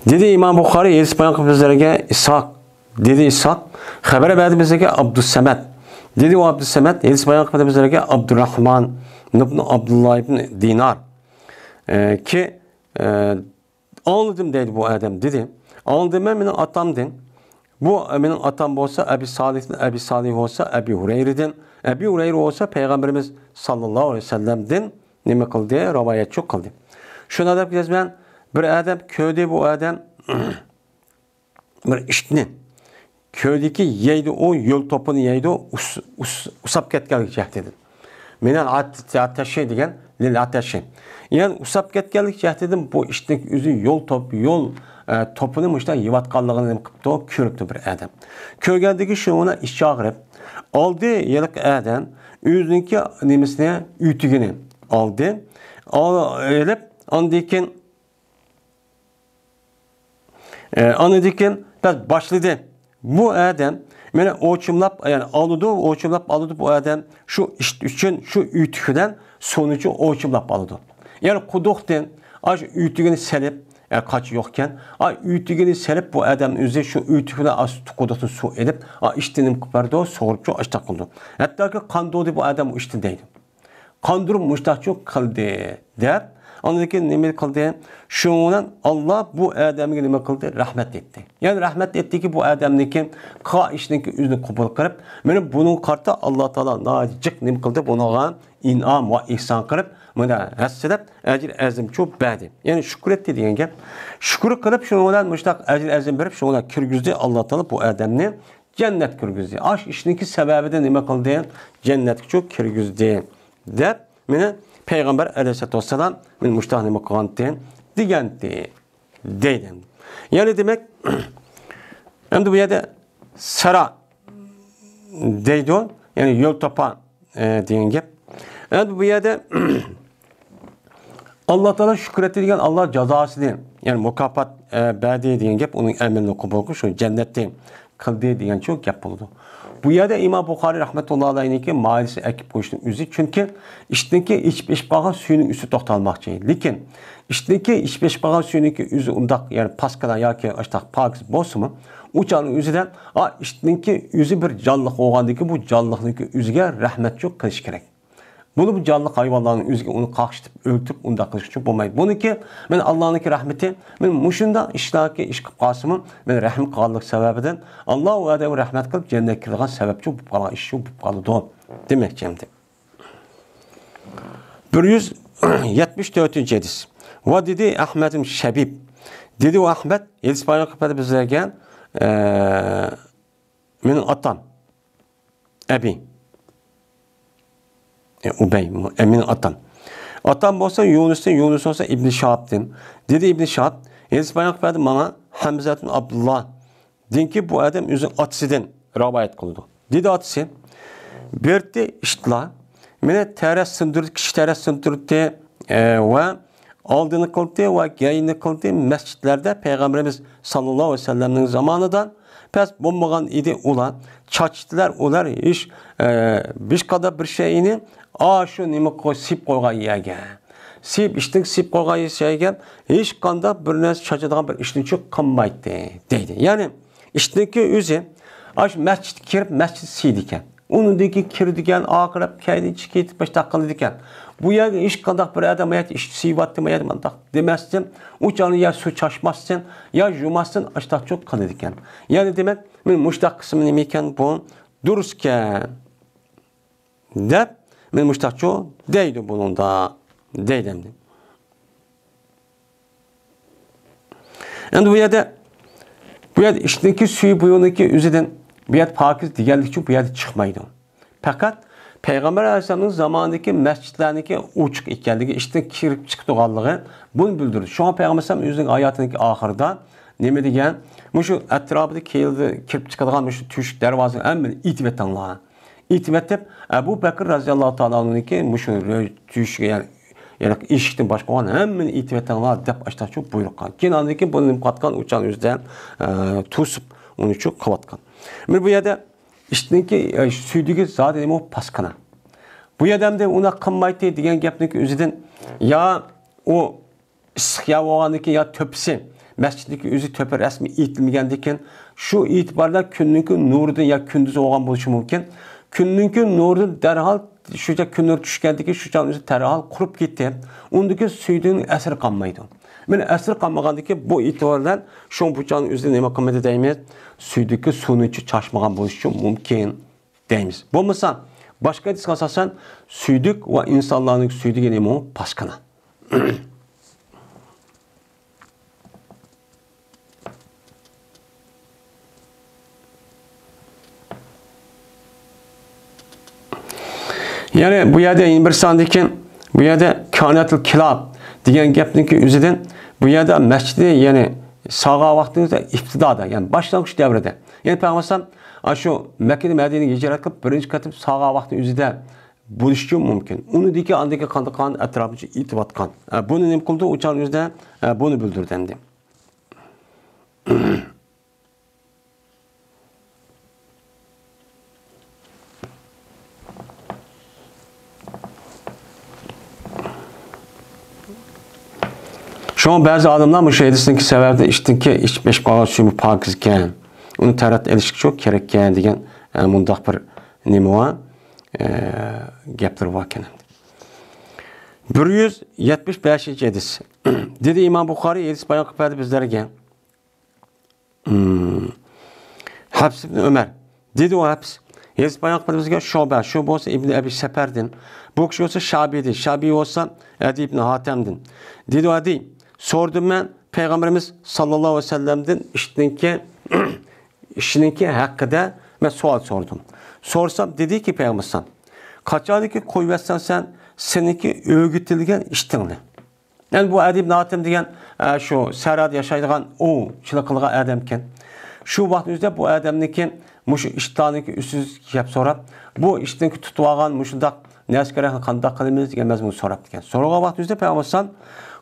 دېدى ئىمام بۇخارىي، ھەدىس بايان قىلىپ بىزلەرگە ئىسھاق، دېدى ئىسھاق، خەۋەر بەردى بىزلەرگە ئابدۇسەمەت. دېدى ئۇ ئابدۇسەمەت، ھەدىس بايان قىلىپ بىزلەرگە ئابدۇراخمان ئىبن ئابدۇللا ئىبن دىنار، ئە، كى، ئە، ئاڭلىدىم دەيدۇ بۇ ئادەم، دېدى. ئاڭلىدىم مەن مېنىڭ ئاتامدىن. بۇ، ئە، مېنىڭ ئاتام بولسا ئەبى سالىھتىن، ئەبى سالىھ بولسا ئەبى ھۇرەيرىدىن، ئەبى ھۇرەيرە بولسا پەيغەمبىرىمىز ساللاللاھۇ ئەلەيھى ۋەسەللەمدىن نېمە قىلدى؟ رىۋايەتچۇ قىلدى. شۇنى دەپ كېتىمەن، بىر ئادەم كۆردى بۇ ئادەم بىر ئىتنى. كۆردىكى يەيدۇ، ئۇ يول توپىنى يەيدۇ، ئۇس-، ئۇس-، ئۇسساپ كەتكەنلىك جەھەتتىن. مىنەل ئات-، ئاتەشى دېگەن، لىل ئاتەشى. يەنى ئۇسساپ كەتكەنلىك جەھەتتىن بۇ ئىتنىڭ ئۆزى يول توپ-، يول، ئە، توپىنى مۇشۇنداق يەۋاتقانلىقىنى نېمە قىپتۇ؟ كۆرۈپتۇ بىر ئادەم. كۆرگەندىكى شۇنىڭ بىلەن ئىچى ئاغرىپ، ئالدى ھېلىقى ئادەم ئۆزىنىڭكى نېمىسىنى، ئۆتۈكىنى ئالدى. ئال-، ئېلىپ، ئاندىن كېيىن ئە، ئاندىن كېيىن بەس باشلىدى. بۇ ئادەم مانا ئوچۇملاپ، يەنى ئالىدۇ، ئوچۇملاپ ئالىدۇ بۇ ئادەم. شۇ ئىت ئۈچۈن، شۇ ئۆتۈك بىلەن سۇنىچۇ ئوچۇملاپ ئالىدۇ. يەنى قۇدۇقتىن ئاشۇ ئۆتۈكىنى سېلىپ، ئە، قاچا يوقكەن، ئا، ئۆتۈكىنى سېلىپ بۇ ئادەم ئۆزى شۇ ئۆتۈك بىلەن ئاشۇ قۇدۇقتىن سۇ ئېلىپ، ئا، ئىتنى نېمە قىلىپ بەردى، سۇغۇرۇپچۇ ئاشتاق قىلدى. ھەتتاكى قاندۇردى بۇ ئادەم ئۇ ئىتنى دەيدۇ. قاندۇرۇپ مۇشتاقچۇ قىلدى، دەپ، ئاندىن كېيىن نېمە قىلدى؟ شۇنىڭ بىلەن ئاللا بۇ ئادەمگە نېمە قىلدى؟ رەھمەت ئېيتتى. يەنى رەھمەت ئېيتتىكى، بۇ ئادەمنىڭكى قىلغان ئىشىنىڭكى ئۆزىنى قوبۇل قىلىپ، مانا بۇنىڭغا قارىتا ئاللا تائالا ناھايىتى جىق نېمە قىلدى؟ بۇنىڭغا ئىنئام ۋە ئېھسان قىلىپ، مانا ھەسسىلەپ ئەجىر ئەزىمچۇ بەردى. يەنى شۈكۈر ئېيتتى دېگەن گەپ. شۈكۈر قىلىپ، شۇنىڭ بىلەن مۇشتاق ئەجىر ئەزىم بېرىپ، شۇنىڭ بىلەن كىرگۈزدى ئاللا تائالا بۇ ئادەمنى جەننەت كىرگۈزدى. ئاش ئىشنىڭكى سەۋەبىدىن نېمە قىلدى؟ جەننەتكىچۇ كىرگۈزدى، دەپ، مېنى پەيغەمبەر ئەلەيھىسسالاتۇ ۋەسسالام مېنى مۇشتاق نېمە قىلغانتى؟ دېگەنتى، دەيدۇ. يەنى دېمەك، ئەمدى بۇ يەردە سەرا دەيدۇ، يەنى يول توپا، ئە، دېگەن گەپ. ئەمدى بۇ يەردە ئاللا تائالا شۈكۈر ئېيتتى دېگەن، ئاللا جازاسىنى، يەنى مۇكاپات، ئە، بەردى دېگەن گەپ، ئۇنىڭ ئەمىلىنى قوبۇل قىلىپ، شۇ جەننەتنى قىلدى دېگەنچۇ گەپ بولىدۇ. بۇ يەردە ئىمام بۇخارىي رەھمەتۇللا ئەلەيھنىڭكى مائىدىسىنى ئەكىپ قويۇشنىڭ ئۆزى، چۈنكى ئىتنىڭكى ئېچىپ ئېچىپ قالغان سۈيىنىڭ ئۈستىدە توختالماقچى. لېكىن ئىتنىڭكى ئېچىپ ئېچىپ قالغان سۈيىنىڭكى ئۆزى ئۇنداق، يەنى پاسكىنا ياكى ئاشتاق پاكىز بولسىمۇ، ئۇ چاغنىڭ ئۆزىدە، ئا، ئىتنىڭكى ئۆزى بىر جانلىق بولغاندىكىن، بۇ جانلىقنىڭكى ئۆزىگە رەھمەتچۇ قىلىش كېرەك. بۇنى بۇ جانلىق ھايۋانلارنىڭ ئۆزىگە ئۇنى قاقشىتىپ ئۆلتۈرۈپ ئۇنداق قىلىش ئۈچۈن بولمايدۇ. بۇنىڭكى مەن ئاللانىڭكى رەھمىتى، مەن مۇشۇنداق ئىشلاركى ئىش قىلىپ قالسىمۇ، مەن رەھىم قىلغانلىق سەۋەبىدىن ئاللا ئۇ ئادەمگە رەھمەت قىلىپ جەننەتكە كىرىدىغان سەۋەبچۇ بولۇپ قالغان ئىش شۇ بولۇپ قالىدۇ دېمەكچى ئەمدى. بىر يۈز يەتمىش تۆتىنچى ھەدىس. ۋە دېدى ئەھمەد شەبىب. دېدى ئۇ ئەھمەد، ھەدىس بايان قىلىپ بەردى بىزلەرگە، ئە، مېنىڭ ئاتام. ئەبى. ئە، ئۇبەي، ئە، مېنىڭ ئاتام. ئاتام بولسا يۇنۇستىن، يۇنۇس بولسا ئىبنى شىھابتىن. دېدى ئىبنى شىھاب، ھەدىس بايان قىلىپ بەردى ماڭا ھەمزەتۇن ئابدۇللا. دېدىكى، بۇ ئادەم ئۆزىنىڭ ئاتىسىدىن رىۋايەت قىلىدۇ. دېدى ئاتىسى، بىرتى ئىتلار مېنى تەرەت سىندۇردى، كىشى تەرەت سىندۇردى، ئە، ۋە ئالدىنى قىلدى ۋە كەينىنى قىلدى. مەسچىتلەردە پەيغەمبىرىمىز ساللاللاھۇ ئەلەيھى ۋەسەللەمنىڭ زامانىدا پەس بولمىغان ئىدى ئۇلار. چاچتىلار ئۇلار ھېچ، ئە، ھېچقانداق بىر شەيئىنى ئاشۇ نېمە قوي-، سىيىپ قويغان يەرگە. سىيىپ، ئىشتىن سىيىپ قويغان يەرگە ھېچقانداق بىر نەرسە چاچىدىغان بىر ئىشنى چۈ قىلمايتتى، دەيدۇ. يەنى، ئىتنىڭكى ئۆزى ئاشۇ مەسچىتكە كىرىپ، مەسچىت سىيىدىكەن. ئۇنىڭدىن كېيىن كىرىدىكەن، ئاخىرى كەينىدىن چىقىپ كېتىپ، باشتاق قىلىدىكەن. بۇ يەرگە ھېچقانداق بىر ئادەم، «مايەت ئىش سىيىۋاتتى، مايەت مانداق» دېمەستىن، ئۇ چاغدا يا سۇ چاچماستىن، يا يۇماستىن، ئاشتاقچۇ قىلىدىكەن. يەنى دېمەك، مېنىڭ مۇشتاق قىسمىم نېمە ئىكەن، بۇ دۇرۇسكەن. دەپ، مېنى مۇشتاقچۇ دەيدۇ بۇنىڭدا، دەيدۇ ئەمدى. ئەمدى بۇ يەردە، بۇ يەردە ئىتنىڭكى سۈيى بۇنىڭكى ئۆزىدىن، بۇ يەردە پاكىز دېگەنلىكچۇ بۇ يەردە چىقمايدۇ. پەقەت پەيغەمبەر ئەلەيھىسسالامنىڭ زامانىدىكى مەسچىتلەرنىڭكى ئوچۇق ئىكەنلىكى، ئىتنىڭ كىرىپ چىقىدىغانلىقى بۇنى بىلدۈرىدۇ. شۇڭا پەيغەمبەر ئەلەيھىسسالام ئۆزىنىڭ ھاياتىنىڭكى ئاخىرىدا نېمە دېگەن؟ مۇشۇ ئەتراپىدا كېيىندا كىرىپ چىقىدىغان مۇشۇ تۆشۈك دەرۋازىنى ھەممىنى ئېتىۋېتىڭلار. ئېتىۋېتىپ، ئەبۇ بەكىر رەزىياللاھۇ تائالا ئەنھۇنىڭكى مۇشۇ رۆ-، تۆشۈكى، يەنى، يەنى ئىشىكتىن باشقا بولغان ھەممىنى ئېتىۋېتىڭلار دەپ ئاشتاقچۇ بۇيرۇق قىلغان. كېيىن ئاندىن كېيىن بۇنى نېمە قىلىۋاتقان؟ ئۇ چاغنىڭ ئۆزىدە، ئە، توسۇپ، ئۇنىچۇ قىلىۋاتقان. مانا بۇ يەردە ئىتنىڭكى، ئە، سۈيدۈكى زادى نېمە؟ پاسكىنا. بۇ يەردە ئەمدى ئۇنداق قىلمايتتى دېگەن گەپنىڭكى ئۆزىدىن يا ئۇ ئىسسىق يەر بولغاندىن كېيىن يا تۆپىسى، مەسچىتنىڭكى ئۆزى تۆپە رەسمىي ئېيتىلمىگەندىن كېيىن، شۇ ئېتىباردا كۈننىڭكى نۇرىدىن يا كۈندۈز بولغان بولۇشى مۇمكىن. كۈننىڭكى نۇرىدىن دەرھال شۇ كۈن نۇرى چۈشكەندىن كېيىن شۇ چاغنىڭ ئۆزى دەرھال قۇرۇپ كېتىپ، ئۇندىن كېيىن سۈيدۈكنىڭ ئەسىرى قالمايدۇ. مانا ئەسىرى قالمىغاندىن كېيىن بۇ ئېتىبار بىلەن شۇ بۇ چاغنىڭ ئۆزىدە نېمە قىلمىدى دەيمىز؟ سۈيدۈكى سۇنىچۇ چاچمىغان بولۇشى مۇمكىن. دەيمىز. بولمىسا، باشقا ھەدىسكە ئاساسەن، سۈيدۈك ۋە ئىنسانلارنىڭ سۈيدۈكى نېمە؟ پاسكىنا. يەنى بۇ يەردە يەنە بىر ساندىكى، بۇ يەردە كانەتىل كىلاب دېگەن گەپنىڭكى ئۆزىدىن، بۇ يەردە مەسچىتنى، يەنى ساغا ۋاقتىڭىزدا ئىپتىدادا، يەنى باشلانغۇچ دەۋرىدە. يەنى پەيغەمبەر ئەلەيھىسسالام ئاشۇ مەككىدىن مەدىنىگە ھىجرەت قىلىپ، بىرىنچى قېتىم ساغا ۋاقتىنىڭ ئۆزىدە بولۇشى مۇمكىن. ئۇنىڭدىن كېيىن ئاندىن كېيىن قانداق قىلغان ئەتراپىنچە ئېتىۋاتقان. ئە، بۇنى نېمە قىلدى؟ ئۇ چاغنىڭ ئۆزىدە، ئە، بۇنى بىلدۈردى ئەمدى. شۇڭا بەزى ئالىملار مۇشۇ ھەدىسنىڭكى سەۋەبىدىن ئىتنىڭكى ئىچىپ ئېشىپ قالغان سۈيى پاكىز ئىكەن، ئۇنى تەرەت ئېلىشقىچۇ كېرەككەن دېگەن، ئە، مۇنداق بىر نېمە بار، ئە، گەپلىرى باركەن. بىر يۈز يەتمىش بەشىنچى ھەدىس. دېدى ئىمام بۇخارىي، ھەدىس بايان قىلىپ بەردى بىزلەرگە. ھەپس ئىبن ئۆمەر. دېدى ئۇ ھەپس، ھەدىس بايان قىلىپ بەردى بىزگە شۇبە، شۇ بولسا ئىبن ئەبى سەپەردىن. بۇ كىشى بولسا شابىدىن، شابىي بولسا ئەدى ئىبن ھاتەمدىن. دېدى ئۇ ئەدى، سورىدىم مەن پەيغەمبىرىمىز ساللاللاھۇ ئەلەيھى ۋەسەللەمدىن ئىتنىڭكى، ئىتنىڭكى ھەققىدە مەن سوئال سورىدىم. سورىسام دېدىكى پەيغەمبەر، قاچانكى قويۇۋەتسەڭ سەن سېنىڭكى ئۆگىتىلگەن ئىتىڭنى. يەنى بۇ ئەدى ئىبن ھاتەم دېگەن، ئە، شۇ سەھرادا ياشايدىغان ئوۋچىلىق قىلغان ئادەمكەن. شۇ ۋاقىتنىڭ ئۆزىدە بۇ ئادەمنىڭكى مۇشۇ ئىتلارنىڭكى ئۈستىگە كەپ سوراپ، بۇ ئىتنىڭكى تۇتۇۋالغان مۇشۇنداق نەرسە كېرەكنى قانداق قىلىمىز دېگەن مەزمۇننى سوراپتىكەن. سورىغان ۋاقىتنىڭ ئۆزىدە پەيغەمبەر ئەلەيھىسسالام،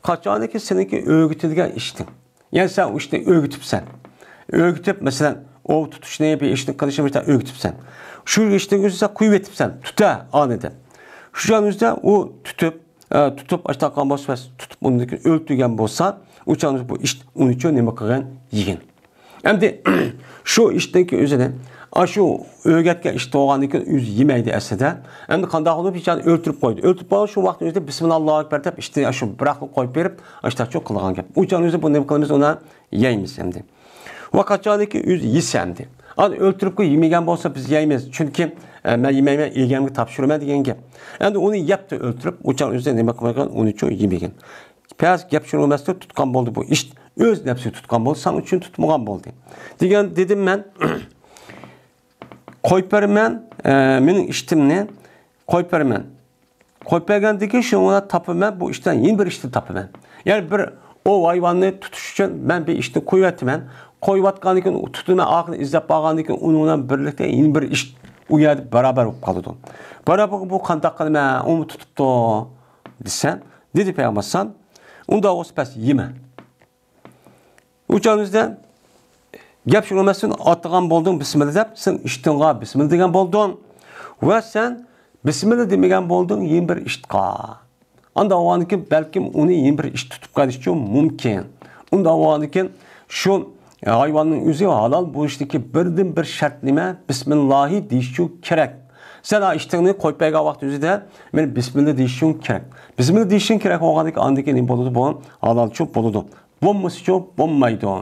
قاچانكى سېنىڭكى ئۆگىتىلگەن ئىتىڭ. يەنى سەن ئۇ ئىتنى ئۆگىتىپسەن. ئۆگىتىپ، مەسىلەن، ئوۋ تۇتۇشنى، بىر ئىشنى قىلىشنى مۇشۇنداق ئۆگىتىپسەن. شۇ ئىشنى ئۆگىتىپسەن، قويۇۋېتىپسەن، تۇتە ئانىدە. شۇ ئانىدا ئۇ تۇتۇپ، ئە، تۇتۇپ، ئاشتاق قالغان بولسا، تۇتۇپ، ئۇندىن كېيىن ئۆلتۈرگەن بولسا، ئۇ چاغدا بۇ ئىت ئۇنىچۇ نېمە قىلغان؟ يېگەن. ئەمدى شۇ ئىتنىڭكى ئۆزىنى، ئاشۇ ئۆگەتكەن ئىت بولغاندىن كېيىن ئۆزى يېمەيدۇ ئەسلىدە. ئەمدى قانداق قىلىپ ئىتنى ئۆلتۈرۈپ قويدى. ئۆلتۈرۈپ قويغان شۇ ۋاقىتنىڭ ئۆزىدە بىسمىللا ئاللاھۇ ئەكبەر دەپ ئىتنى ئاشۇ بىراقلا قويۇپ بېرىپ، ئاشتاقچۇ قىلغان گەپ. ئۇ چاغنىڭ ئۆزىدە بۇ نېمە قىلىمىز؟ ئۇنى يەيمىز ئەمدى. ۋە قاچانكى ئۆزى يېسە ئەمدى. ئانا ئۆلتۈرۈپ قوي، يېمىگەن بولسا بىز يەيمىز. چۈنكى، ئە، مەن يېمەيمەن، ئىگەمگە تاپشۇرىمەن دېگەن گەپ. ئەمدى ئۇنى يەپتۇ ئۆلتۈرۈپ، ئۇ چاغ ئۆزى نېمە قىلمىغان؟ ئۇنىچۇ يېمىگەن. پەس گەپ شۇنىڭ ئەمەستۇر، تۇتقان بولدى بۇ ئىت. ئۆز نەپسى تۇتقان بولدى، ساڭ ئۈچۈن تۇتمىغان بولدى. دېگەن دېدىم مەن، قويۇپ بېرىمەن، ئە، مېنىڭ ئىتىمنى قويۇپ بېرىمەن. قويۇپ بەرگەندىن كېيىن شۇنىڭ بىلەن تاپىمەن، بۇ ئىتتىن يەنە بىر ئىتنى تاپىمەن. يەنى بىر ئوۋ ھايۋاننى تۇتۇش ئۈچۈن مەن بىر ئىتنى قويۇۋېتىمەن. قويۇۋاتقاندىن كېيىن تۇتىمەن، ئاخىرىنى ئىزدەپ بارغاندىن كېيىن ئۇنىڭ بىلەن بىرلىكتە يەنە بىر ئىت ئۇ يەردە باراۋەر بولۇپ قالىدۇ. باراۋەر بۇ قانداق قىلىمەن، ئۇمۇ تۇتۇپتۇ دېسە، دېدى پەيغەمبەر ئەلەيھىسسالام، ئۇنداق بولسا بەس يېمە. ئۇ چاغدا گەپ شۇ ئەمەسمۇ، ئاتىغان بولدۇڭ بىسمىللا دەپ، سەن ئىتىڭغا بىسمىللا دېگەن بولدۇڭ. ۋە سەن بىسمىللا دېمىگەن بولدۇڭ يەنە بىر ئىتقا. ئانداق بولغاندىكىن بەلكىم ئۇنى يەنە بىر ئىت تۇتۇپ قېلىشى مۇمكىن. ئۇنداق بولغاندىكىن شۇ ھايۋاننىڭ ئۆزى ھالال بولۇشتىكى بىردىن بىر شەرت نېمە؟ بىسمىللاھى دېيىشى كېرەك. سەن ھا ئىتىڭنى قويۇپ بەرگەن ۋاقىت ئۆزىدە مېنى بىسمىللا دېيىشىڭ كېرەك. بىسمىللا دېيىشىڭ كېرەك بولغاندىكىن ئاندىن كېيىن نېمە بولىدۇ؟ بۇ ھالالچۇ بولىدۇ. بولمىسىچۇ بولمايدۇ.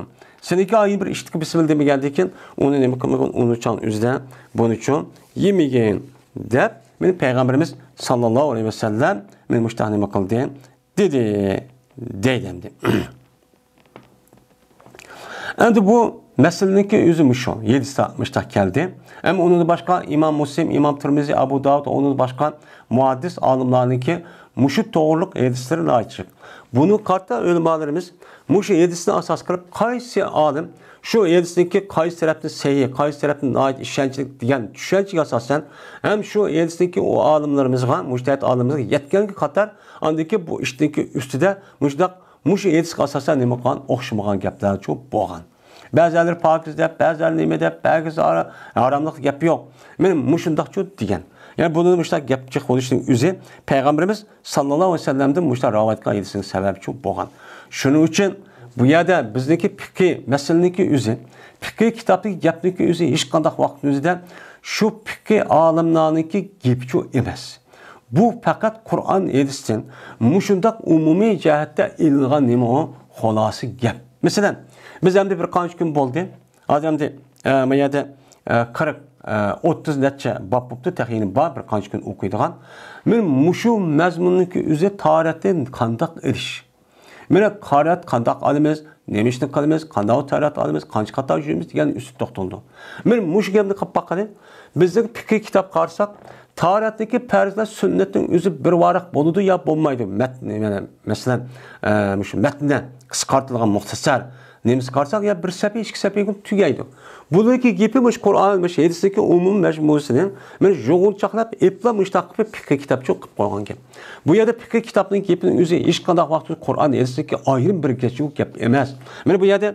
سېنىڭكى ئايىم بىر ئىشتىكى بىسمىللا دېمىگەندىكىن ئۇنى نېمە قىلمىغىن؟ ئۇنى چاڭ ئۆزىدە بۇنىچۇ يېمىگىن دەپ مېنى پەيغەمبىرىمىز ساللاللاھۇ ئەلەيھى ۋەسەللەم مېنى مۇشتاق نېمە قىلدى؟ دېدى. دەيدۇ ئەمدى. ئەمدى بۇ مەسىلىنىڭكى ئۆزى مۇشۇ. ھەدىستە مۇشتاق كەلدى. ئەمما ئۇنىڭدىن باشقا ئىمام مۇسلىم، ئىمام تىرمىزى، ئەبۇ داۋۇد، ئۇنىڭدىن باشقا مۇھەددىس ئالىملارنىڭكى مۇشۇ توغرىلىق ھەدىسلىرى ناھايىتى جىق. بۇنىڭغا قارىتا ئۆلىمالىرىمىز مۇشۇ ھەدىسنى ئاساس قىلىپ، قايسى ئالىم شۇ ھەدىسنىڭكى قايسى تەرەپتىن سەھىھ، قايسى تەرەپتىن ناھايىتى ئىشەنچلىك دېگەن چۈشەنچىگە ئاساسەن، ھەم شۇ ھەدىسنىڭكى ئۇ ئالىملىرىمىزغا، مۇجتەھىد ئالىمىمىزغا يەتكەنگە قاتار، ئاندىن كېيىن بۇ ئىشنىڭكى ئۈستىدە مۇشۇنداق مۇشۇ ھەدىسكە ئاساسەن نېمە قىلغان؟ ئوخشىمىغان گەپلەرچۇ بولغان. بەزىلەر پاكىز دەپ، بەزىلەر نېمە دەپ، بەزىلەر ھاراملىق گەپ يوق. مېنى مۇشۇنداقچۇ دېگەن. يەنى بۇنى مۇشۇنداق گەپ جىق بولۇشنىڭ ئۆزى پەيغەمبىرىمىز ساللاللاھۇ ئەلەيھى ۋەسەللەمدىن مۇشۇنداق رىۋايەت قىلغان ھەدىسنىڭ سەۋەبىچۇ بولغان. شۇنىڭ ئۈچۈن بۇ يەردە بىزنىڭكى پىقھىي مەسىلىنىڭكى ئۆزى، پىقھىي كىتابتىكى گەپنىڭكى ئۆزى ھېچقانداق ۋاقىتنىڭ ئۆزىدە شۇ پىقھىي ئالىملارنىڭكى گېپىچۇ ئەمەس. بۇ پەقەت قۇرئان ھەدىستىن مۇشۇنداق ئومۇمىي جەھەتتە ئېلىنغان نېمە ئۇ خۇلاسە گەپ. مەسىلەن، بىز ئەمدى بىر قانچە كۈن بولدى. ھازىر ئەمدى، ئە، ما يەردە، ئە، قىرىق، ئە، ئوتتۇز نەچچە باب بوپتۇ، تېخى يەنە بار بىر قانچە كۈن ئوقۇيدىغان. مەن مۇشۇ مەزمۇننىڭكى ئۆزى تارىتتىن قانداق ئېلىش؟ مانا قارات قانداق ئالىمىز، نېمە ئىشنى قىلىمىز، قانداق تارات ئالىمىز، قانچە قاتار يۈرىمىز دېگەن ئۈستىدە توختىلىدۇ. مانا مۇشۇ گەپنى قىلىپ باققىلى، بىزنىڭ پىقھىي كىتاب قارىساق، تارەتتىكى پەرزلەر سۈننەتنىڭ ئۆزى بىر ۋاراق بولىدۇ يا بولمايدۇ؟ مەتن، يەنى مەسىلەن، ئە، مۇشۇ مەتنە قىسقارتىلغان مۇختەسەر نېمىسى قارىساق، يا بىر سەپھە، ئىككى سەپھە تۈگەيدۇ. بۇنىڭكى گېپى مۇشۇ قۇرئان، مۇشۇ ھەدىسنىڭكى ئومۇمىي مەزمۇنىنى مانا يىغىنچاقلاپ ئېلىپلا مۇشۇنداق قىلىپ پىقھىي كىتابچۇ قىلىپ قويغان گەپ. بۇ يەردە پىقھىي كىتابنىڭ گېپىنىڭ ئۆزى ھېچقانداق ۋاقىتتا قۇرئان ھەدىسنىڭكى ئايرىم بىر گەچۈك گەپ ئەمەس. مانا بۇ يەردە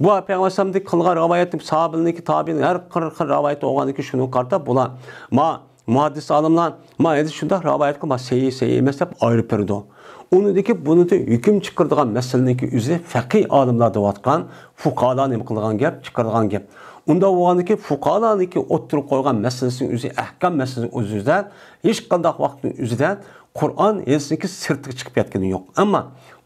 بۇ پەيغەمبەر ئەلەيھىسسالامدىن قىلغان رىۋايەتنى، ساھابىلەرنىڭكى، تابىئىننىڭ ھەر قىر خىل رىۋايىتى بولغاندىن كېيىن شۇنىڭغا قارىتا بۇلار، ما، مۇھەددىس ئالىملار، ما، ھەدىس شۇنداق رىۋايەت قىلما، سەھىھ، سەھىھ ئەمەس دەپ ئايرىپ بېرىدۇ. ئۇنىڭدىكى، بۇنىڭدىن ھۆكۈم چىقىرىدىغان مەسىلىنىڭكى ئۆزى فەقىھ ئالىملار دەۋاتقان، فۇقاھالار نېمە قىلىدىغان گەپ، چىقىرىدىغان گەپ. ئۇنداق بولغاندىكى فۇقاھالارنىڭكى ئوتتۇرىغا قويغان مەسىلىسىنىڭ ئۆزى، ئەھكام مەسىلىسىنىڭ ئۆزىدە ھېچقانداق ۋاقىتنىڭ ئۆزىدە قۇرئان ھەدىسنىڭكى سىرتىغا چىقىپ كەتكىنى يوق. ئەمما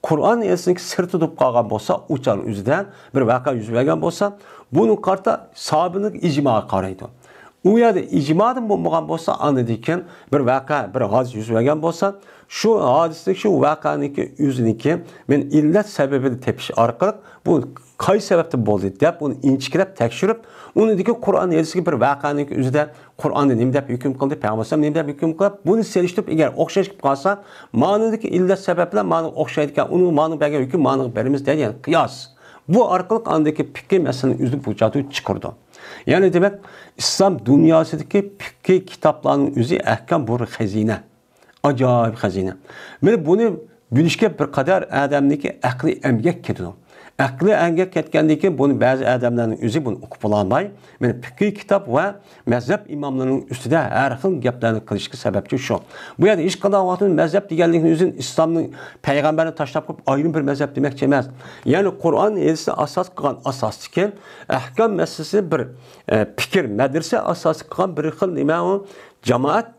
قۇرئان ھەدىسنىڭكى سىرتىدا بولۇپ قالغان بولسا، ئۇ چاغنىڭ ئۆزىدە بىر ۋەقە يۈز بەرگەن بولسا، بۇنىڭغا قارىتا ساھابىنىڭ ئىجمائىغا قارايدۇ. ئۇ يەردە ئىجمادىن بولمىغان بولسا، ئاندىن كېيىن بىر ۋەقە، بىر ھادىسە يۈز بەرگەن بولسا، شۇ ھادىسىنىڭ، شۇ ۋەقەنىڭكى ئۆزىنىڭكى مەن ئىللەت سەۋەبىنى تېپىش ئارقىلىق، بۇ قايسى سەۋەبتىن بولدى دەپ، ئۇنى ئىنچىكىلەپ تەكشۈرۈپ، ئۇنىڭدىكى قۇرئان ھەدىسكە بىر ۋەقەنىڭكى ئۆزىدە قۇرئاندا نېمە دەپ ھۆكۈم قىلدى، پەيغەمبەر ئەلەيھىسسالام نېمە دەپ ھۆكۈم قىلىپ، بۇنى سېلىشتۇرۇپ، ئەگەر ئوخشاش كېلىپ قالسا، مانىدىكى ئىللەت سەۋەبلەر مانا ئوخشايدىكەن، ئۇنىڭ مانا بەرگەن ھۆكۈم مانىغا بېرىمىز دەيدىغان قىياس. بۇ ئارقىلىق ئاندىكى پىقھىي مەسىلىنى ئۆزى بۇ جاھەتتە چىقىرىدۇ. يەنى دېمەك، ئىسلام دۇنياسىدىكى پىقھىي كىتابلارنىڭ ئۆزى ئەھكام بىر خەزىنە. ئاجايىپ خەزىنە. مانا بۇنى بىلىشكە بىر قەدەر ئادەمنىڭكى ئەقلى ئەمگەك كېتىدۇ. ئەقلى ئەنگە كەتكەندىن كېيىن بۇنى بەزى ئادەملەرنىڭ ئۆزى بۇنى ئۇقۇپ بولالماي، مانا پىقھىي كىتاب ۋە مەزھەپ ئىماملىرىنىڭ ئۈستىدە ھەر خىل گەپلەرنى قىلىشقا سەۋەبچى شۇ. بۇ يەردە ھېچقانداق ۋاقىتتا مەزھەپ دېگەنلىكنىڭ ئۆزىنى ئىسلامنى پەيغەمبەرنى تاشلاپ قويۇپ ئايرىم بىر مەزھەپ دېمەكچى ئەمەس. يەنى قۇرئان ھەدىسنى ئاساس قىلغان ئاساستىكى ئەھكام مەسىلىسى بىر، ئە، پىكىر، مەدرىسە ئاساس قىلغان بىر خىل نېمە ئۇ؟ جامائەت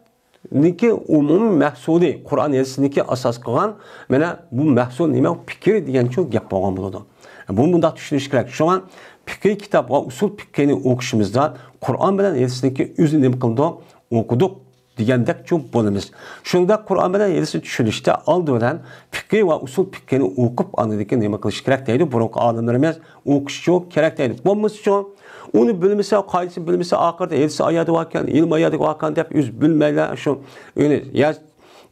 نىكى ئومۇمىي مەھسۇلى، قۇرئان ھەدىسنىكى ئاساس قىلغان، مانا بۇ مەھسۇل نېمە؟ پىكىر دېگەن شۇ گەپ بولغان بولىدۇ. بۇنى مۇنداق چۈشىنىش كېرەك. شۇڭا پىقھىي كىتاب ۋە ئۇسۇل پىقھىنى ئوقۇشىمىزدا قۇرئان بىلەن ھەدىسنىكى ئۆزىنى نېمە قىلىدۇ؟ ئوقۇدۇق دېگەندەك شۇ بولىمىز. شۇنداق قۇرئان بىلەن ھەدىسنى چۈشىنىشتە ئالدى بىلەن پىقھىي ۋە ئۇسۇل پىقھىنى ئوقۇپ، ئاندىن كېيىن نېمە قىلىش كېرەك دەيدۇ بۇرۇنقى ئالىملىرىمىز؟ ئوقۇشچۇ كېرەك دەيدۇ. بولمىسىچۇ، ئۇنى بىلمىسە، قائىدىسىنى بىلمىسە، ئاخىرىدا ھەدىس ئايەتى باركەن، ئىلىم ئايەتى باركەن دەپ ئۆزى بىلمەيلا شۇ ئۆنى يا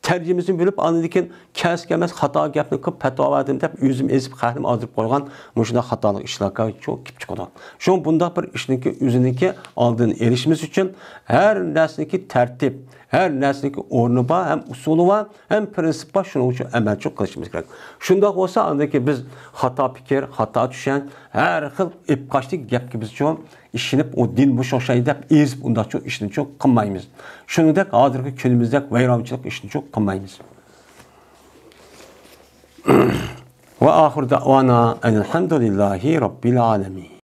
تەرجىمىسىنى بىلىپ، ئاندىن كېيىن كەلسە كەلمەس خاتا گەپنى قىلىپ پەتىۋا بەردىم دەپ ئۆزىمۇ ئېزىپ خەقنىمۇ ئازدۇرۇپ قويغان مۇشۇنداق خاتالىق ئىشلارغا شۇ كېلىپ چىقىدۇ. شۇ بۇنداق بىر ئىشنىڭكى ئۆزىنىڭكى ئالدىنى ئېلىشىمىز ئۈچۈن ھەر نەرسىنىڭكى تەرتىپ، ھەر نەرسىنىڭكى ئورنى بار، ھەم ئۇسۇلى بار، ھەم پىرىنسىپ بار، شۇنىڭ ئۈچۈن ئەمەلچىلىك قىلىشىمىز كېرەك. شۇنداق بولسا، ئاندىن كېيىن بىز خاتا پىكىر، خاتا چۈشەنچە، ھەر خىل ئېپقاچتىكى گەپكە بىزچۇ ئىشىنىپ، ئۇ دىن مۇشۇ ئوخشايدۇ دەپ ئېزىپ، ئۇنداقچۇ ئىشنىچۇ قىلمايمىز. شۇنىڭدەك ھازىرقى كۈنىمىزدەك ۋەيرانچىلىق ئىشنىچۇ قىلمايمىز. ۋە ئاخىر دەۋانا ئەلھەمدۇلىللاھى رەببىل ئالەمىن.